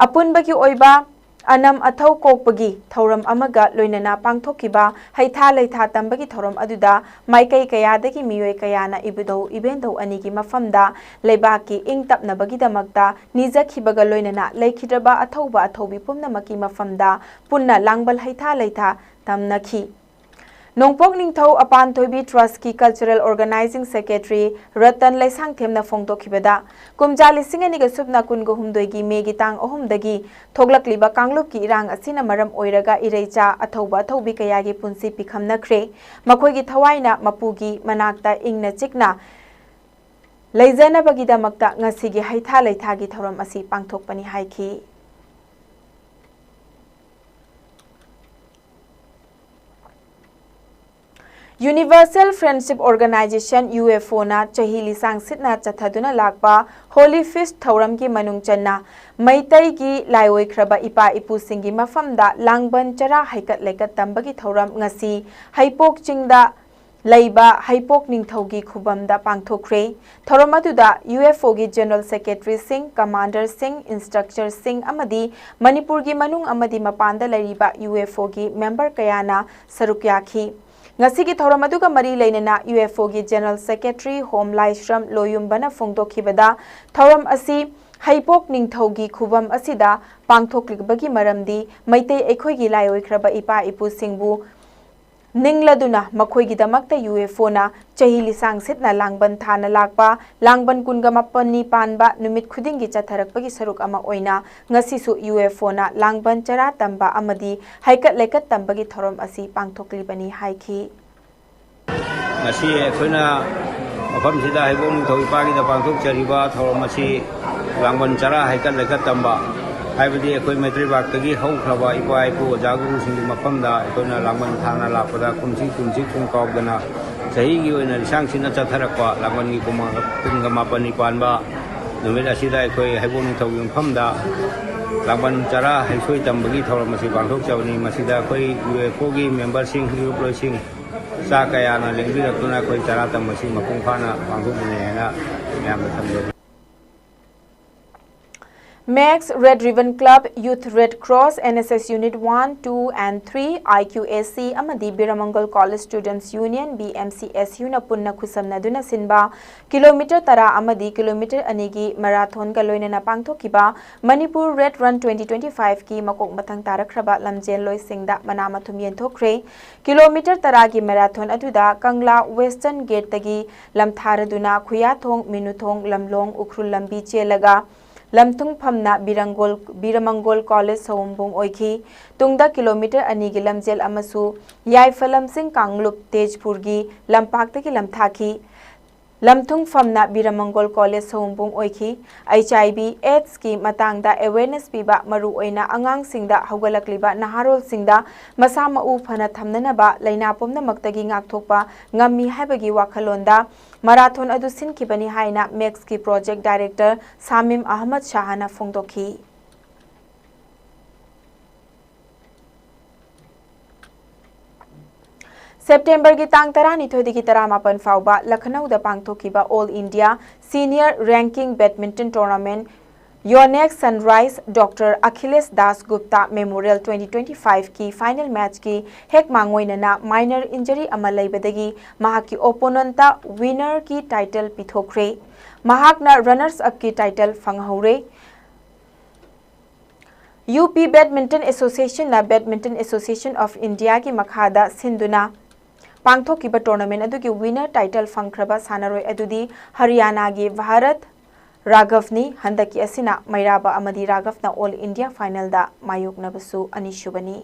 ꯑꯄꯨꯟꯕꯒꯤ ꯑꯣꯏꯕ ꯑꯅꯝ ꯑꯊꯧ ꯀꯣꯛꯄꯒꯤ ꯊꯧꯔꯝ ꯑꯃꯒ ꯂꯣꯏꯅꯅ ꯄꯥꯡꯊꯣꯛꯈꯤꯕ ꯍꯩꯊꯥ ꯂꯩꯊꯥ ꯇꯝꯕꯒꯤ ꯊꯧꯔꯝ ꯑꯗꯨꯗ ꯃꯥꯏꯀꯩ ꯀꯌꯥꯗꯒꯤ ꯃꯤꯑꯣꯏ ꯀꯌꯥꯅ ꯏꯕꯨꯙꯧ ꯏꯕꯦꯟꯙꯧ ꯑꯅꯤꯒꯤ ꯃꯐꯝꯗ ꯂꯩꯕꯥꯛꯀꯤ ꯏꯪ ꯇꯞꯅꯕꯒꯤꯗꯃꯛꯇ ꯅꯤꯖꯈꯤꯕꯒ ꯂꯣꯏꯅꯅ ꯂꯩꯈꯤꯗ꯭ꯔꯕ ꯑꯊꯧꯕ ꯑꯊꯧꯕꯤ ꯄꯨꯝꯅꯃꯛꯀꯤ ꯃꯐꯝꯗ ꯄꯨꯟꯅ ꯂꯥꯡꯕꯜ ꯍꯩꯊꯥ ꯂꯩꯊꯥ ꯇꯝꯅꯈꯤ꯫ ꯅꯣꯡꯄꯣꯛ ꯅꯤꯡꯊꯧ ꯑꯄꯥꯟꯊꯣꯏꯕꯤ ꯇ꯭ꯔꯁꯀꯤ ꯀꯜꯆꯔꯦꯜ ꯑꯣꯔꯒꯅꯥꯏꯖꯤꯡ ꯁꯦꯀ꯭ꯔꯦꯇꯔꯤ ꯔꯇꯟ ꯂꯩꯁꯥꯡꯊꯦꯝꯅ ꯐꯣꯡꯗꯣꯛꯈꯤꯕꯗ, ꯀꯨꯝꯖꯥ ꯂꯤꯁꯤꯡ ꯑꯅꯤꯒ ꯁꯨꯞꯅ ꯀꯨꯟꯒ ꯍꯨꯝꯗꯣꯏꯒꯤ ꯃꯦꯒꯤ ꯇꯥꯡ ꯑꯍꯨꯝꯗꯒꯤ ꯊꯣꯛꯂꯛꯂꯤꯕ ꯀꯥꯡꯂꯨꯞꯀꯤ ꯏꯔꯥꯡ ꯑꯁꯤꯅ ꯃꯔꯝ ꯑꯣꯏꯔꯒ ꯏꯔꯩꯆꯥ ꯑꯊꯧꯕ ꯑꯊꯧꯕꯤ ꯀꯌꯥꯒꯤ ꯄꯨꯟꯁꯤ ꯄꯤꯈꯝꯅꯈ꯭ꯔꯦ꯫ ꯃꯈꯣꯏꯒꯤ ꯊꯋꯥꯏꯅ ꯃꯄꯨꯒꯤ ꯃꯅꯥꯛꯇ ꯏꯪꯅ ꯆꯤꯛꯅ ꯂꯩꯖꯅꯕꯒꯤꯗꯃꯛꯇ ꯉꯁꯤꯒꯤ ꯍꯩꯊꯥ ꯂꯩꯊꯥꯒꯤ ꯊꯧꯔꯝ ꯑꯁꯤ ꯄꯥꯡꯊꯣꯛꯄꯅꯤ ꯍꯥꯏꯈꯤ꯫ Universal Friendship Organization, UFOꯅ ꯆꯍꯤ ꯂꯤꯁꯥꯡ ꯁꯤꯠꯅ ꯆꯠꯊꯗꯨꯅ ꯂꯥꯛꯄ Holy Feast ꯊꯧꯔꯝꯒꯤ ꯃꯅꯨꯡ ꯆꯟꯅ ꯃꯩꯇꯩꯒꯤ ꯂꯥꯏꯑꯣꯏꯈ꯭ꯔꯕ ꯏꯄꯥ ꯏꯄꯨꯁꯤꯡꯒꯤ ꯃꯐꯝꯗ ꯂꯥꯡꯕꯟ ꯆꯔꯥ ꯍꯩꯀꯠ ꯂꯩꯀꯠ ꯇꯝꯕꯒꯤ ꯊꯧꯔꯝ ꯉꯁꯤ ꯍꯩꯄꯣꯛ ꯆꯤꯡꯗ ꯂꯩꯕ ꯍꯩꯄꯣꯛ ꯅꯤꯡꯊꯧꯒꯤ ꯈꯨꯕꯝꯗ ꯄꯥꯡꯊꯣꯛꯈ꯭ꯔꯦ꯫ ꯊꯧꯔꯝ ꯑꯗꯨꯗ UFOꯒꯤ General Secretaryꯁꯤꯡ, Commanderꯁꯤꯡ, Instructorꯁꯤꯡ ꯑꯃꯗꯤ ꯃꯅꯤꯄꯨꯔꯒꯤ ꯃꯅꯨꯡ ꯑꯃꯗꯤ ꯃꯄꯥꯟꯗ ꯂꯩꯔꯤꯕ UFOꯒꯤ member ꯀꯌꯥꯅ ꯁꯔꯨꯛ ꯌꯥꯈꯤ꯫ ꯉꯁꯤꯒꯤ ꯊꯧꯔꯝ ꯑꯗꯨꯒ ꯃꯔꯤ ꯂꯩꯅꯅ UFOꯒꯤ General Secretary ꯍꯣꯝ ꯂꯥꯏꯁ꯭ꯔꯝ ꯂꯣꯌꯨꯝꯕꯅ ꯐꯣꯡꯗꯣꯛꯈꯤꯕꯗ, ꯊꯧꯔꯝ ꯑꯁꯤ ꯍꯩꯄꯣꯛ ꯅꯤꯡꯊꯧꯒꯤ ꯈꯨꯕꯝ ꯑꯁꯤꯗ ꯄꯥꯡꯊꯣꯛꯂꯤꯕꯒꯤ ꯃꯔꯝꯗꯤ ꯃꯩꯇꯩ ꯑꯩꯈꯣꯏꯒꯤ ꯂꯥꯏꯑꯣꯏꯈ꯭ꯔꯕ ꯏꯄꯥ ꯏꯄꯨꯁꯤꯡꯕꯨ ꯅꯤꯡꯂꯗꯨꯅ ꯃꯈꯣꯏꯒꯤꯗꯃꯛꯇ UFOꯅ ꯆꯍꯤ ꯂꯤꯁꯥꯡ ꯁꯤꯠꯅ ꯂꯥꯡꯕꯟ ꯊꯥꯅ ꯂꯥꯛꯄ ꯂꯥꯡꯕꯟ ꯀꯨꯟꯒ ꯃꯥꯄꯟꯅꯤ ꯄꯥꯟꯕ ꯅꯨꯃꯤꯠ ꯈꯨꯗꯤꯡꯒꯤ ꯆꯠꯊꯔꯛꯄꯒꯤ ꯁꯔꯨꯛ ꯑꯃ ꯑꯣꯏꯅ ꯉꯁꯤꯁꯨ UFOꯅ ꯂꯥꯡꯕꯟ ꯆꯔꯥ ꯇꯝꯕ ꯑꯃꯗꯤ ꯍꯩꯀꯠ ꯂꯩꯀꯠ ꯇꯝꯕꯒꯤ ꯊꯧꯔꯝ ꯑꯁꯤ ꯄꯥꯡꯊꯣꯛꯂꯤꯕꯅꯤ ꯍꯥꯏꯈꯤ꯫ ꯉꯁꯤ ꯑꯩꯈꯣꯏꯅ ꯃꯐꯝꯁꯤꯗ ꯍꯩꯕꯣꯡ ꯅꯤꯡꯊꯧ ꯏꯄꯥꯒꯤꯗ ꯄꯥꯡꯊꯣꯛꯆꯔꯤꯕ ꯊꯧꯔꯝ ꯑꯁꯤ ꯂꯥꯡꯕꯟ ꯆꯔꯥ ꯍꯩꯀꯠ ꯂꯩꯀꯠ ꯇꯝꯕ ꯍꯥꯏꯕꯗꯤ ꯑꯩꯈꯣꯏ ꯃꯩꯇ꯭ꯔꯩꯕꯥꯛꯇꯒꯤ ꯍꯧꯈ꯭ꯔꯕ ꯏꯄꯥ ꯏꯄꯨ ꯑꯣꯖꯥ ꯒꯨꯔꯨꯁꯤꯡꯒꯤ ꯃꯐꯝꯗ ꯑꯩꯈꯣꯏꯅ ꯂꯥꯡꯕꯟ ꯊꯥꯅ ꯂꯥꯛꯄꯗ ꯀꯨꯝꯁꯤ ꯀꯨꯝꯁꯤ ꯀꯨꯝ ꯀꯥꯎꯗꯅ ꯆꯍꯤꯒꯤ ꯑꯣꯏꯅ ꯂꯤꯁꯥꯡ ꯁꯤꯠꯅ ꯆꯠꯊꯔꯛꯄ ꯂꯥꯡꯕꯟꯒꯤ ꯀꯨꯝ-, ꯀꯨꯟꯒ ꯃꯥꯄꯟꯅꯤ ꯄꯥꯟꯕ ꯅꯨꯃꯤꯠ ꯑꯁꯤꯗ ꯑꯩꯈꯣꯏ ꯍꯩꯕꯣꯡ ꯅꯤꯡꯊꯧꯒꯤ ꯃꯐꯝꯗ ꯂꯥꯡꯕꯟ ꯆꯔꯥ ꯍꯩꯁꯣꯏ ꯇꯝꯕꯒꯤ ꯊꯧꯔꯝ ꯑꯁꯤ ꯄꯥꯡꯊꯣꯛꯆꯕꯅꯤ꯫ ꯃꯁꯤꯗ ꯑꯩꯈꯣꯏ ꯌꯨ ꯑꯦꯐ ꯑꯣꯒꯤ ꯃꯦꯝꯕꯔꯁꯤꯡ, ꯏꯔꯨꯞꯂꯣꯏꯁꯤꯡ, ꯆꯥ ꯀꯌꯥꯅ ꯂꯦꯡꯕꯤꯔꯛꯇꯨꯅ ꯑꯩꯈꯣꯏ ꯆꯔꯥ ꯇꯝꯕꯁꯤ ꯃꯄꯨꯡ ꯐꯥꯅ ꯄꯥꯡꯊꯣꯛꯃꯤꯟꯅꯩ ꯍꯥꯏꯅ ꯃꯌꯥꯝꯗ ꯊꯝꯖꯔꯤ꯫ ꯃꯦꯛꯁ red ribbon club, youth red cross, N S S unit one, two and three, I Q A C ꯑꯃꯗꯤ Birmangol college students union, B M C S ꯌꯨꯅ ꯄꯨꯟꯅ ꯈꯨꯠꯁꯝꯅꯗꯨꯅ ꯁꯤꯟꯕ ꯀꯤꯂꯣꯃꯤꯇꯔ ꯇꯔꯥ ꯑꯃꯗꯤ ꯀꯤꯂꯣꯃꯤꯇꯔ ꯑꯅꯤꯒꯤ ꯃꯦꯔꯥꯊꯣꯟꯒ ꯂꯣꯏꯅꯅ ꯄꯥꯡꯊꯣꯛꯈꯤꯕ Manipur red run twenty twenty ꯐꯥꯏꯚꯀꯤ ꯃꯀꯣꯛ ꯃꯊꯪ ꯇꯥꯔꯛꯈ꯭ꯔꯕ ꯂꯝꯖꯦꯜꯂꯣꯏꯁꯤꯡꯗ ꯃꯅꯥ ꯃꯊꯨꯝ ꯌꯦꯟꯊꯣꯛꯈ꯭ꯔꯦ꯫ ꯀꯤꯂꯣꯃꯤꯇꯔ ꯇꯔꯥꯒꯤ ꯃꯦꯔꯥꯊꯣꯟ ꯑꯗꯨꯗ ꯀꯪꯂꯥ ꯋꯦꯁꯇꯔꯟ ꯒꯦꯠꯇꯒꯤ ꯂꯝꯊꯥꯔꯗꯨꯅ ꯈꯨꯌꯥꯊꯣꯡ, ꯃꯤꯅꯨꯊꯣꯡ, ꯂꯝꯂꯣꯡ, ꯎꯈ꯭ꯔꯨꯜ ꯂꯝꯕꯤ ꯆꯦꯜꯂꯒ ꯂꯝꯊꯨꯡꯐꯝꯅ ꯕꯤꯔꯪꯒꯣꯜ-, ꯕꯤꯔꯃꯪꯒꯣꯜ ꯀꯣꯂꯦꯖ ꯁꯑꯣꯝꯕꯨꯡ ꯑꯣꯏꯈꯤ꯫ ꯇꯨꯡꯗ ꯀꯤꯂꯣꯃꯤꯇꯔ ꯑꯅꯤꯒꯤ ꯂꯝꯖꯦꯜ ꯑꯃꯁꯨ ꯌꯥꯏꯐ ꯂꯝꯖꯤꯡ ꯀꯥꯡꯂꯨꯞ ꯇꯦꯖꯄꯨꯔꯒꯤ ꯂꯝꯄꯥꯛꯇꯒꯤ ꯂꯝꯊꯥꯈꯤ꯫ ꯂꯝꯊꯨꯡꯐꯝꯅ ꯕꯤꯔꯃꯪꯒꯣꯜ ꯀꯣꯂꯦꯖ ꯁꯑꯣꯝꯕꯨꯡ ꯑꯣꯏꯈꯤ꯫ ꯑꯩꯆ ꯑꯥꯏ ꯚꯤ ꯑꯦꯗꯁꯀꯤ ꯃꯇꯥꯡꯗ ꯑꯦꯋꯦꯔꯅꯦꯁ ꯄꯤꯕ, ꯃꯔꯨꯑꯣꯏꯅ ꯑꯉꯥꯡꯁꯤꯡꯗ, ꯍꯧꯒꯠꯂꯛꯂꯤꯕ ꯅꯍꯥꯔꯣꯜꯁꯤꯡꯗ ꯃꯁꯥ ꯃꯎ ꯐꯅ ꯊꯝꯅꯅꯕ ꯂꯥꯏꯅꯥ ꯄꯨꯝꯅꯃꯛꯇꯒꯤ ꯉꯥꯛꯊꯣꯛꯄ ꯉꯝꯃꯤ ꯍꯥꯏꯕꯒꯤ ꯋꯥꯈꯜꯂꯣꯟꯗ ꯃꯔꯥꯊꯣꯟ ꯑꯗꯨ ꯁꯤꯟꯈꯤꯕꯅꯤ ꯍꯥꯏꯅ ꯃꯦꯛꯁꯀꯤ ꯄ꯭ꯔꯣꯖꯦꯛ ꯗꯥꯏꯔꯦꯛꯇꯔ ꯁꯥꯃꯤꯝ ꯑꯍꯃꯗ ꯁꯥꯍꯅ ꯐꯣꯡꯗꯣꯛꯈꯤ꯫ ꯁꯦꯞꯇꯦꯝꯕꯔꯒꯤ ꯇꯥꯡ ꯇꯔꯥꯅꯤꯊꯣꯏꯗꯒꯤ ꯇꯔꯥꯃꯥꯄꯟ ꯐꯥꯎꯕ ꯂꯈꯅꯧꯗ ꯄꯥꯡꯊꯣꯛꯈꯤꯕ all India senior ranking badminton tournament Yonex Sunrise doctor Akhilesh Das Gupta memorial twenty twenty ꯐꯥꯏꯚꯀꯤ ꯐꯥꯏꯅꯦꯜ ꯃꯦꯆꯀꯤ ꯍꯦꯛ ꯃꯥꯡꯑꯣꯏꯅꯅ ꯃꯥꯏꯅꯔ ꯏꯟꯖꯔꯤ ꯑꯃ ꯂꯩꯕꯗꯒꯤ ꯃꯍꯥꯛꯀꯤ ꯑꯣꯄꯣꯅꯦꯟꯠꯇ ꯋꯤꯅꯔꯒꯤ ꯇꯥꯏꯇꯜ ꯄꯤꯊꯣꯛꯈ꯭ꯔꯦ꯫ ꯃꯍꯥꯛꯅ ꯔꯟꯅꯔꯁ ꯑꯞꯀꯤ ꯇꯥꯏꯇꯜ ꯐꯪꯍꯧꯔꯦ꯫ ꯌꯨ ꯄꯤ ꯕꯦꯗꯃꯤꯟꯇꯟ ꯑꯦꯁꯣꯁꯤꯌꯦꯁꯟꯅ ꯕꯦꯗꯃꯤꯟꯇꯟ ꯑꯦꯁꯣꯁꯤꯌꯦꯁꯟ ꯑꯣꯐ ꯏꯟꯗꯤꯌꯥꯒꯤ ꯃꯈꯥꯗ ꯁꯤꯟꯗꯨꯅ ꯄꯥꯡꯊꯣꯛꯈꯤꯕ ꯇꯣꯔꯅꯥꯃꯦꯟꯠ ꯑꯗꯨꯒꯤ ꯋꯤꯅꯔ ꯇꯥꯏꯇꯜ ꯐꯪꯈ꯭ꯔꯕ ꯁꯥꯟꯅꯔꯣꯏ ꯑꯗꯨꯗꯤ ꯍꯔꯤꯌꯥꯅꯥꯒꯤ ꯚꯥꯔꯠ ꯔꯥꯘꯕꯅꯤ꯫ ꯍꯟꯗꯛꯀꯤ ꯑꯁꯤꯅ ꯃꯩꯔꯥꯕ ꯑꯃꯗꯤ ꯔꯥꯘꯕꯅ ꯑꯣꯜ ꯏꯟꯗꯤꯌꯥ ꯐꯥꯏꯅꯦꯜꯗ ꯃꯥꯌꯣꯛꯅꯕꯁꯨ ꯑꯅꯤꯁꯨꯕꯅꯤ꯫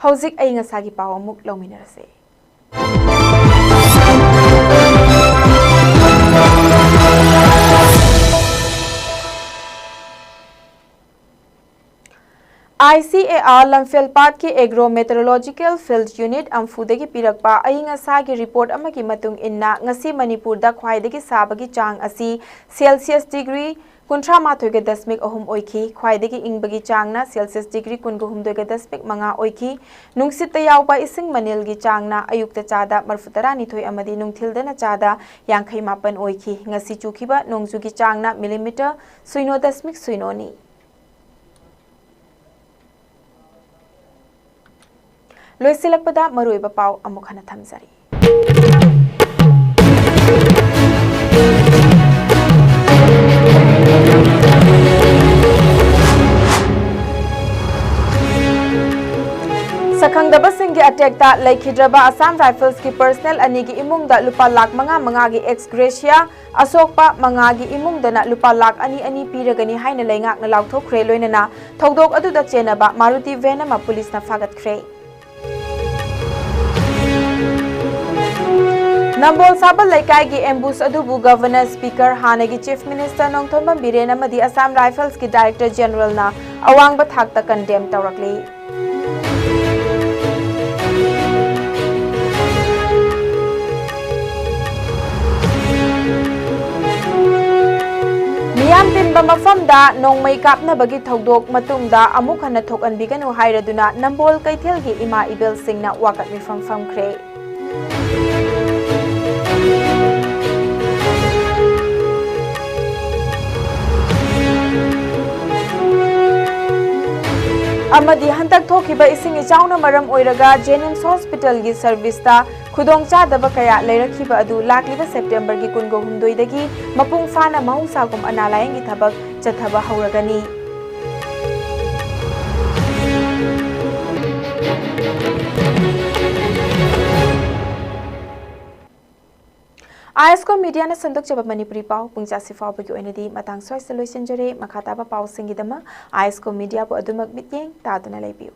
ꯍꯧꯖꯤꯛ ꯑꯏꯪ ꯑꯁꯥꯒꯤ ꯄꯥꯎ ꯑꯃꯨꯛ ꯂꯧꯃꯤꯟꯅꯔꯁꯦ꯫ I C A R ꯂꯝꯐꯦꯜ ꯄꯥꯠꯀꯤ Agro Meteorological Field Unit ꯑꯝꯐꯨꯗꯒꯤ ꯄꯤꯔꯛꯄ ꯑꯏꯪ ꯑꯁꯥꯒꯤ ꯔꯤꯄꯣꯔꯠ ꯑꯃꯒꯤ ꯃꯇꯨꯡ ꯏꯟꯅ, ꯉꯁꯤ ꯃꯅꯤꯄꯨꯔꯗ ꯈ꯭ꯋꯥꯏꯗꯒꯤ ꯁꯥꯕꯒꯤ ꯆꯥꯡ ꯑꯁꯤ ꯁꯦꯜꯁꯤꯌꯁ ꯗꯤꯒ꯭ꯔꯤ ꯀꯨꯟꯊ꯭ꯔꯥ ꯃꯥꯊꯣꯏꯒ ꯗꯁꯃꯤꯛ ꯑꯍꯨꯝ ꯑꯣꯏꯈꯤ꯫ ꯈ꯭ꯋꯥꯏꯗꯒꯤ ꯏꯪꯕꯒꯤ ꯆꯥꯡꯅ ꯁꯦꯜꯁꯤꯌꯁ ꯗꯤꯒ꯭ꯔꯤ ꯀꯨꯟꯒ ꯍꯨꯝꯗꯣꯏꯒ ꯗꯁꯃꯤꯛ ꯃꯉꯥ ꯑꯣꯏꯈꯤ꯫ ꯅꯨꯡꯁꯤꯠꯇ ꯌꯥꯎꯕ ꯏꯁꯤꯡ ꯃꯅꯤꯜꯒꯤ ꯆꯥꯡꯅ ꯑꯌꯨꯛꯇ ꯆꯥꯗ ꯃꯔꯐꯨ ꯇꯔꯥꯅꯤꯊꯣꯏ ꯑꯃꯗꯤ ꯅꯨꯡꯊꯤꯜꯗꯅ ꯆꯥꯗ ꯌꯥꯡꯈꯩ ꯃꯥꯄꯟ ꯑꯣꯏꯈꯤ꯫ ꯉꯁꯤ ꯆꯨꯈꯤꯕ ꯅꯣꯡꯖꯨꯒꯤ ꯆꯥꯡꯅ ꯃꯤꯂꯤꯃꯤꯇꯔ ꯁꯤꯅꯣ ꯗꯁꯃꯤꯛ ꯁꯤꯅꯣꯅꯤ꯫ ꯂꯣꯏꯁꯤꯜꯂꯛꯄꯗ ꯃꯔꯨꯑꯣꯏꯕ ꯄꯥꯎ ꯑꯃꯨꯛ ꯍꯟꯅ ꯊꯝꯖꯔꯤ꯫ ꯁꯛꯈꯪꯗꯕꯁꯤꯡꯒꯤ ꯑꯦꯇꯦꯛꯇ ꯂꯩꯈꯤꯗ꯭ꯔꯕ ꯑꯁꯥꯝ ꯔꯥꯏꯐꯜꯁꯀꯤ ꯄꯔꯁꯅꯦꯜ ꯑꯅꯤꯒꯤ ꯏꯃꯨꯡꯗ ꯂꯨꯄꯥ ꯂꯥꯈ ꯃꯉꯥ ꯃꯉꯥꯒꯤ ꯑꯦꯛꯁ ꯒ꯭ꯔꯦꯁꯤꯌꯥ, ꯑꯁꯣꯛꯄ ꯃꯉꯥꯒꯤ ꯏꯃꯨꯡꯗꯅ ꯂꯨꯄꯥ ꯂꯥꯈ ꯑꯅꯤ ꯑꯅꯤ ꯄꯤꯔꯒꯅꯤ ꯍꯥꯏꯅ ꯂꯩꯉꯥꯛꯅ ꯂꯥꯎꯊꯣꯛꯈ꯭ꯔꯦ꯫ ꯂꯣꯏꯅꯅ ꯊꯧꯗꯣꯛ ꯑꯗꯨꯗ ꯆꯦꯟꯅꯕ ꯃꯥꯔꯨꯇꯤ ꯚꯦꯟ ꯑꯃ ꯄꯨꯂꯤꯁꯅ ꯐꯥꯒꯠꯈ꯭ꯔꯦ꯫ ꯅꯝꯕꯣꯜ ꯁꯥꯕꯜ ꯂꯩꯀꯥꯏꯒꯤ ꯑꯦꯝꯕꯨꯁ ꯑꯗꯨꯕꯨ ꯒꯚꯔꯅꯔ, ꯁ꯭ꯄꯤꯀꯔ, ꯍꯥꯟꯅꯒꯤ ꯆꯤꯐ ꯃꯤꯅꯤꯁꯇꯔ ꯅꯣꯡꯊꯣꯝꯕꯝ ꯕꯤꯔꯦꯟ ꯑꯃꯗꯤ ꯑꯁꯥꯝ ꯔꯥꯏꯐꯜꯁꯀꯤ ꯗꯥꯏꯔꯦꯛꯇꯔ ꯖꯦꯅꯔꯦꯜꯅ ꯑꯋꯥꯡꯕ ꯊꯥꯛꯇ ꯀꯟꯗꯦꯝ ꯇꯧꯔꯛꯂꯤ꯫ ꯃꯤꯌꯥꯝ ꯇꯤꯟꯕ ꯃꯐꯝꯗ ꯅꯣꯡꯃꯩ ꯀꯥꯞꯅꯕꯒꯤ ꯊꯧꯗꯣꯛ ꯃꯇꯨꯡꯗ ꯑꯃꯨꯛ ꯍꯟꯅ ꯊꯣꯛꯍꯟꯕꯤꯒꯅꯨ ꯍꯥꯏꯔꯗꯨꯅ ꯅꯝꯕꯣꯜ ꯀꯩꯊꯦꯜꯒꯤ ꯏꯃꯥ ꯏꯕꯦꯜꯁꯤꯡꯅ ꯋꯥꯀꯠ ꯃꯤꯐꯝ ꯐꯝꯈ꯭ꯔꯦ꯫ ꯑꯃꯗꯤ ꯍꯟꯗꯛ ꯊꯣꯛꯈꯤꯕ ꯏꯁꯤꯡ ꯏꯆꯥꯎꯅ ꯃꯔꯝ ꯑꯣꯏꯔꯒ ꯖꯦꯅꯤꯝꯁ ꯍꯣꯁꯄꯤꯇꯥꯜꯒꯤ ꯁꯔꯚꯤꯁꯇ ꯈꯨꯗꯣꯡꯆꯥꯗꯕ ꯀꯌꯥ ꯂꯩꯔꯛꯈꯤꯕ ꯑꯗꯨ ꯂꯥꯛꯂꯤꯕ ꯁꯦꯞꯇꯦꯝꯕꯔꯒꯤ ꯀꯨꯟꯒ ꯍꯨꯝꯗꯣꯏꯗꯒꯤ ꯃꯄꯨꯡ ꯐꯥꯅ ꯃꯍꯧꯁꯥꯒꯨꯝ ꯑꯅꯥ ꯂꯥꯌꯦꯡꯒꯤ ꯊꯕꯛ ꯆꯠꯊꯕ ꯍꯧꯔꯒꯅꯤ꯫ ꯑꯥꯏ ꯑꯦꯁ ꯀꯣ ꯃꯤꯗꯤꯌꯥꯅ ꯁꯟꯗꯣꯛꯆꯕ ꯃꯅꯤꯄꯨꯔꯤ ꯄꯥꯎ ꯄꯨꯡꯖꯥꯁꯤ ꯐꯥꯎꯕꯒꯤ ꯑꯣꯏꯅꯗꯤ ꯃꯇꯥꯡ ꯁ꯭ꯋꯥꯏꯁꯤꯗ ꯂꯣꯏꯁꯤꯟꯖꯔꯦ꯫ ꯃꯈꯥ ꯇꯥꯕ ꯄꯥꯎꯁꯤꯡꯒꯤꯗꯃꯛ ꯑꯥꯏ ꯑꯦꯁ ꯀꯣ ꯃꯤꯗꯤꯌꯥꯕꯨ ꯑꯗꯨꯃꯛ ꯃꯤꯠꯌꯦꯡ ꯇꯥꯗꯨꯅ ꯂꯩꯕꯤꯌꯨ꯫